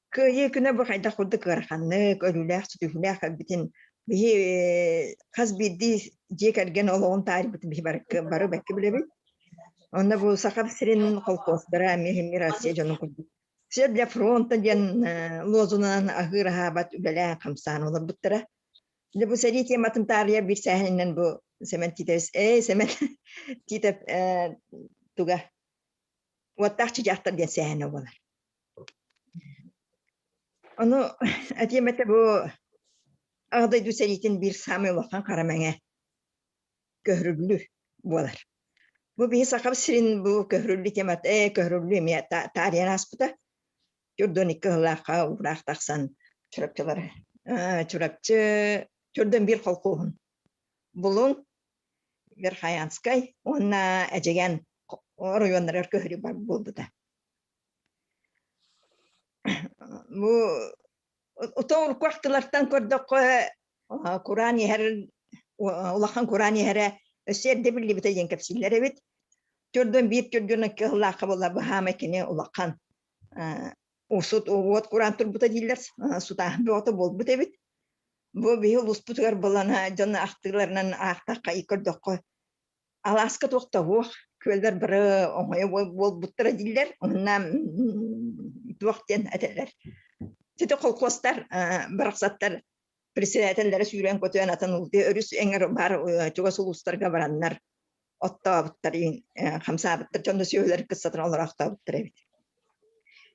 Кыайыы күнэ бу хайдах курдук ыараханнык, өлүүлээх-сүтүгүлээх кэлбитин биһи хас биирдии дьиэ кэргэн олоҕун таарыйбытын биһи бары, бары бэккэ билэбит. Онно бу Саха сирин холкуостара эмиэ иһиммир Россия дьонун курдук «Все для фронта» диэн лозунунан аһыыр-аһаабат үлэлээн-хамсаан олорбуттара. Дьэ бу сэрии тематын таарыйа биир сээһининэн бу Сэмэн Тиитэбис, ээ Сэмэн Тиитэп туга уоттаах чычаахтар диэн сээһинэ буолар. Ону этиэм этэ бу Аҕа дойду сэриитин биир саамай улахан хара мэҥэ көһөрүллүү буолар. Бу биһи Сахабыт сирин бу көһөрүллүү темата ээ көһөрүллүү эмиэ таарыйан ааспыта. Чурдун икки ыһылаахха уураах тахсан Чурапчылар Чурапчы Чурдун биир холкуоһун Булуҥ Верхоянскай уонна Эдьигээн оройуоннарыгар көһөрүү бар буолбута. Бу утоурку ахтылартан көрдөххө кураан иһэр улахан кураан иһэрэ өссө эрдэ биллибитэ диэн кэпсииллэр эбит. Түрдүн биир түрдүн кыһыллаахха буолла быһаама кини улахан усут уот кураан турбута дииллэр сутааһын бөҕөтө буолбут эбит. Бу биһи улууспутугар булана дьон ахтыыларынан аахтахха көрдөххө алааска туох да суох, күөллэр бары оҥойо буолбуттара дииллэр. Онно туох диэн этэллэр. Сити холкуостар барахсаттар председателлэрэ сүүрэн-көтөн атын өрүс эҥэр баар чугас улуустарга бараннар оттообуттар, хамсаабыттар, дьонно сүөһүлэр кыссатын олороохтообуттар эбит.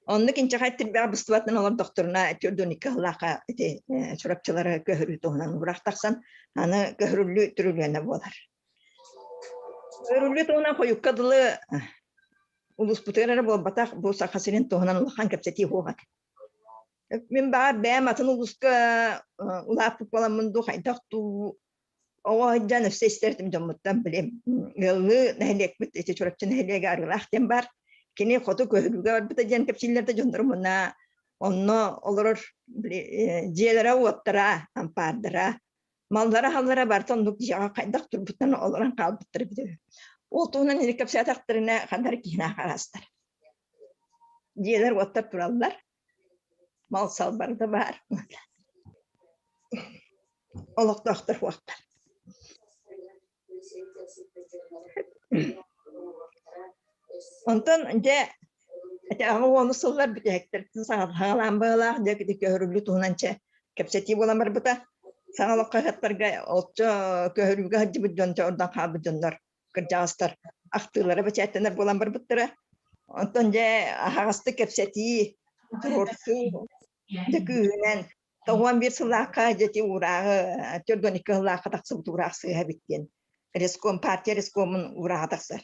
Оннук инчэҕэй тирбэҕэ быстыбатынан олордохторуна төрдүн икки сыллаахха ити Чурапчылары көһөрүү туһунан уураах тахсан, аны көһөрүллүү түрүлүөнэ буолар. Көһөрүллүү туһунан хойукка дылы улууспутугар эрэ буолбатах, бу Саха сирин туһунан улахан кэпсэтии суох этэ. Мин баҕар бэйэм атын улууска улааппыт буоламмын дуу, хайдах дуу оҕо сылдьан өссө истэртим дьоммуттан билим ыаллыы нэһилиэкпит ити Чурапчы нэһилиэгэ Арыылаах диэн баар. Кини хоту көһөрүүгэ барбыта диэн кэпсииллэр да дьоннорум мына онно олорор били дьиэлэрэ-уоттара, ампаардара, маллара-халлара барыта оннук дьиэҕэ хайдах турбуттан олорон хаалбыттара эбитэ үһү. Ол туһунан ини кэпсээтэхтэринэ ханна эрэ киһини аһаастар. Дьиэлэр-уоттар тураллар, мал-сал барыта баар. Олохтоохтор уохтар. Онтон дьэ ити аҕа уону сыллар бүтэһиктэртэн саҕалаан быһыылаах дьэ көһөрүллүү туһунан чэ кэпсэтии буолан барбыта. Саҥа олох хаһыаттарга оччо көһөрүүгэ сылдьыбыт дьон чэ ордон хаалбыт дьоннор кырдьаҕастар ахтыылара бэчээттэнэр буолан барбыттара. Онтон дьэ аһаҕастык кэпсэтии, туруорсуу дьэ күүһүнэн 91 сыллаахха дьэ ити уурааҕы 42 сыллаахха тахсыбыт уураах сыыһа эбит диэн реском партия рескомун уурааҕа тахсар.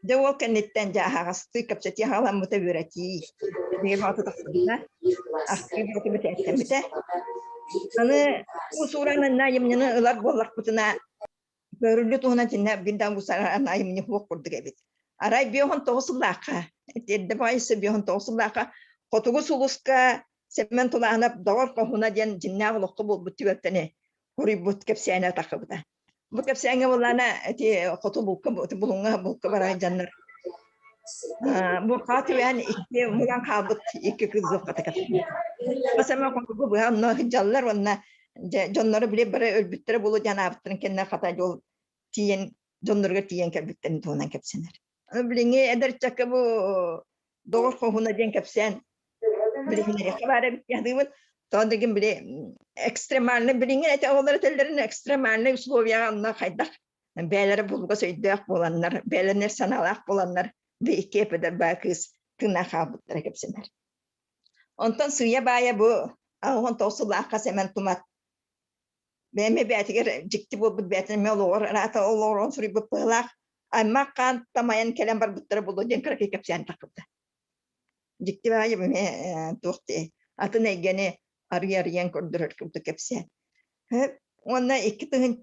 Дьэ ол кэнниттэн дьэ аһаҕастыы кэпсэтии халаммыта үөрэтии. Биһиги баҕата тахсыбыта, ахтыы бөҕөтө бэчээттэммитэ. Аны уус-уран айымньыны ылар буоллахпытына Көөрүллүү туһунан итиннэ биир да уус-уран айымньы суох курдук эбит. Арай 59 сыллаахха, эрдэ баҕайы 59 сыллаахха Хотугу сулуска Сэмэн Тулаанап Доҕор хоһуна диэн дьиҥнээх олоххо буолбут түбэлтэни хоруйбут кэпсээнэ таххыбыта. Бу кэпсээҥҥэ буоллаана ити хоту булка булуҥҥа булка барар дьоннор Бурхаа түбэһэн икки муран хаалбыт икки кыыс дьылҕата кэпсиир. Бас эмэ хотугу быһа онно сылдьаллар уонна дьэ дьонноро били бары өлбүттэрэ буолуо диэн аабыттарын кэннэ хата дьол тиийэн дьонноругар тиийэн кэлбиттэрин туһунан кэпсэнэр. Билиҥҥи эдэр ыччакка бу доҕор хоһуна диэн кэпсээн билиһиннэриэххэ баар эбит дии саныыбын. Тоҕо дигин били экстремальный билиҥҥи эти оҕолор этэллэрин экстремальный условияҕа онно хайдах Бэйэлэрэ булугас өйдөөх буоланнар, бэйэлэринэр санаалаах буоланнар, бу икки эпэдэр баа кыыс тыыннаах хаалбыттара кэпсэнэр. Онтон сыыйа-баайа бу 89 сыллаахха Сэмэн Тумат бэйэм эбээтигэр дьикти буолбут бэйэтин эмиэ олоҕор араата олоҕуран суруйбут быһыылаах аймах хаан тамайан кэлэн барбыттара буолуо диэн кыракый кэпсээн таххыбыта. Дьикти баайы эмиэ туох дии атын эйгэни арый-арыйан көрдөрөр курдук кэпсээн. Уонна 2000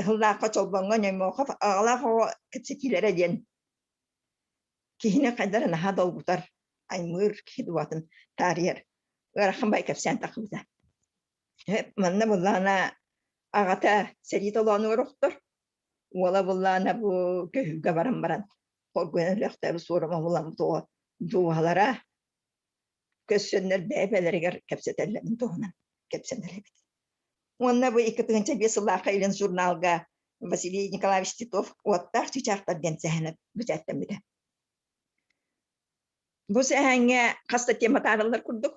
сыллаахха Чолбоҥҥо Ньоймоохов аҕалаах оҕо кэпсэтиилэрэ диэн киһини хайдах эрэ наһаа долгутар, аймыыр киһи дууһатын таарыйар ыарахан бай кэпсээн тахсыбыта. Манна буллаҕына аҕата сэрии толоонугар охтор, уола буллаҕына бу көһүүгэ баран баран хоргуйан өлүөхтээбит суорума булан тоҕо дууһалара көссөннөр бэйэ-бэйэлэригэр кэпсэтэллэрин туһунан кэпсэнэр эбит. Уонна бу 2005 сыллаахха Илин журналга Василий Николаевич Титов «Уоттаах чыычаахтар» диэн сэһэнэ бэчээттэммитэ. Бу сэһэҥҥэ хас да тема таарыллар курдук.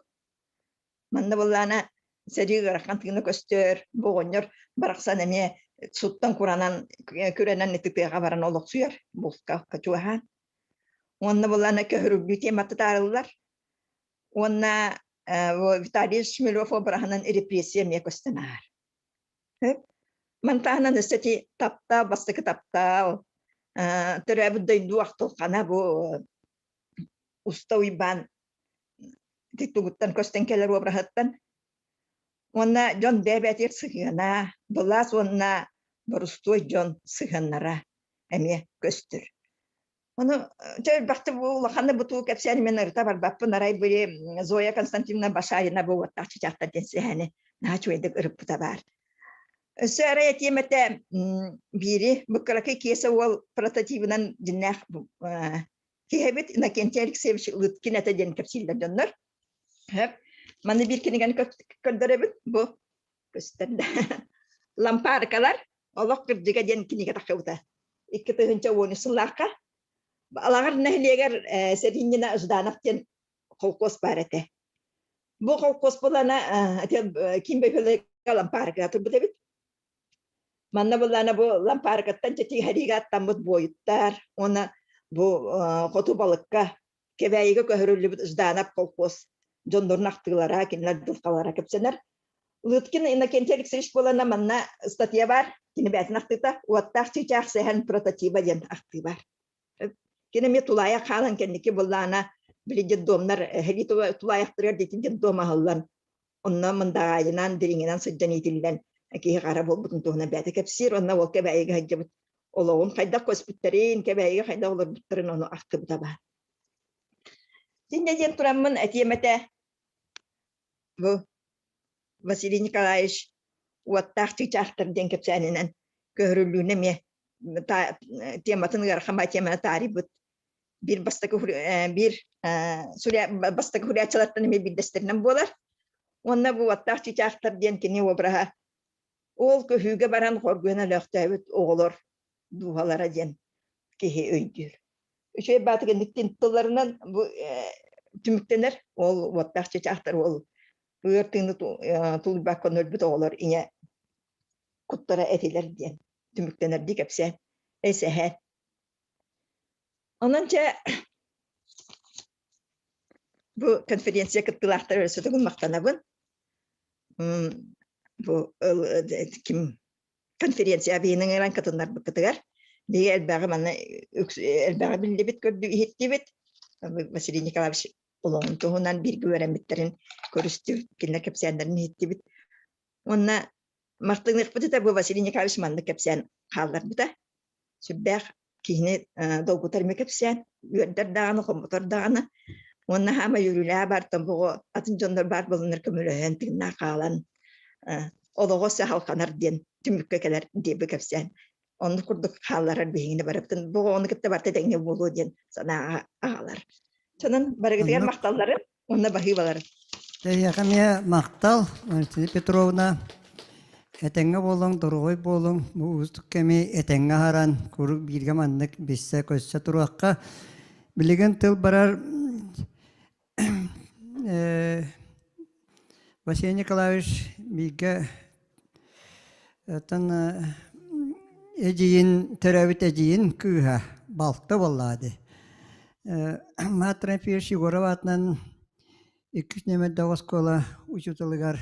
Манна буоллаҕына сэрии ыарахан тыына көстөр, бу оҕонньор барахсан эмиэ суттан куранан күрэнэн ити тыаҕа баран олохсуйар, булка чугаһаан. Уонна буоллаҕына көһөрүллүү темата таарыллар. Уонна Виталий Шмелев обраһынан репрессия эмиэ көстөн ааһар. Мантаһынан өссө ити таптал, бастакы таптал, төрөөбүт дойду ахтылхана бу Уста Уйбаан ити тугуттан көстөн кэлэр обраһыттан уонна дьон бэйэ-бэйэтигэр сыһыана, былаас уонна борустуой дьон сыһыаннара эмиэ көстөр. Ону чэ элбэхтик бу улаханы бутуу кэпсээн мин ырыта барбаппын арай били Зоя Константиновна Башарина бу уоттаах чычаахтар диэн сэһэни наһаа үчүгэйдик ырыппыта баар. Өссө арай этиэм этэ биири бу кыракый Киэсэ уол прототибынан дьиннээх киһибит Иннокентий Алексеевич Лыткин этэ диэн кэпсииллэр дьоннор. Маны биир кинигэни көрдөрөбүт. Бу көстөр да. Лампааркалар олох кырдьыга диэн кинигэ тахсыбыта. 2013 сыллаахха Алаҕар нэһилиэгэр Сэринньина Жданов диэн холкуос баар этэ. Бу холкуос булана ким бөһүөлэккэ лампааркаҕа турбут эбит. Манна буллаана бу лампааркаттан чэтигэриигэ аттаммыт буойуттар уонна бу хоту балыкка Кэбээйигэ көһөрүллүбүт Жданов колхоз дьоннорун ахтыылара, кинилэр дылхалара кэпсэнэр. Лыткин Иннокентий Алексеевич буолана манна статья баар, кини бэйэтин ахтыыта «Уоттаах чыычаах сэһэн прототиба» диэн ахтыы баар. Кини эмиэ тулаайах хаалан кэнники быллаана били детдомнар эһиги тулаайахтарыгар дити детдом аһыллан онно мындаҕаайынан дириҥинэн сылдьан иитиллэн киһи хара буолбутун туһунан бэйэтэ кэпсиир уонна ол Кэбээйигэ сылдьыбыт олоҕун хайдах көспүттэрин, Кэбээйигэ хайдах олорбуттарын ону ахтыбыта баар. Синньэ диэн тураммын этиэм этэ бу Василий Николаевич уоттаах чыычаахтар диэн кэпсээнинэн көһөрүллүүнү эмиэ тематын ыарахан баай теманы таарыйбыт биир бастакы биир бастакы суруйааччылартан эмиэ биирдэстэринэн буолар. Уонна бу уоттаах чыычаахтар диэн кини обраһа ол көһүүгэ баран хоргуйан өлөөхтөөбүт оҕолор дууһалара диэн киһи өйдүүр. Үчүгэй баатык инниктин тылларынан бу түмүктэнэр ол уоттаах чыычаахтар ол ыар тыыны тулуйбакка өлбүт оҕолор ийэ куттара этилэр диэн түмүктэнэрдии кэпсээн эсэһэ Онон чэ бу конференция кыттыылаахтара өссө төгүл махтанабын. Бу ким конференция биһиги ыҥыран кытыннарбыккытыгар биһиги элбэҕи манна элбэҕи биллибит, көрдүү иһиттибит. Василий Николаевич олоҕун туһунан бииргэ үөрэммиттэрин көрүстүбүт, кинилэр кэпсээннэрин иһиттибит. Уонна махтаныахпыт этэ бу Василий Николаевич маннык кэпсээн хаалларбыта. Сүрдээх киһини долгутар эмиэ кэпсээн, үөрдэр даҕаны, хоммотор даҕаны. Уонна хаама үөрүүлээх баартан боҕо атын дьоннор баар буоланнар көмөлөһөн, тыыннаах хаалан олоҕо өссө халҕанар диэн түмүккэ кэлэр диэби кэпсээн. Оннук курдук хаалларар биһигини барыбытын бу оҕону кытта барыта тэҥҥэ буолуо диэн санааҕа аҕалар. Сонон барыгытыгар махталлары уонна баһыыбалары. Эйиэхэ эмиэ махтал, Валентина Петровна. Этэҥҥэ буолуҥ, доруобай буолуҥ. Бу уустук кэми этэҥҥэ аһаран, куруук бииргэ маннык билсэ-көссе туруохха. Билигин тыл барар Василий Николаевич бииргэ оттон. эдьиийин төрөөбүт эдьиийин кыыһа балта буоллаҕа дии. Маат Трофимович Егоров аатынан иккис нүөмэрдээх оскуола учууталыгар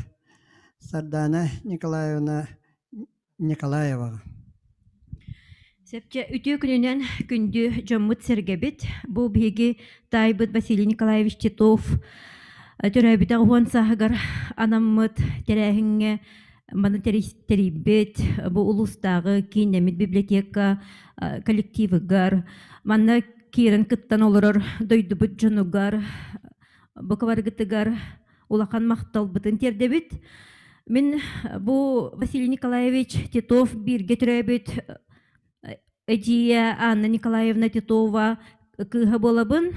Сардаана Николаевна Николаеваҕа. Сөпчө үтүө күнүнэн күндү дьоммут-сэргэбит. Бу биһиги таайбыт Василий Николаевич Титов төрөөбүтэ уон сааһыгар анаммыт тэрээһиҥҥэ маны тэрийбит бу улуустааҕы кииннэммит библиотека коллективыгар манна киирэн кыттан олорор дойдубут дьонугар бу кыбаргытыгар улахан махталбытын тиэрдэбит. Мин бу Василий Николаевич Титов бииргэ төрөөбүт эдьиийэ Анна Николаевна Титова кыыһа буолабын.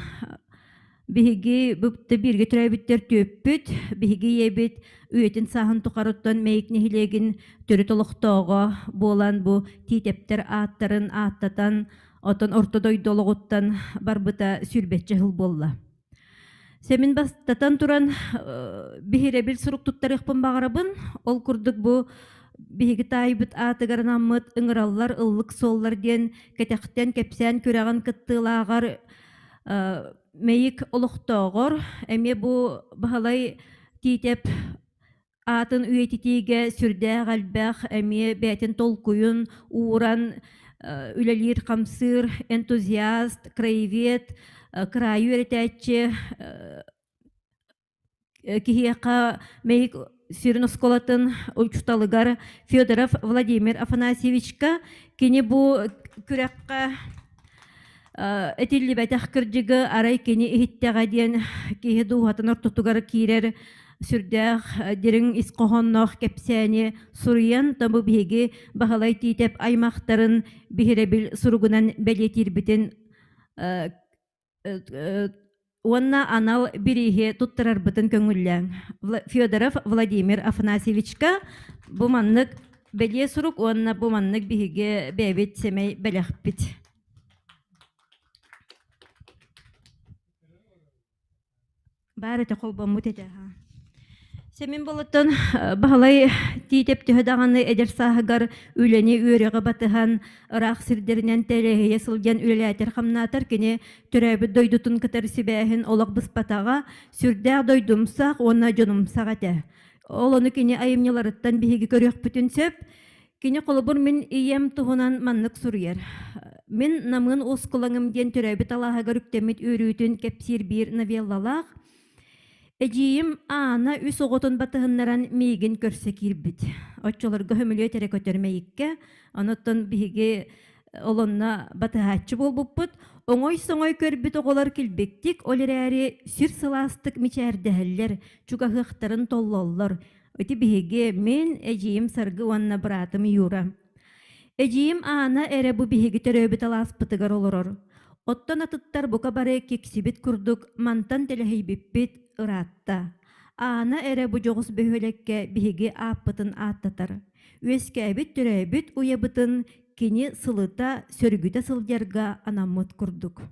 Биһиги бүктэ бииргэ төрөөбүттэр түөппүт, биһиги ийэбит үйэтин сааһын тухарыттан Мэйик нэһилиэгин төрүт олохтооҕо буолан бу Тиитэптэр ааттарын ааттатан, отон орто дойду олоҕуттан барбыта сүүрбэччэ сыл буолла. Сэмин бастатан туран биһирэбил сурук туттарыахпын баҕарабын. Ол курдук бу биһиги таайбыт аатыгар анаммыт ыҥыраллар ыллык суоллар диэн кэтэхтэн кэпсээн күрэҕин кыттыылааҕар Мэйик олохтооҕор эмиэ бу Баһылай Тиитэп аатын үйэтитиигэ сүрдээх элбэх эмиэ бэйэтин толкуйун ууран үлэлиир-хамсыыр энтузиаст, краевед, кыраайы үөрэтээччи киһиэхэ Мэйик сүрүн оскуолатын учууталыгар Федоров Владимир Афанасьевичка кини бу күрэххэ этиллибэтэх кырдьыгы арай кини иһиттэҕэ диэн киһи дууһатын ортотугар киирэр сүрдээх дириҥ ис хоһоонноох кэпсээни суруйан табы биһиги Баһылай Тиитэп аймахтарын биһирэбил суругунан бэлиэтиирбитин уонна анал бирииһи туттарарбытын көҥүллээҥ. Федоров Владимир Афанасьевичка бу маннык бэлиэ сурук уонна бу маннык биһиги бэйэбит сэмэй бэлэхпит. Баар этэ холбоммут этэ. Сэмин болоттон Баһылай Тиитэп төһө даҕаны эдэр сааһыгар үлэни үөрэҕи батыһан ыраах сирдэринэн тэлэһийэ сылдьан үлэлээтэр-хамнаатар кини төрөөбүт дойдутун кытары сибээһин олох быспатаҕа, сүрдээх дойдумсах уонна дьонумсах этэ. Ол ону кини айымньыларыттан биһиги көрүөхпүтүн сөп. Кини холобур мин ийэм туһунан маннык суруйар. Мин Намыын Уоскулаҥым диэн төрөөбүт алааһыгар үктэммит үөрүүтүн кэпсиир биир новеллалаах. Эдьиийим Аана үс оҕотун батыһыннаран миигин көрсө киирбит. Оччолорго сөмөлүөт эрэ көтөр мэйиккэ, онуттан биһиги олонно батыһааччы буолбуппут. Оҥой-соҥой көрбүт оҕолор килбиктик, ол эрээри сүр сылаастык мичээрдэһэллэр, чугаһыахтарын толлоллор. Ити биһиги, мин, эдьиийим Саргы уонна быраатым Юра. Эдьиийим Аана эрэ бу биһиги төрөөбүт алааспытыгар олорор. Оттон атыттар бука бары киксибит курдук мантан тэлэһийбиппит ыраатта. Аана эрэ бу дьоҕус бөһүөлэккэ биһиги ааппытын ааттатар. Үөскээбит төрөөбүт уйабытын кини сылыта, сөргүтэ сылдьарга анаммыт курдук.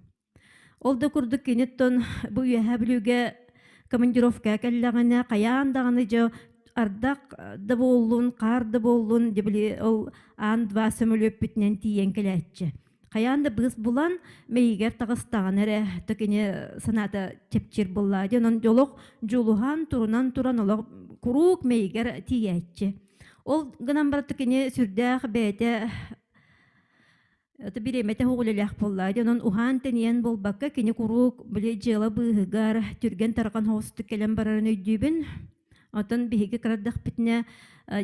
Ол да курдук киниттэн бу Үөһээ Бүлүүгэ командировкаҕа кэллэҕинэ хайаан даҕаны дьэ ардах да буоллун, хаар да буоллун, дьэ били ол аан два сөмөлүөппүтүнэн тиийэн кэлээччи. Хайаан да быыс булан мэйигэр таҕыстаҕына эрэ то кини санаата чэпчиир буоллаа диэн онон олох дьулуһан турунан туран олох куруук мэйигэр тиийээччи. Ол гынан баран кини сүрдээх бэйэтэ Это бириэмэтэ үлэлээх буолла. Онон уһаан-тэнийэн буолбакка, кини куруук били дьыала быыһыгар түргэн-тарҕан соҕустук кэлэн барарын өйдүүбүн. Оттон биһиги кырадахпытына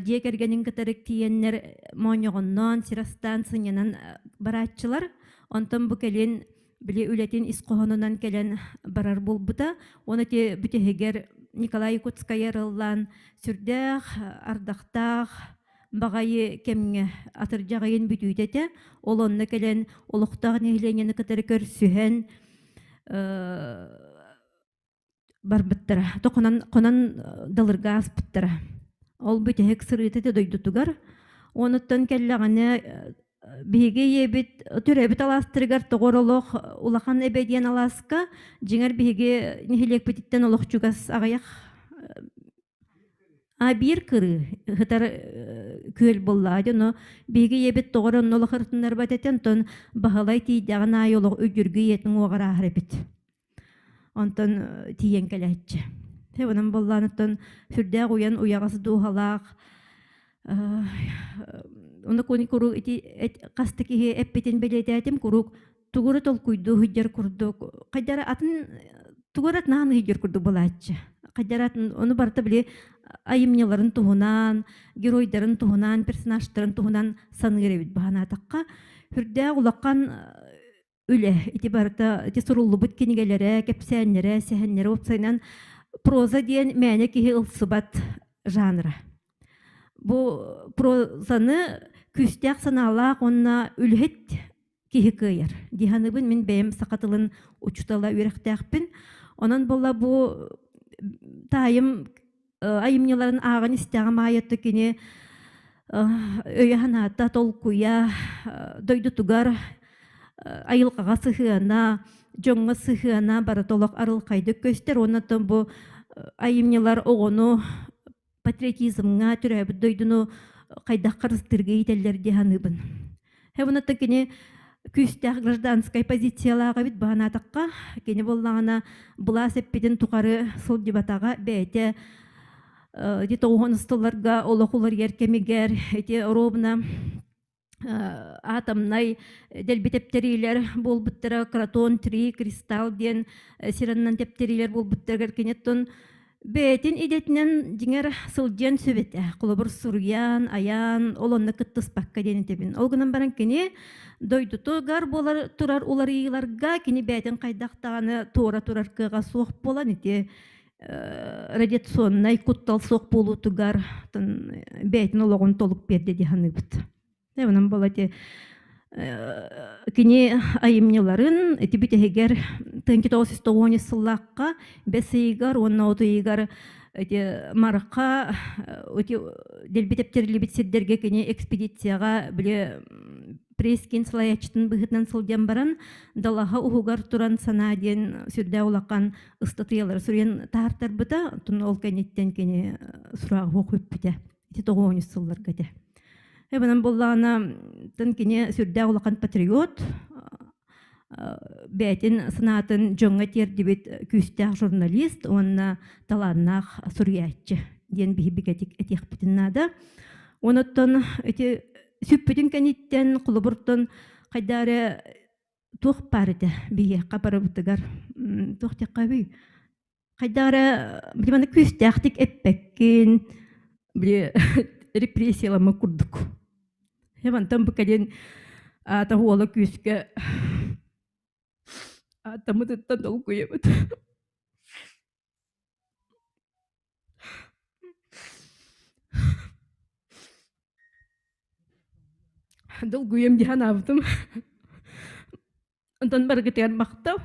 дьиэ кэргэнин кытары тиийэннэр моонньоҕонноон, сир астаан, сынньанан барааччылар. Онтон бу кэлин били үлэтин ис хоһоонунан кэлэн барар буолбута. Уонна ити бүтэһигэр Николай Якутскай арыллаан сүрдээх ардахтаах баҕайы кэмҥэ атырдьах ыйын бүтүүтэ этэ. Ол онно кэлэн олохтоох нэһилиэнньэни кытары көрсүһэн барбыттара. То хонон, хонон далырга ааспыттара. Ол бүтэһик сырыыта этэ дойдутугар. Онуттан кэллэҕинэ биһиги ийэбит төрөөбүт алаастарыгар тоҕор олох улахан эбэ диэн алааска дьиҥэр биһиги нэһилиэкпититтэн олох чугас аҕыйах. А биир кырыы ытар күөл буоллаҕа дьэ ону биһиги ийэбит тоҕо эрэ онно олох ырытыннарбат этэ онтон Баһылай тиийдэҕин аайы олох үдүргү ийэтин уоҕар ааһар эбит. Онтон тиийэн кэлээччи. Онон буоллаан оттон сүрдээх уйан уйаҕас дууһалаах ону куруук ити хас да киһи эппитин бэлиэтээтим куруук тугу эрэ толкуйдуу сылдьар курдук хайдара атын тугу эрэ атынаан сылдьар курдук буолааччы хайдара атын ону барыта били айымньыларын туһунан геройдарын туһунан персонажтарын туһунан саныыр эбит баһанаатахха сүрдээх улахан үлэ ити барыта ити суруллубут кинигэлэрэ кэпсээннэрэ сэһэннэрэ уопсайынан проза диэн мээнэ киһи ылсыбат жанра бу прозаны күүстээх санаалаах уонна үлэһит киһи кыайар дии саныыбын мин бэйэм саха тылын учуутала үөрэхтээхпин онон буолла бу таайым айымньыларын ааҕан истэҕим аайы кини өйө-санаата толкуйа дойдутугар айылҕаҕа сыһыана дьоҥҥо сыһыана барыта олох арылхайдык көстөр уонна бу айымньылар оҕону патриотизмҥа төрөөбүт дойдуну хайдах харыстыырга иитэллэр дии саныыбын. Эбунаттан кини күүстээх гражданскай позициялаах эбит баһанаатахха, кини буоллаҕына былаас эппитин тухары сылдьыбатаҕа бэйэтэ ити тоҕуһун ыстылларга олох уларыйар кэмигэр ити ровно атомнай дэлби тэптэриилэр буолбуттара Кратон 3 Кристалл диэн сир аннынан тэптэриилэр буолбуттарыгар киниттэн бэйэтин идэтинэн дьиҥэр сылдьыан сөп этэ. Холобур, суруйан, айаан, ол онно кыттыспакка диэн этэбин. Ол гынан баран кини дойдутугар буолар турар уларыйыыларга кини бэйэтин хайдах даҕаны туора турар кыаҕа суох буолан ити радиационнай куттал суох буолуутугар бэйэтин олоҕун толук биэрдэ дии саныыбыт. Онон буола ити кини айымньыларын ити бүтэһигэр 1990 сыллаахха бэс ыйыгар уонна от ыйыгар ити Марха ити дэлби тэптэриллибит сирдэргэ кини экспедицияҕа били пресс-киин салайааччытын быһыытынан сылдьан баран далаһа уһугар туран санаа диэн сүрдээх улахан ыстатыйалары суруйан таһаартарбыта. Оттон ол кэнниттэн кини сураҕа суох бүппүтэ. Ити тоҕуонус сылларга этэ. Эбэнэн буоллаҕына, тын кини сүрдээх улахан патриот, бэйэтин санаатын дьоҥҥо тиэрдибит күүстээх журналист уонна талааннаах суруйааччы диэн биһи бигэтик этиэхпитин наада. Онуттан ити сүппүтүн кэнниттэн холобуртан хайдаа эрэ туох баар этэ биһиэхэ барыбытыгар туох диэххэ хайдах эрэ били маннык күүстээхтик эппэккин били репрессияламмыт курдук мантан бу кэлин аата уола күүскэ ааттаммытыттан долгуйабыт Долгуйам дии санаабытым. Онтон барыгытыгар махтал.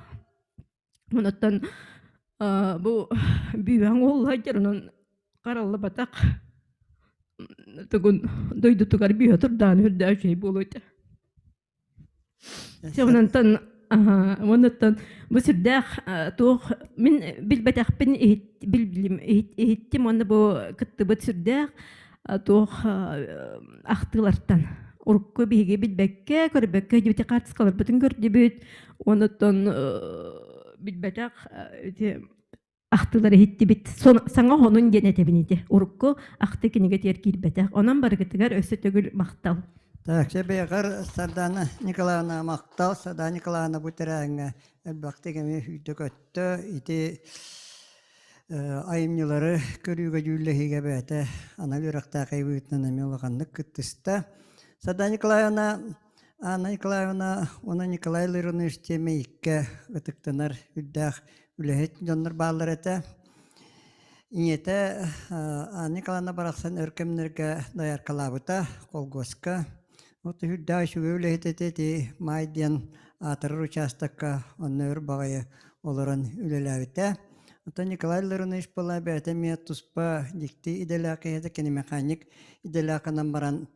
Онуттан бу бүүһэҥ уоллаһар онон хараллыбатах тугун дойдутугар бүүһэ турдаан үрдээх үчүгэй буолуо этэ. Онтон онуттан бу сүрдээх туох мин билбэтэхпин иһиттим уонна бу кыттыбыт сүрдээх туох ахтыылартан урукку биһиги билбэккэ көрбөккө дибити хаартыскаларбытын көрдүбүт онуттан билбэтэх ити ахтыылары иһиттибит. Саҥа хонун диэн этэбин ити. Урукку ахты кинигэтигэр киирбэтэх. Онон барыгытыгар өссө төгүл махтал. Так, бэйэҕэр Сардана Николаевна махтал. Сардана Николаевна бу тэрээһиҥҥэ элбэхтик эмиэ сүүрдэ-көттө. Ити айымньылары көрүүгэ дьүүллэһиигэ бэйэтэ анал үөрэхтээх ыйыбытынан эмиэ улаханнык кыттыста. Сардана Николаевна Анна Николаевна уонна Николай Леронович тиэмэ иккэ ытыктанар үрдээх үлэһит дьоннор бааллар этэ. Ийэтэ Анна Николаевна барахсан өр кэмнэргэ дояркалаабыта колгуоска. Вот үрдээх үчүгэй үлэһит этэ ити Маай диэн аатырар учаастакка онно өр баҕайы олорон үлэлээбитэ. Оттон Николай Леронович буолла бэйэтэ эмиэ туспа дьикти идэлээх киһи этэ, кини механик идэлээх гынан баран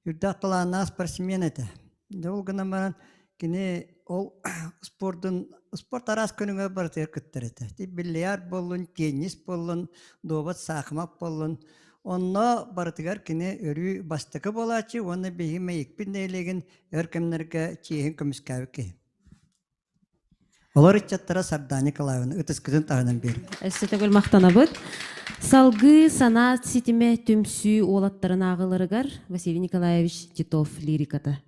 үрдээх талааннаах спортсмен этэ. Дьэ ол гынан баран кини ол спордун спорт араас көрүҥэр барытыгар кыттар этэ. Ити бильярд буоллун, теннис буоллун, дуобат, саахымат буоллун. Онно барытыгар кини өрүү бастакы буолааччы уонна биһиги Мэйикпит нэһилиэгин өр кэмнэргэ чиэһин көмүскээбит киһи. Олор ыччаттара Сардаана Николаевна ытыскытын таһынан биэрбит. Өссө төгүл махтанабыт. Салгыы санаа ситимэ түмсүү уолаттарын ааҕыларыгар Василий Николаевич Титов лириката.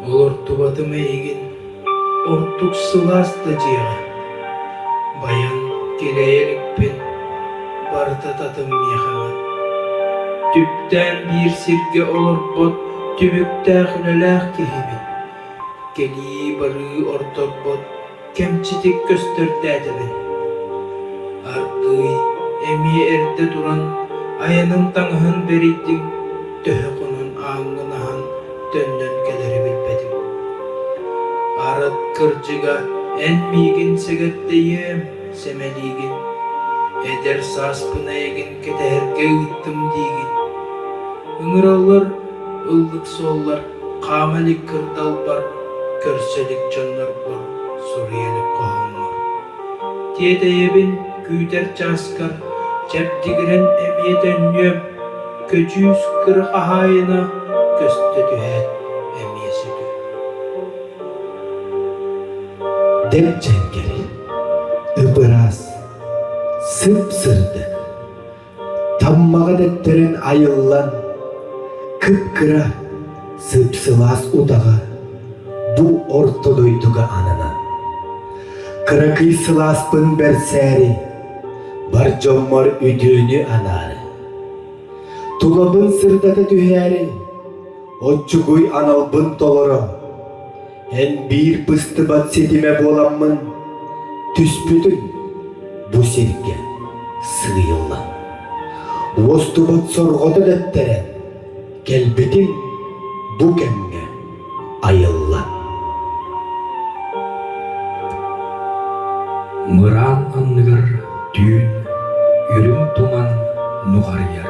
Олордубатым эйигин ордук сылаас да дьиэҕэ, Байан кэлэйэ иликпин, барыта татым миэхэҕэ. Түптээн биир сиргэ олорбот түбүктээх үлэлээх киһибин, Кэлии-барыы ордорбот кэмчитик көстөрдөөтөбүн. Аргыый эмиэ эрдэ туран айаным таҥаһын бэрийдиҥ, төһө хонон ааҥҥын аһан төннөн кэлэри билбэтим. Арыт кырдьыга эн миигин сэгэттэйиэм, сэмэлиигин, эдэр сааспын эйигин кэтэһэргэ ыыттым диигин. Ыҥыраллар ыллык суоллар хаама илик кырдалбар, көрсө илик дьоннорбор суруйа илик хоһооммор. Тиэтэйэбин күүтэр чааскар, чэбдигирэн эмиэ төннүөм, көдьүүс кыра хаһаайына көстө түһээт эмиэ сүтүө. Дэлдьэҥкэри, ып-ыраас, сып-сырдык, Таммаҕа дэттэрэн айыллан, кып-кыра, сып-сылаас утаҕа бу орто дойдуга ананан, кыракый сылааспын бэрсээри, бар дьоммор үтүөнү анаары, тулабын сырдата түһээри, оччугуй аналбын толоро, эн биир быстыбат ситимэ буоламмын түспүтүм бу сиргэ сыыйыллан уостубут сорҕото дэттэрэн кэлбитим бу кэмҥэ айыллан Мыраан анныгар түүн үрүҥ туман нуҕарыйар,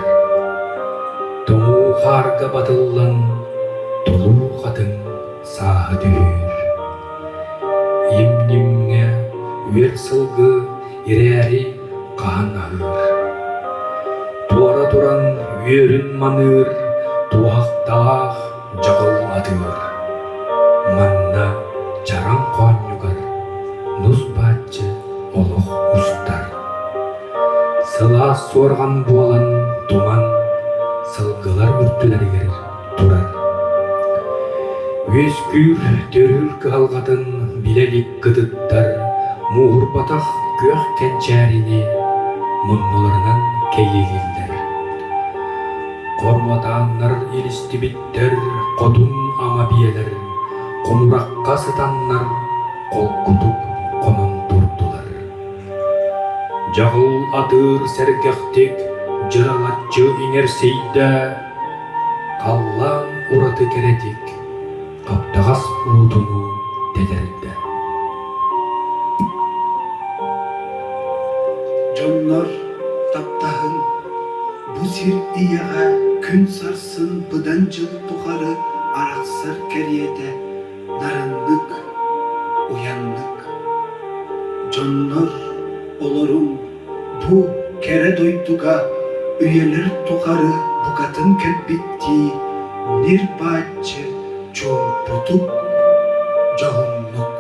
тоҥуу хаарга батыллан толуу хатыҥ сааһы түһүүр. Им-ньимҥэ үөр сылгы ирээри хаһан аһыыр. Туора туран үөрүн маныыр, туоһахтаах дьаҕыл атыыр. Манна чараҥ хоонньугар нус бааччы олох устар. Сылаас суорҕан буолан туман сылгылар үрдүлэригэр турар. Үөскүүр, төрүүр кыһалҕатын билэ илик кытыттар мууһурбатах күөх кэнчээрини муннуларынан кэйиэлииллэр. Хоруотааннар илистибиттэр хотун ама биэлэр хомурахха сытаннар холкутук хонон турдулар. Дьаҕыл атыыр сэргэхтик дьыралаччы иҥэрсийдэ, халлаан ураты кэрэтик хаптаҕас уутунуу тэтэрдэ. Дьоннор таптаһыҥ, бу сир ийэҕэ күн сарсын быдан дьыл тухары арахсар кэриэтэ нарыннык, уйаннык. Дьоннор олоруҥ бу кэрэ дойдуга үйэлэр тухары букатын кэлбиттии нир-бааччы чуумпутук, дьоһуннук.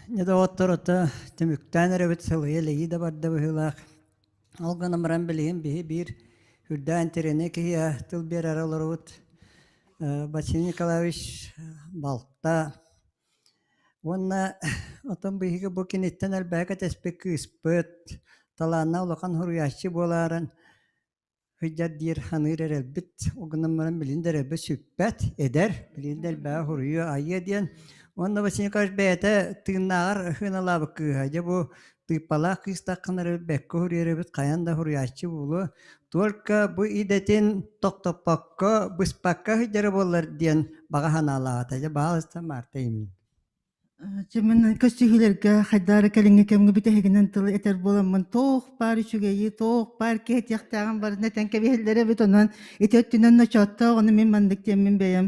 Дьэ доҕоттор, ото түмүктээн эрэбит сылыйа илийии да барда быһыылаах. Ол гынан баран билигин биһи биир үрдээн интэриэһинэй киһиэхэ тыл биэрэр олоробут. Василий Николаевич балта уонна оттон биһиги бу киниттэн элбэхи кэтэспит кыыспыт, талааннаах улахан суруйааччы буолааран Сылдьар диир саныыр эрэлбит, ол гынан баран билигин да эрэлбит сүппэт, эдэр, билигин да элбэҕи суруйуо, айыа диэн. Уонна Василий Николаевич бэйэтэ тыыннааҕар сыаналаабыт кыыһа. Дьэ бу тыыппалаах кыыстаххына эрэ бэккэ суруйар эбит, хайаан да суруйааччы буолуо. Только бу идэтин тохтоппокко, быспакка сылдьара буоллар диэн баҕа санаалаах этэ. Дьэ баалыста Марта имин. Чэ мин көрсүһүүлэргэ хайдары кэлиҥҥи кэмҥэ бүтэһигинэн тылы этэр буоламмын туох баар үчүгэйи, туох баар киһи этиэхтээҕин барытын этэн кэбиһэллэр эбит. Онон ити өттүнэн ночооттоох, ону мин маннык диэммин бэйэм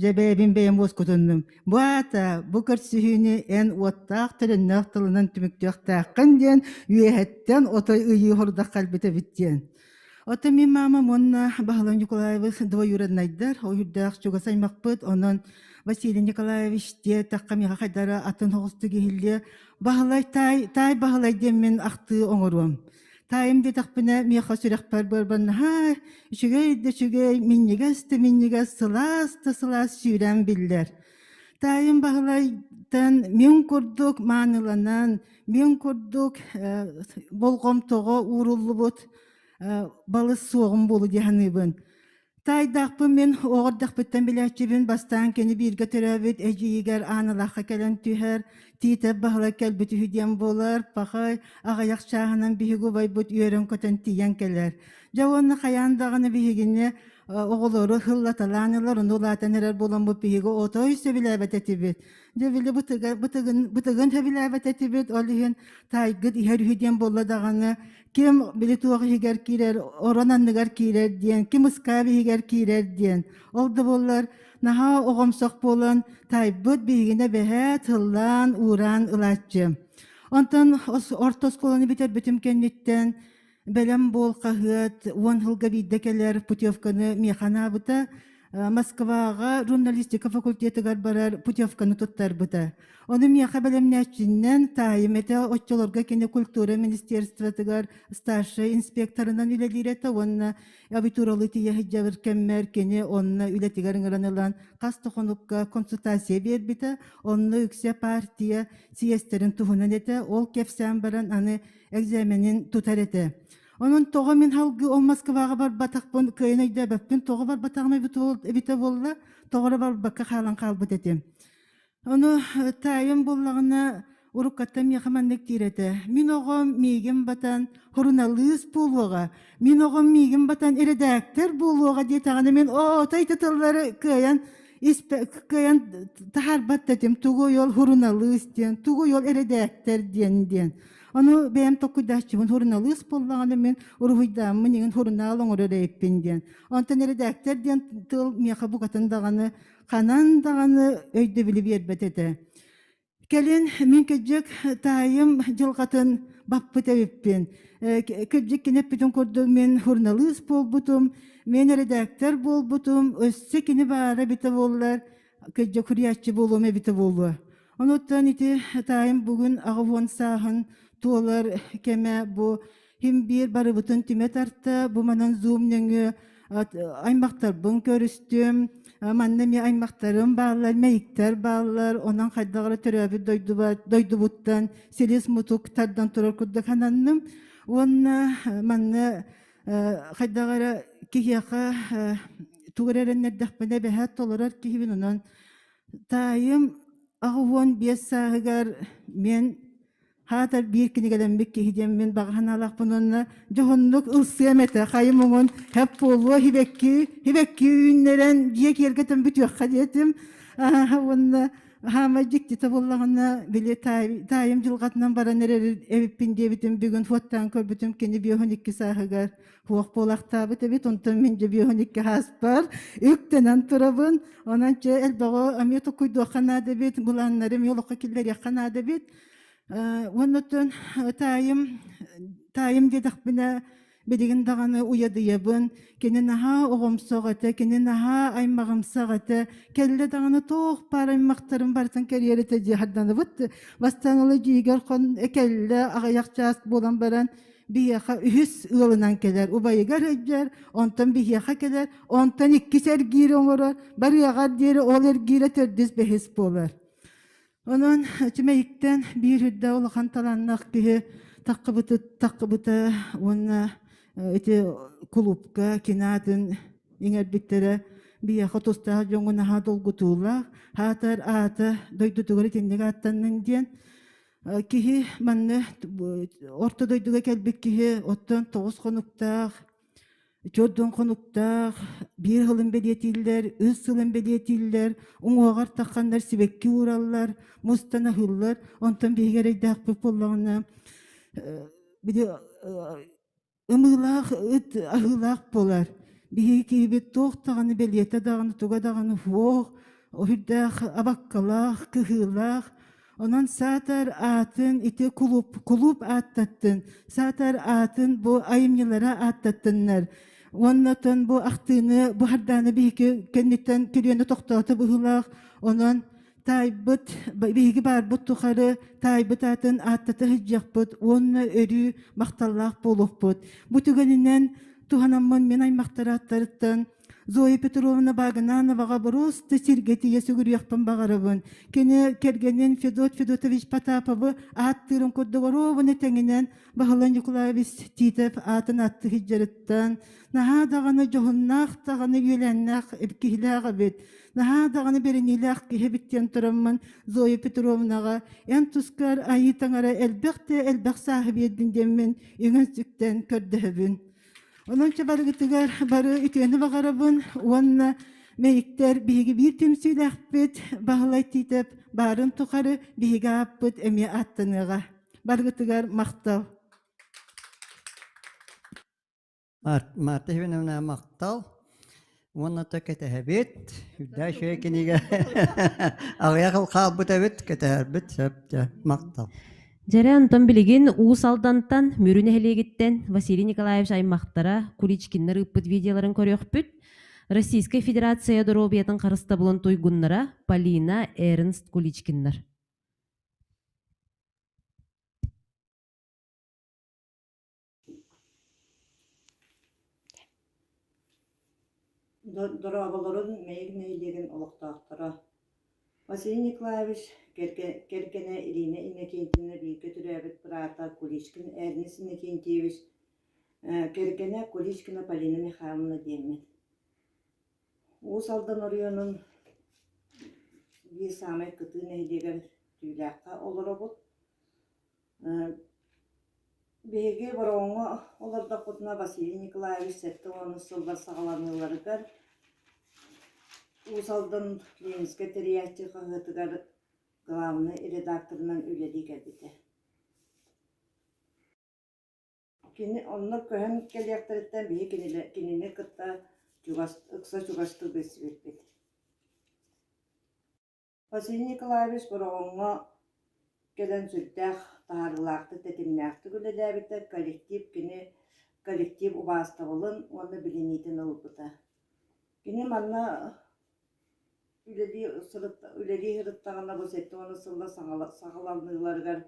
дьэ бэйэбин бэйэм уоскутуннум. Бу аата бу көрсүһүүнү эн уоттаах төлөннөөх тылынан түмүктүөхтээххин диэн үөһэттэн отой ыйыы хордох кэлбит эбит диэн. Оттон мин маамам уонна Баһылай Николаевич двоюроднайдар, ойуурдаах чугас аймахпыт, онон Василий Николаевич диэтэххэ миэхэ хайдара атын соҕустук иһиллиэ. Баһылай таай, таай Баһылай диэммин ахтыы оҥоруом. Таайым диэтэхпинэ миэхэ сүрэхпэр быарбар наһаа үчүгэй да үчүгэй, минньигэс да минньигэс, сылаас да сылаас сүүрээн биллэр. Таайым Баһылайтан мин курдук мааныланан, Мин курдук болҕомтоҕо ууруллубут балыс суоҕум буолу дии саныыбын. Таайдаахпын мин оҕо эрдэхпиттэн билээччибин бастаан кини бииргэ төрөөбүт эдьиийигэр Ааналаахха кэлэн түһэр, Тиитэп Баһылай кэлбит үһү диэн буолар, пахай аҕыйах чааһынан биһиги убайбыт үөрэн-көтөн тиийэн кэлэр. Дьэ уонна хайаан даҕаны биһигини оҕолору һыллаталаан ылар, ону улаатан эрэр буоламмыт биһиги отой сөбүлээбэт этибит. Дьэ били бытыга, бытыгын, бытыгын сөбүлээбэт этибит, ол иһин таайгыт иһэр үһү диэн буолла даҕаны, ким били туох иһигэр киирэр, орон анныгар киирэр диэн, ким ыскаап иһигэр киирэр диэн. Ол да буоллар, наһаа оҕомсох буолан, таайбыт биһигинэ бэһээ тыллаан, уураан ылааччы. Онтон орто оскуоланы бүтэрбитим кэнниттэн бэлэм буол хаһыат уон сылга биирдэ кэлэр путевканы миэхэ анаабыта. Москваҕа журналистика факультетыгар барар путевканы туттарбыта. Ону миэхэ бэлэмнээччинэн таайым этэ, оччолорго кини культура министерствотыгар старшай инспекторынан үлэлиир этэ уонна абитуралыы тиийэ сылдьабыр кэммэр кини онно үлэтигэр ыҥыран ылан хас да хонукка консультация биэрбитэ. Онно үксэ партия съезтэрин туһунан этэ. Ол кэпсээн баран аны экзаменин тутар этэ. Онон тоҕо мин халгы ол Москваҕа барбатахпын кыайан өйдөөбөппүн, тоҕо барбатаҕым эбитэ буолла, тоҕо эрэ барбакка хаалан хаалбыт этим. Ону таайым буллаҕына уруккаттан миэхэ маннык диир этэ. Мин оҕом миигин батан суруналыыс буолуоҕа, мин оҕом миигин батан эрэдээктэр буолуоҕа диэтэҕинэ мин отой тыллары кыайан кыайан таһаарбат да этим. Тугуй ол суруналыыс диэн, тугуй ол эрэдээктэр диэн диэн. Ону бэйэм толкуйдааччыбын суруналыыс буоллаҕына мин уруһуйдааммын иҥин сурунаал оҥорор эбиппин диэн. Онтон эрэдээктэр диэн тыл миэхэ букатын даҕаны ханан даҕаны өйдөбүлү биэрбэт этэ. Кэлин мин кырдьык таайым дьылҕатын баппыт эбиппин. Кырдьык кини эппитин курдук мин суруналыыс буолбутум, мин эрэдээктэр буолбутум, өссө кини баара эбитэ буоллар, кырдьык суруйааччы буолуом эбитэ буолуо. Онуттан ити таайым бүгүн 80 сааһын туолар кэмэ бу хим биир барыбытын түмэ тарта, бу манан Zoom нөҥүө аймахтарбын көрүстүм, манна эмиэ аймахтарым бааллар, мэйиктэр бааллар, онон хайдах эрэ төрөөбүт дойдубуттан силис мутук тардан турар курдук сананным. Уонна манна хайдах эрэ киһиэхэ тугу эрэ эрэннэрдэхпинэ бэһэ толорор киһибин, онон Таайым 85 сааһыгар мен хаатар биир кинигэлэммит киһи диэммин баҕа санаалаахпын уонна дьоһуннук ылсыам этэ хайым уҥун хэп буолуо хибэкки хибэкки үүннэрэн дьиэ киэргэтэн бүтүөххэ диэтим уонна хаамай дьиктитэ буоллаҕына били таайым дьылҕатынан баран эрэр эбиппин диэбитим бүгүн фоттаан көрбүтүм кини 52 сааһыгар Туох буолахтаабыт эбит, онтон мин дьэ 52 ааспар үктэнэн турабын. Онон чэ элбэҕи эмиэ токуйдуохха наада эбит, былааннары эмиэ олоххо киллэриэххэ наада эбит. Уонна таайым, таайым диэтэхпинэ, билигин даҕаны уйадыйабын. Кини наһаа оҕомсох этэ, кини наһаа аймаҕымсах этэ. Кэллэ даҕаны туох баар аймахтарын барытын кэрийэр этэ дии харданабыт. Бастаан ыла дьиигэр хон кэллэ, аҕыйах чаас буолан баран биһиэхэ үһүс ыалынан кэлэр, убайыгар өйдүүр, онтон биһиэхэ кэлэр, онтон иккис эргиири оҥорор, барыаҕар диэри ол эргиирэ төрдүс бэһис буолар. Онон Чимэйиктэн биир үрдэ улахан талааннаах киһи таххыбыты таххыбыта уонна ити кулуупка кини аатын иҥэрбиттэрэ биһиэхэ тустаах дьоҥҥо наһаа долгутуулаах, аатар аата дойдутугар итинник ааттаннын диэн Киһи манна орто дойдуга кэлбит киһи оттон тоҕус хонуктаах. Чордон хонуктаах, биир сылын бэлиэтииллэр, үс сылын бэлиэтииллэр, уҥуоҕар тахханнар сибэкки уураллар, мустан аһыыллар. Онтон биһиги эрэйдээхпит буоллаҕына, били ымыылаах ыт аһыылаах буолар. Биһиги киһибит туох даҕаны бэлиэтэ даҕаны, туга даҕаны суох, үрдээх абаккалаах, кыһыылаах. Онон саатар аатын ити кулууп, кулууп ааттаттын, саатар аатын бу айымньылара ааттаттыннар. Уонна оттон бу ахтыыны, бу хардааны биһиги кэнниттэн күрүөнү тохтоото быһыылаах. Онон таайбыт, биһиги баарбыт тухары таайбыт аатын ааттата сылдьыахпыт уонна өрүү махталлаах буолуохпут. Бу түгэнинэн туһанаммын мин аймахтар ааттарыттан Зоя Петровна Багынановаҕа боруоста сиргэ тиийэ сүгүрүйэхпин баҕарабын. Кини кэргэнин Федот Федотович Потаповы ааттыырын курдук оруобуна тэҥинэн Баһылай Николаевич Титов аатын ааттыы сылдьарыттан наһаа даҕаны дьоһуннаах даҕаны үөлээннээх киһилээх эбит. Наһаа даҕаны бэриниилээх киһи эбит диэн тураммын Зоя Петровнаҕа эн тускар айыы таҥара элбэх да элбэх сааһы биэрдин диэммин үҥэн-сүктэн көрдөһөбүн. Онон барыгытыгар бары үтүөнү баҕарабын уонна мэйиктэр биһиги биир түмсүүлээхпит Баһылай Тиитэп баарын тухары биһиги ааппыт эмиэ ааттаныаҕа. Барыгытыгар махтал. Марта Ивановна махтал. Уонна то кэтэһэбит. Үрдээх үчүгэй кинигэ. Аҕыйах ыл хаалбыт эбит, кэтэһэрбит сөп дьэ махтал. Дьэрэ, онтон билигин Уус Алдантан, Мүрү нэһилиэгиттэн Василий Николаевич аймахтара Куличкиннар ыыппыт видеоларын көрүөхпүт. Российскай Федерация доруобуйатын харыстабылын туйгуннара Полина, Эрнст Куличкиннар. Дорооболорун Мэйик нэһилиэгин олохтоохторо. Василий Николаевич кэргэнэ Ирина Иннокентьевна бииргэ төрөөбүт быраата Куличкин Эрнест Иннокентьевич, кэргэнэ Куличкина Полина Михайловна диэммит. Уус Алдан оройуонун биир саамай кытыы нэһилиэгэр Түүлээххэ олоробут. Биһиги Бороҕоҥҥо олордохпутуна Василий Николаевич 70 сыллар саҕаланыыларыгар Уус Алдан Ленинскэй тэрийээччи хаһыатыгар главнай редакторынан үлэлии кэлбитэ. Кини онно көһөн кэлиэхтэриттэн биһи кинини кытта чугас, ыкса чугастык билсибиппит. Василий Николаевич Бороҕоҥҥо кэлэн сүрдээх таһаарыылаахтык, тэтимнээхтик үлэлээбитэ, коллектив кини коллектив убаастабылын уонна билиниитин ылбыта. Кини манна үлэлии үлэлии сырыттаҕына бу 70 сыллар саҕаланыыларыгар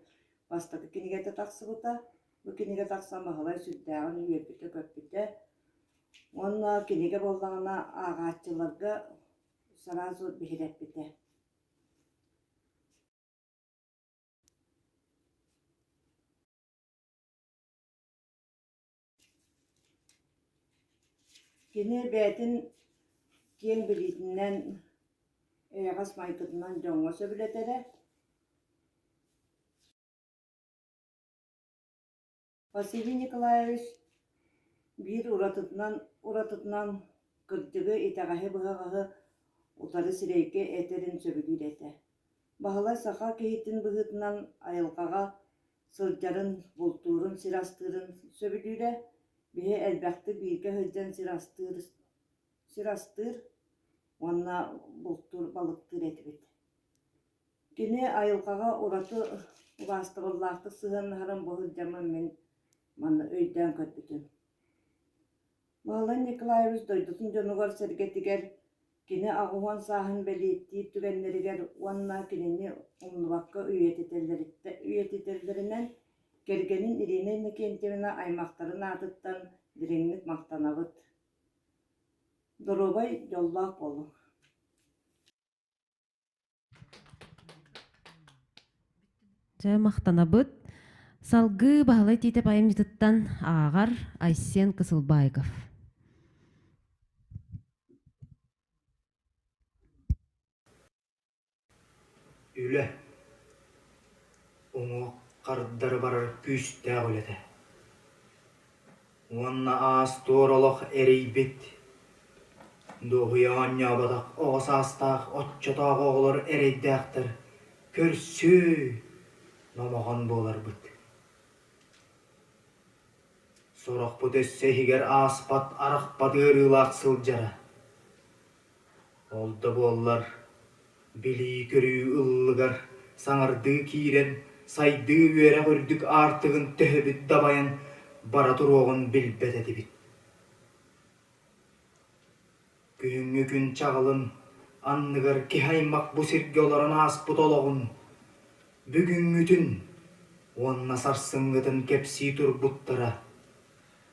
бастакы кинигэтэ тахсыбыта. Бу кинигэ тахсан Баһылай сүрдээҕин үөрбүтэ-көппүтэ уонна кинигэ буоллаҕына ааҕааччыларга сразу биһирэппитэ. Кини бэйэтин киэҥ билиитинэн, эйэҕэс майгытынан дьоҥҥо сөбүлэтэрэ. Василий Николаевич биир уратытынан уратытынан кырдьыгы, итэҕэһи-быһаҕаһы утары сирэйгэ этэрин сөбүлүүр этэ. Баһылай саха киһитин быһыытынан айылҕаҕа сылдьарын, бултуурун, сир астыырын сөбүлүүрэ. Биһи элбэхтик бииргэ сылдьан сир астыыр, сир астыыр уонна бултуур, балыктыыр этибит. Кини айылҕаҕа ураты убаастабыллаахтык сыһыаннаһарын бу сылдьаммын мин манна өйдөөн көрбүтүм. Баһылай Николаевич дойдутун дьонугар-сэргэтигэр кини 80 сааһын бэлиэтиир түгэннэригэр уонна кинини умнубакка үйэтитэллэринэн кэргэнин Ирина Иннокентьевна аймахтарын аатыттан дириҥник махтанабыт. Доруобай, дьоллоох буолуҥ. Дьэ, махтанабыт. Салгыы Баһылай Тиитэп айымньытыттан ааҕар Айсен Кысылбаиков. Үлэ уҥуох хардары барар күүстээх үлэтэ. Уонна аас-туор олох эрийбит, дуоһуйа оонньооботох оҕо саастаах оччотооҕу оҕолор эрэйдээхтэр көрсүө, номоҕон буоларбыт. Сорохпут өссө иһигэр ааспат, арахпат ыарыылаах сылдьара. Ол да буоллар, билии-көрүү ыллыгар саҥардыы киирэн, сайдыы үөрэх үрдүк аартыгын төһөбүт дабайан бара туруоҕун билбэт этибит. Күһүҥҥү күн чаҕылын анныгар киһи аймах бу сиргэ олорон ааспыт олоҕун, бүгүҥҥүтүн уонна сарсыҥҥытын кэпсии турбуттара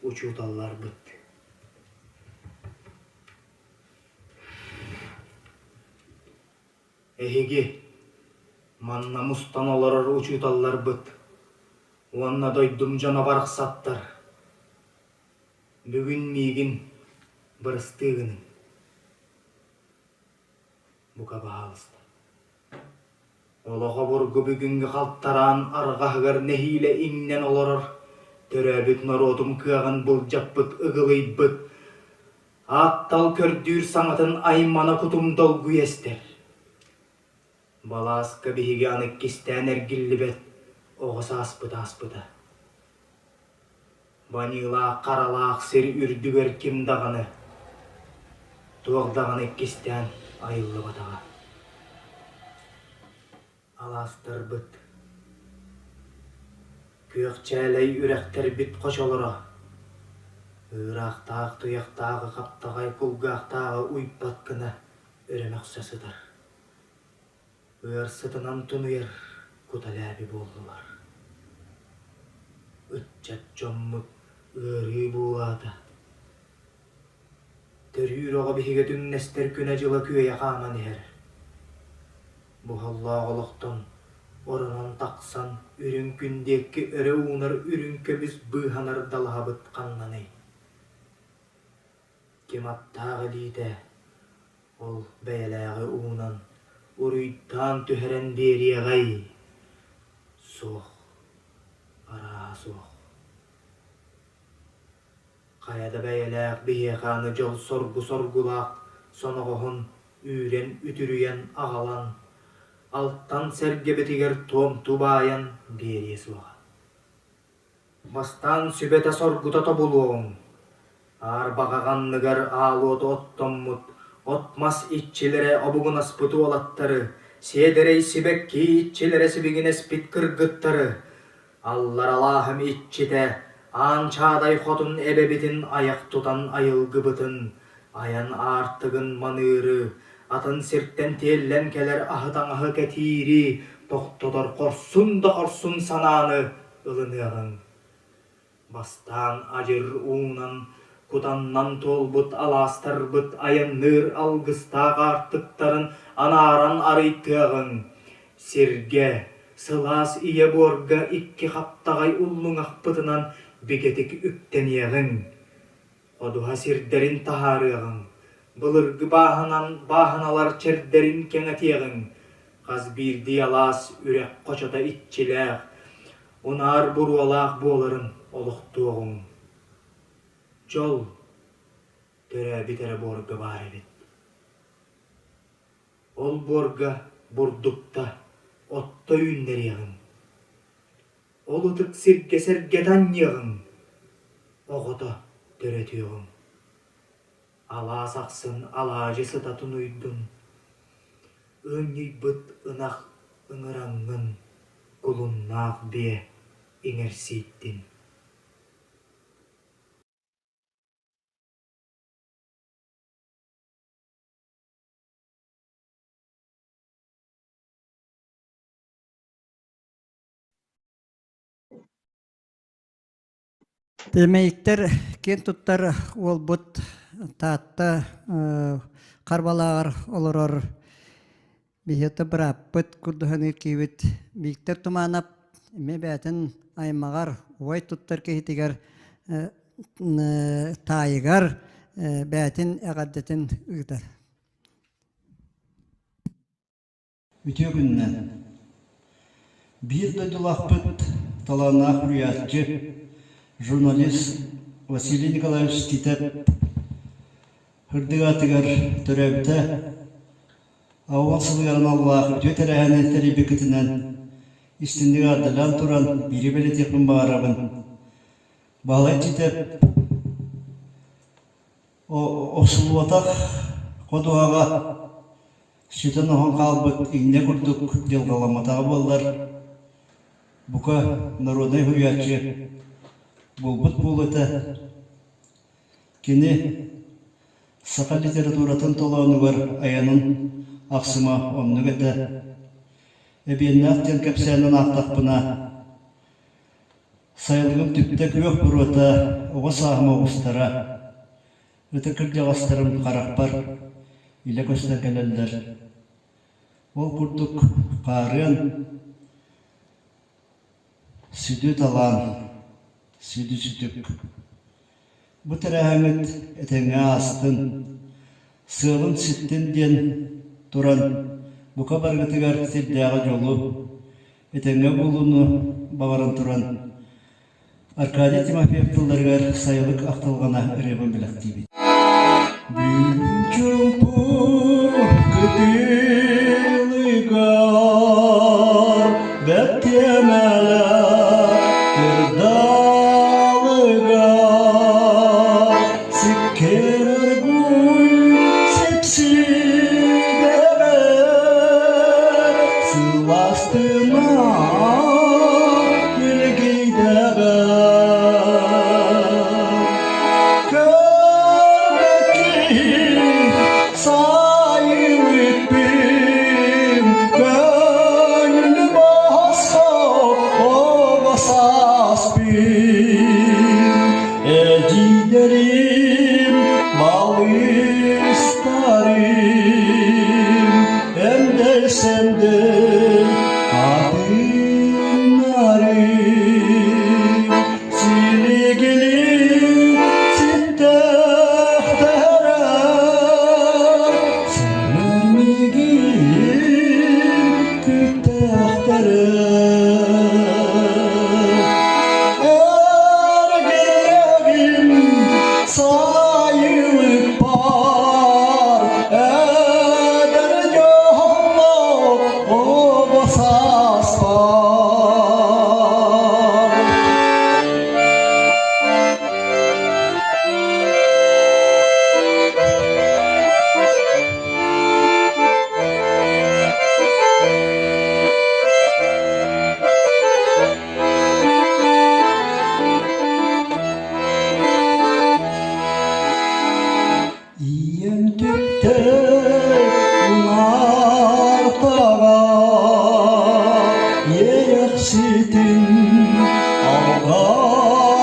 учууталларбыт. Эһиги, манна мустан олорор учууталларбыт уонна дойдум дьоно барахсаттар, бүгүн миигин бырастыы гыныҥ. Бука баһаалыста. Олох обургу бүгүҥҥү халтараан арҕаһыгар нэһиилэ иҥнэн олорор, төрөөбүт норуотум кыаҕын былдьаппыт ыгылыйбыт, ааттал көрдүүр саҥатын аймана кутум долгуйа истэр. Балааска биһиги аны иккистээн эргиллибэт оҕо сааспыт ааспыта. Баньыылаах харалаах сир үрдүгэр ким даҕаны, туох даҕаны иккистээн айыллыбатаҕа. Алаастарбыт, күөх чээлэй үрэхтэрбит хочолоро, ыыраахтаах туйахтааҕы хаптаҕай кулгаахтааҕы уйбат гына өрө мөхсө сытар. Ыар сытынан тунуйар кута-лээби буоллулар. Ыччат дьоммут ыарыы буулаата. Төрүүр оҕо биһигэ түҥнэстэр күнэ-дьыла күөйэ хааман иһэр. Буһаллаах олохтон оронон тахсан үрүҥ күн диэки өрө уунар үрүҥ көмүс быыһанар далаһабыт ханнаный? Ким аттаах илиитэ, ол бэйэлээҕи уунан, уруйдаан түһэрэн биэриэҕэй? Суох, арааһа суох. Хайа да бэйэлээх биһиэхэ аны дьол-соргу соргулаах соноҕоһун үүрэн-үтүрүйэн аҕалан, алтан сэргэбитигэр туомту баайан биэриэ суоҕа. Бастаан сүбэтэ-соргута тобулуоҕуҥ, аарбаҕа анныгар аал уоту оттоммут, от-мас иччилэрэ обугунаспыт уолаттары, сиэдэрэй сибэкки иччилэрэ сибигинэспит кыргыттары, аллар алааһым иччитэ, аан чаадай хотун эбэбитин айах тутан айылгыбытын, айан аартыгын маныыры, атын сиртэн тиэллэн кэлэр аһы-таҥаһы кэтиири тохтотор хорсун да хорсун санааны ылыныаҕыҥ. Бастаан адьыр уунан, кутаннан туолбут алаастарбыт айанныыр алгыстаах аартыктарын анааран арыйтыаҕыҥ. Сиргэ, сылаас ийэ буорга икки хаптаҕай уллуҥахпытынан бигэтик үктэниэҕиҥ. Ходуһа сирдэрин таһаарыаҕыҥ, былыргы бааһынан бааһыналар чэрдэрин кэҥэтиэҕиҥ, хас биирдии алаас үрэх хочото иччилээх, унаар буруолаах буоларын олохтуоҕуҥ. Дьол төрөөбүт эрэ буорга баар эбит. Ол буорга бурдукта, отто үүннэриэҕиҥ. Ол ытык сиргэ сэргэтэ анньыаҕыҥ, оҕото төрөтүөҕүҥ. Алаас ахсын алаадьы сыта тунуйдун, ыанньыйбыт ынах ыҥыраҥҥын кулуннаах биэ иҥэрсийтин. Тэмэйиктэр киэн туттар уолбут Таатта Харбалааҕар олорор биһиэтэ бырааппыт курдуһаныыр киһибит Виктор Туманов эмиэ бэйэтин аймаҕар убай туттар киһитигэр таайыгар бэйэтин эҕэрдэтин ыытар. Үтүө күнүнэн! Биир дойдулаахпыт, талааннаах суруйааччы, журналист. Василий Николаевич Тиитэп Һырдык аатыгар төрөөбүтэ Аҕа сылыгар аналлаах үтүө тэрээһини тэрийбиккитинэн истиҥник эҕэрдэлээн туран биири бэлиэтиэхпин баҕарабын. Баһылай Тиитэп охсуллубатах ходуһаҕа сүтэн-оһон хаалбыт иҥнэ курдук дьылҕаламматаҕа буоллар, бука, народнай суруйааччы буолбут буолуо этэ. Кини саха литературатын толоонугар айанын ахсыма оннук этэ. Эбиэннээх диэн кэпсээнин аахтахпына, сайылыгым түптэ күөх буруота, оҕо сааһым оҕустара, ытык кырдьаҕастарым харахпар илэ көстөн кэлэллэр. Ол курдук хаарыан Сүдү талаан, сүдү сүтүк. Бу тэрээһиҥҥит этэҥҥэ аастын, сыалын ситтин диэн туран, бука барыгытыгар сирдээҕи дьолу, этэҥҥэ буолууну баҕаран туран, Аркадий Тимофеев тылларыгар сайылык ахтылҕана ырыабын бэлэхтиибит. Бүгүн чуумпу кытылыгар бэттиэмэлэ кырдалыгар сиккирэргуй сипсидэҕэ сыластына илгийдэҕэ Сайылыкпын көңүл босхо оҕо-сааспын эдьиийдэрим балыстарым эмдэй-сэмдэй хатыҥнарым Силигили ситтэхтэрэ сэмэнигин күттэхтэрэ Эргирэбин сайылык бар эдэр дьолло оҕо сааспар. Ийэм түптэ унартаҕа иэйэхситин алҕаатаҕа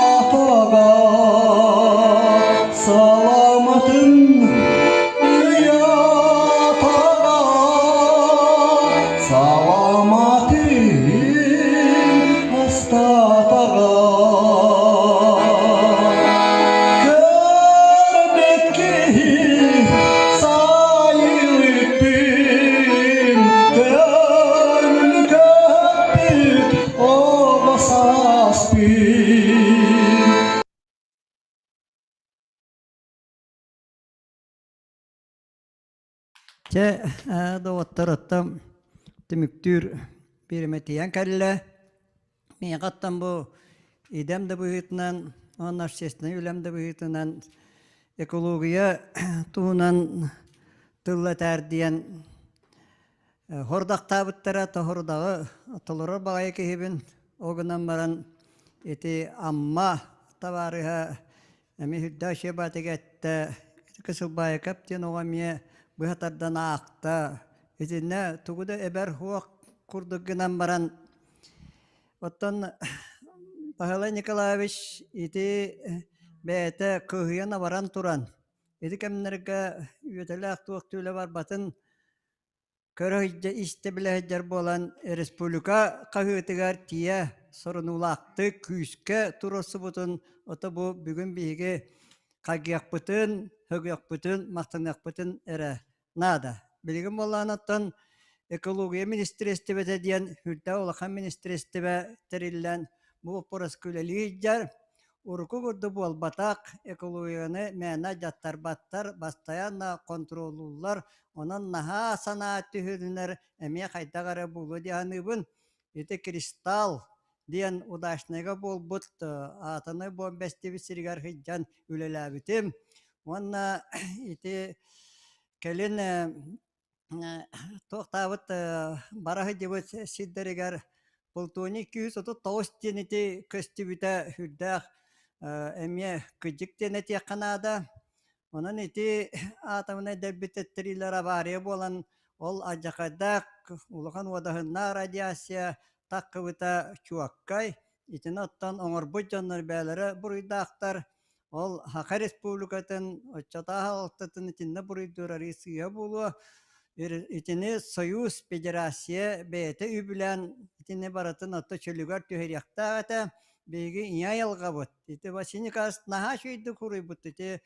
саламатын ыйаатаҕа саламатын астаатаҕа Көрбүт киһи сайылыкпын көҥүл көппүт оҕо сааспын. Чэ, доҕоттор, оттон түмүктүүр бириэмэтийэн кэллэ. Миэхэ оттон бу идэм да быһыытынан уонна общественнай үлэм да быһыытынан экология туһунан тыл этээр диэн хордахтаабыттара, тоһордаҕы толорор баҕайы киһибин. Ол гынан баран ити Амма табаарыһа Эмиэ сүрдээх үчүгэй эттэ, Кысылбаайакап диэн оҕо эмиэ быһа тардан аахта. Итиннэ тугу да эбэр суох курдук гынан баран, оттон Баһылай Николаевич ити бэйэтэ кыһыйан-абаран туран, ити кэмнэргэ үөтэлээх туох түүлэ барбатын Көрө истэ билэ сылдьар буолан республика хаһыатыгар тиийэ сорунуулаахтык күүскэ туруорсубутун ото бу бүгүн биһиги хайгыахпытын, һөгүөхпүтүн, махтаныахпытын эрэ наада. Билигин буоллаҕына экология министиэристибэтэ диэн сүрдээх улахан министиэристибэ тэриллэн бу боппуруоска үлэлии сылдьар. Урукку курдук буолбатах, экологияны мээнэ дьаттарбаттар, бастайаанна хонтуруоллууллар, онон наһаа санаа түһүнэр эмиэ хайдах эрэ буолуо дии саныыбын. Ити «Кристалл» диэн Удачнайга буолбут аатаны буомбэстибит сиригэр сылдьан үлэлээбитим. Уонна ити кэлин туохтаабыт бара сылдьыбыт сирдэригэр Плутоний 239 диэн ити көстүбүтэ сүрдээх эмиэ кыдьык диэн этиэххэ наада. Онон ити атомнай дэлби тэттириилэр авария буолан ол алдьархайдаах улахан уодаһыннаах радиация таххыбыта чуоккай. Итини оттон оҥорбут дьоннор бэйэлэрэ буруйдаахтар. Ол Саха Республикатын оччотооҕу салалтатын итиннэ буруйдуур арыый сыыһа буолуо. Итини Союз Федерация бэйэтэ үбүлээн итини барытын отто чөлүгэр түһэриэхтээх этэ. Биһиги ийэ айылҕабыт. Ити Василий Николаевич наһаа үчүгэйдик суруйбут ити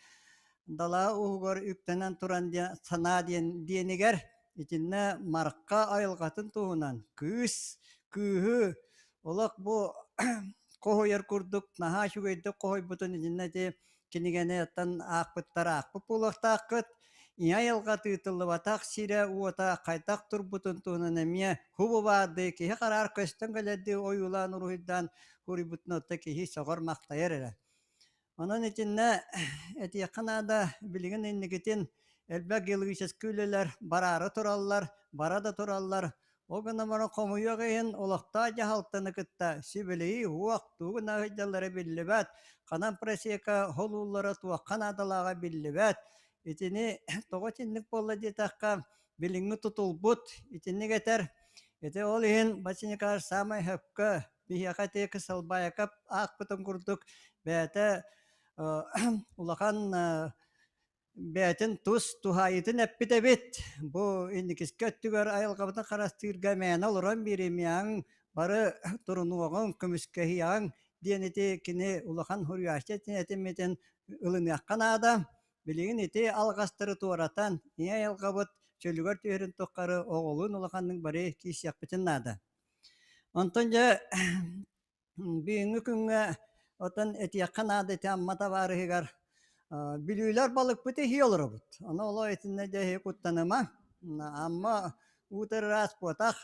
далаа уһугар үктэнэн туран диэн санаа диэн диэнигэр итиннэ Марха айылҕатын туһунан кыыс кыыһы олох бу хоһуйар курдук наһаа үчүгэйдик хоһуйбутун итиннэ ити кинигэни оттон аахпыттар аахпыт буолуохтааххыт. Ийэ айылҕа тыытыллыбатах сирэ-уота хайдах турбутун туһунан эмиэ хубу баардыы киһи хараар көстөн кэлэрдии ойуулаан уруһуйдаан суруйбутун отто киһи сөҕөр-махтайар эрэ. Онон итиннэ этиэххэ наада, билигин инникитин элбэх геологическай үлэлэр бараары тураллар, бара да тураллар. Ол гынан баран хомуйуох иһин олохтоох дьаһалтаны кытта сүбэлэһии уох, тугу гына сылдьаллара биллибэт, ханан просека холууллара туохха наадалааҕа биллибэт. Итини тоҕо итинник буолла диэтэххэ, билиҥҥи тутулбут итинник этэр. Ити ол иһин Василий саамай сөпкө биһиэхэ ити Кысалбаайакап аахпытын курдук бэйэтэ улахан бэйэтин тус туһаайыытын эппит эбит. Бу инникискэ өттүгэр айылҕабытын харастыырга мээнэ олорон биэримиэҕиҥ, бары турунуоҕуҥ, көмүскэһиэҕиҥ диэн ити кини улахан суруйааччы этиммитин ылыныахха наада. Билигин ити алҕастары туоратан, ийэ айылҕабыт чөлүгэр түһэрин тухары оҕолуун улаханнык бары киирсиэхпитин наада. Онтон дьэ бүгүҥҥү күҥҥэ отон этиэххэ наада ити Амма табаарыһыгар бүлүүлэр балыкпыт иһии олоробут. Ону олоо итиннэ дьэ эһиги куттаныма. Амма уута ыраас буотах.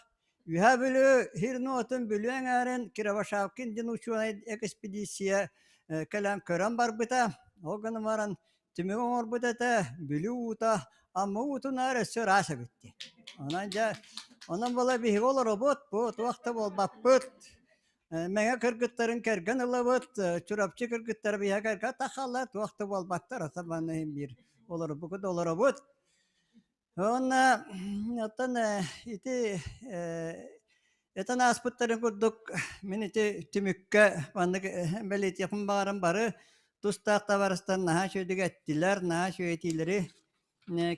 Үһээ Бүлүү сирин-уотун Бүлүү эҥээрин Кривошапкин диэн учуонай экспедиция кэлэн көрөн барбыта. Ол гынан баран түмүк оҥорбут этэ, Бүлүү уута Амма уутунаар өссө ыраас эбит диэн. Онон дьэ, онон буола биһиги олоробут, бу туох да буолбаппыт. Мэҥэ кыргыттарын кэргэн ылабыт, Чурапчы кыргыттара биһиэхэ кэргэн тахаллар, туох да буолбаттар, ата манна иһин биир олорбукут олоробут. Уонна оттон ити этэн ааспыттарын курдук мин ити түмүккэ маннык бэлиэтиэхпин баҕаран бары тустаах табаарыстар наһаа үчүгэйдик эттилэр, наһаа үчүгэй этиилэри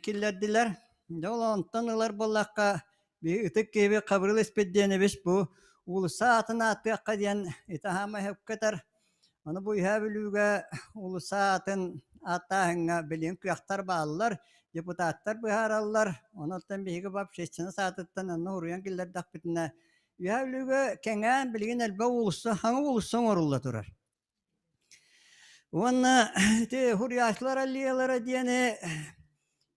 киллэрдилэр. Дьэ ол онтон ылар буоллахха биһи ытык киһибит Хабырыыл Испирдиэнэбис бу уулусса аатын ааттыахха диэн ити аһаамай сөпкө этэр. Ону бу Үһээ Бүлүүгэ уулусса аатын ааттааһыҥҥа билигин кыахтар бааллар, депутаттар быһаараллар. Онон биһиги бу общественность аатыттан онно уруйан киллэрдэхпитинэ Үһээ Бүлүүгэ кэҥээн билигин элбэх уулусса, хаҥа уулусса оҥорулла турар. Уонна ити Хуруйааччылар аллеялара диэни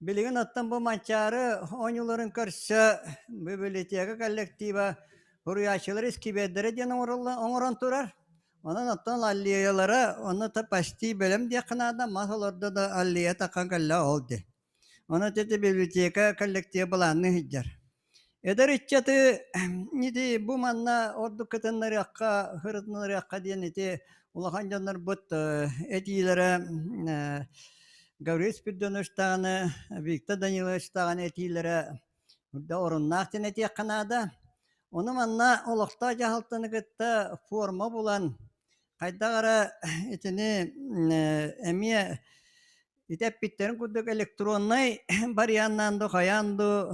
билигин оттон бу Манчаары оонньууларын көрсө библиотека коллектива Хуруйааччылар искибиэрдэрэ диэн оҥорон турар. Онон оттон аллеялара онно почти бэлэм диэххэ наада, мас олордо да аллея таххан кэллэ ол дии. Онон ити библиотека коллектива былаанныы сылдьар. Эдэр ыччаты ити бу манна ордук кытыннарыахха, сырытыннарыахха диэн ити улахан дьоннорбут этиилэрэ Гаврил Спиридонович даҕаны, Виктор Данилович даҕаны этиилэрэ да оруннаах диэн этиэххэ наада. Ону манна олохтоох дьаһалтаны кытта форма булан, хайдах эрэ итини эмиэ Ити эппиттэрин курдук электроннай барыйааннаан ду хайаан ду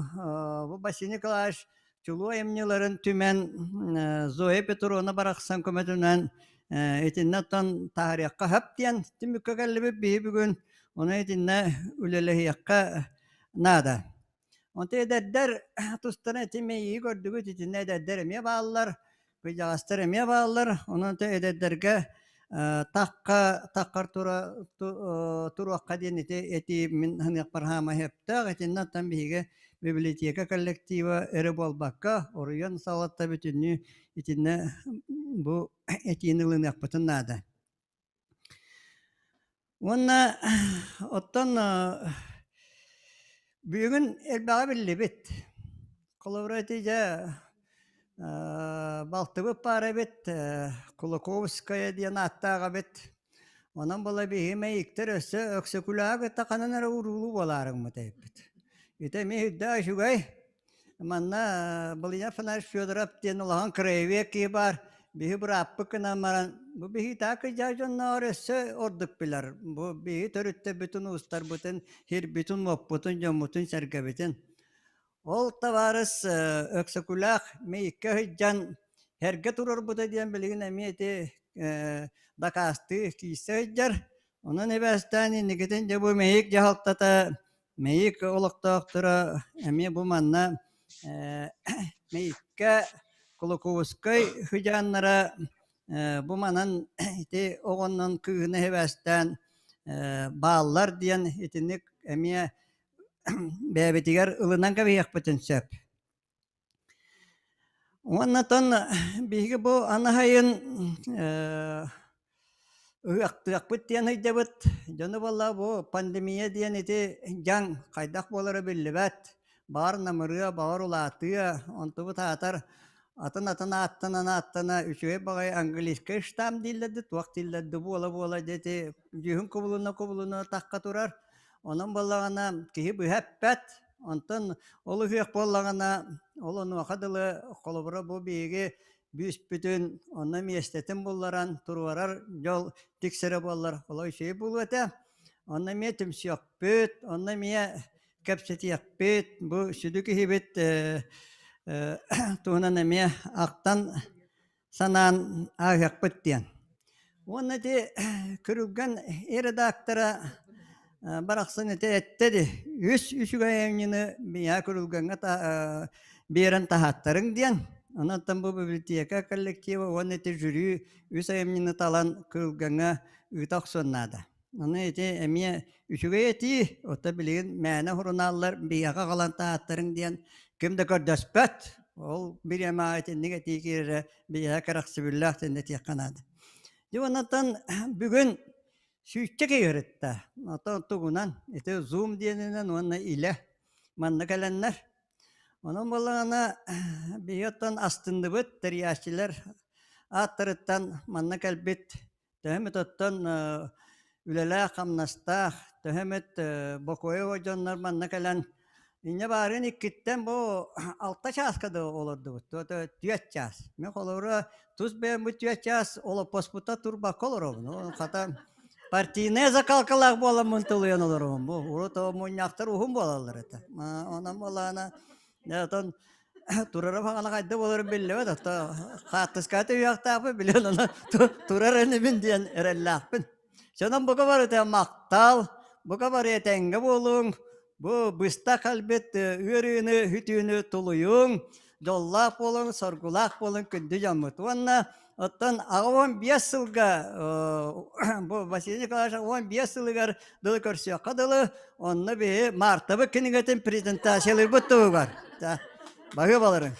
бу Василий Николаевич чулуу айымньыларын түмэн Зоя Петровна барахсан көмөтүнэн итиннэ оттон таһаарыахха сөп диэн түмүккэ кэллибит биһи бүгүн ону итиннэ үлэлэһиэххэ наада. Онтон эдэрдэр тустарын ити мэйии көрдүгүт итиннэ эдэрдэр эмиэ бааллар, кырдьаҕастар эмиэ бааллар. Онон эдэрдэргэ тахха таххар тура туруохха диэн ити этии мин саныахпар хаама сөптөөх. Итиннэ оттон биһиги библиотека коллектива эрэ буолбакка, оройуон салалта бүтүннүү итиннэ бу этиини ылыныахпытын наада. Уонна оттон бүгүн элбэҕи биллибит. Холобура ити дьэ балтыбыт баар эбит, Кулаковская диэн ааттаах эбит. Онон була биһи мэйиктэр өссө Өксөкүлээҕи кытта ханан эрэ уруулуу буолаарыҥмыт эбиппит. Ити эмиэ үрдээх үчүгэй. Манна Былыйа Афанасьевич Федоров диэн улахан краевед киһи баар. Биһи бырааппыт гынан баран, бу биһи таак ыдьаа дьонноор өссө ордук билэр. Бу биһи төрүттэрбитин, уустарбытын, сирбитин, уоппутун, дьоммутун-сэргэбитин. Ол табаарыс Өксөкүлээх Мэйиккэ сылдьан эргэ турарбыта диэн билигин эмиэ ити дакаастыы киирсэ сылдьар. Онон эбээстээн инникитин дьэ бу Мэйик дьаһалтата Мэйик олохтоохторо эмиэ бу манна Мэйиккэ Кулаковскай сыдьааннара бу манан ити оҕоннон кыыһыны эбээстээн бааллар диэн итинник эмиэ бэйэбитигэр ылынан кэбиһиэхпитин сөп. Уоннатан биһиги бу анаһайын ыһыахтыахпыт диэн ыйдабыт. Дьону буолла бу пандемия диэн ити дьаҥ хайдах буолара биллибэт. Баҕар намырыа, баҕар улаатыа, онтубут аатар атын-атын ааттанан ааттана үчүгэй баҕайы английскай штамм дииллэр да туох дииллэр да буола-буола дьэ ити дьүһүн кубулуна-кубулуна тахха турар. Онон буоллаҕына киһи быһа эппэт. Онтон ол ыһыах буоллаҕына, ол онуоха дылы холобура бу биһиги бүүспүтүн онно миэстэтин булларан туруорар дьол тиксэрэ буоллар олох үчүгэй буолуо этэ. Онно эмиэ түмсүөхпүт, онно эмиэ кэпсэтиэхпит, бу сүдү киһибит туһунан эмиэ ахтан санаан ааһыахпыт диэн. Уонна ити Күрүлгэн редактора барахсан ити эттэ ди үс үчүгэй айымньыны миэхэ Күрүлгэҥҥэ биэрэн таһааттарыҥ диэн. Онон бу библиотека коллектива уонна ити жюри үс айымньыны талан Күрүлгэҥҥэ ыыта охсуон наада. Аны ити эмиэ үчүгэй этии, оттон билигин мээнэ сурунааллар биһиэхэ аҕалан таһааттарыҥ диэн ким да көрдөспөт. Ол бириэмэҕэ итинник этии киирэрэ биһиэхэ кэрэхсэбиллээх диэн этиэххэ наада. Дьэ онтон бүгүн сүүсчэ киһи ырытта. Оттон тугунан ити Zoom диэнинэн уонна илэ манна кэлэннэр. Онон буоллаҕына биһиги оттон астынныбыт тэрийээччилэр ааттарыттан манна кэлбит Төһө эмит оттон үлэлээх-хамнастаах, төһө эмит бокуойа дьоннор манна кэлэн инньэ баарын иккиттэн бу алта чааска да олордубут, түөрт чаас. Мин холобура тус бэйэм бу түөрт чаас олоппоспута турбакка олоробун. Хата партийнай закалкалаах буоламмын тулуйан олоробун. Бу урут мунньахтар уһун буолаллар этэ. Онон буолаана Оттон турара баҕана хайда буоларын биллибэт, оттон хааттыскаата үөхтаахпын билэн онон турар инибин диэн эрэллээхпин. Сонон бука барыта махтал, бука бары этэҥҥэ буолуҥ, бу быстах кэлбит ыарыыны, хүтүүнү тулуйуҥ, дьоллоох буолуҥ, соргулаах буолуҥ күндү дьоммут. Уонна оттон 85 сылга бу Василий Николаевич 15 сылыгар дылы көрсүөххэ дылы, онно биһи Мартабыт кинигэтин презентациялыырбыт туһугар. Баһыыбаларыҥ.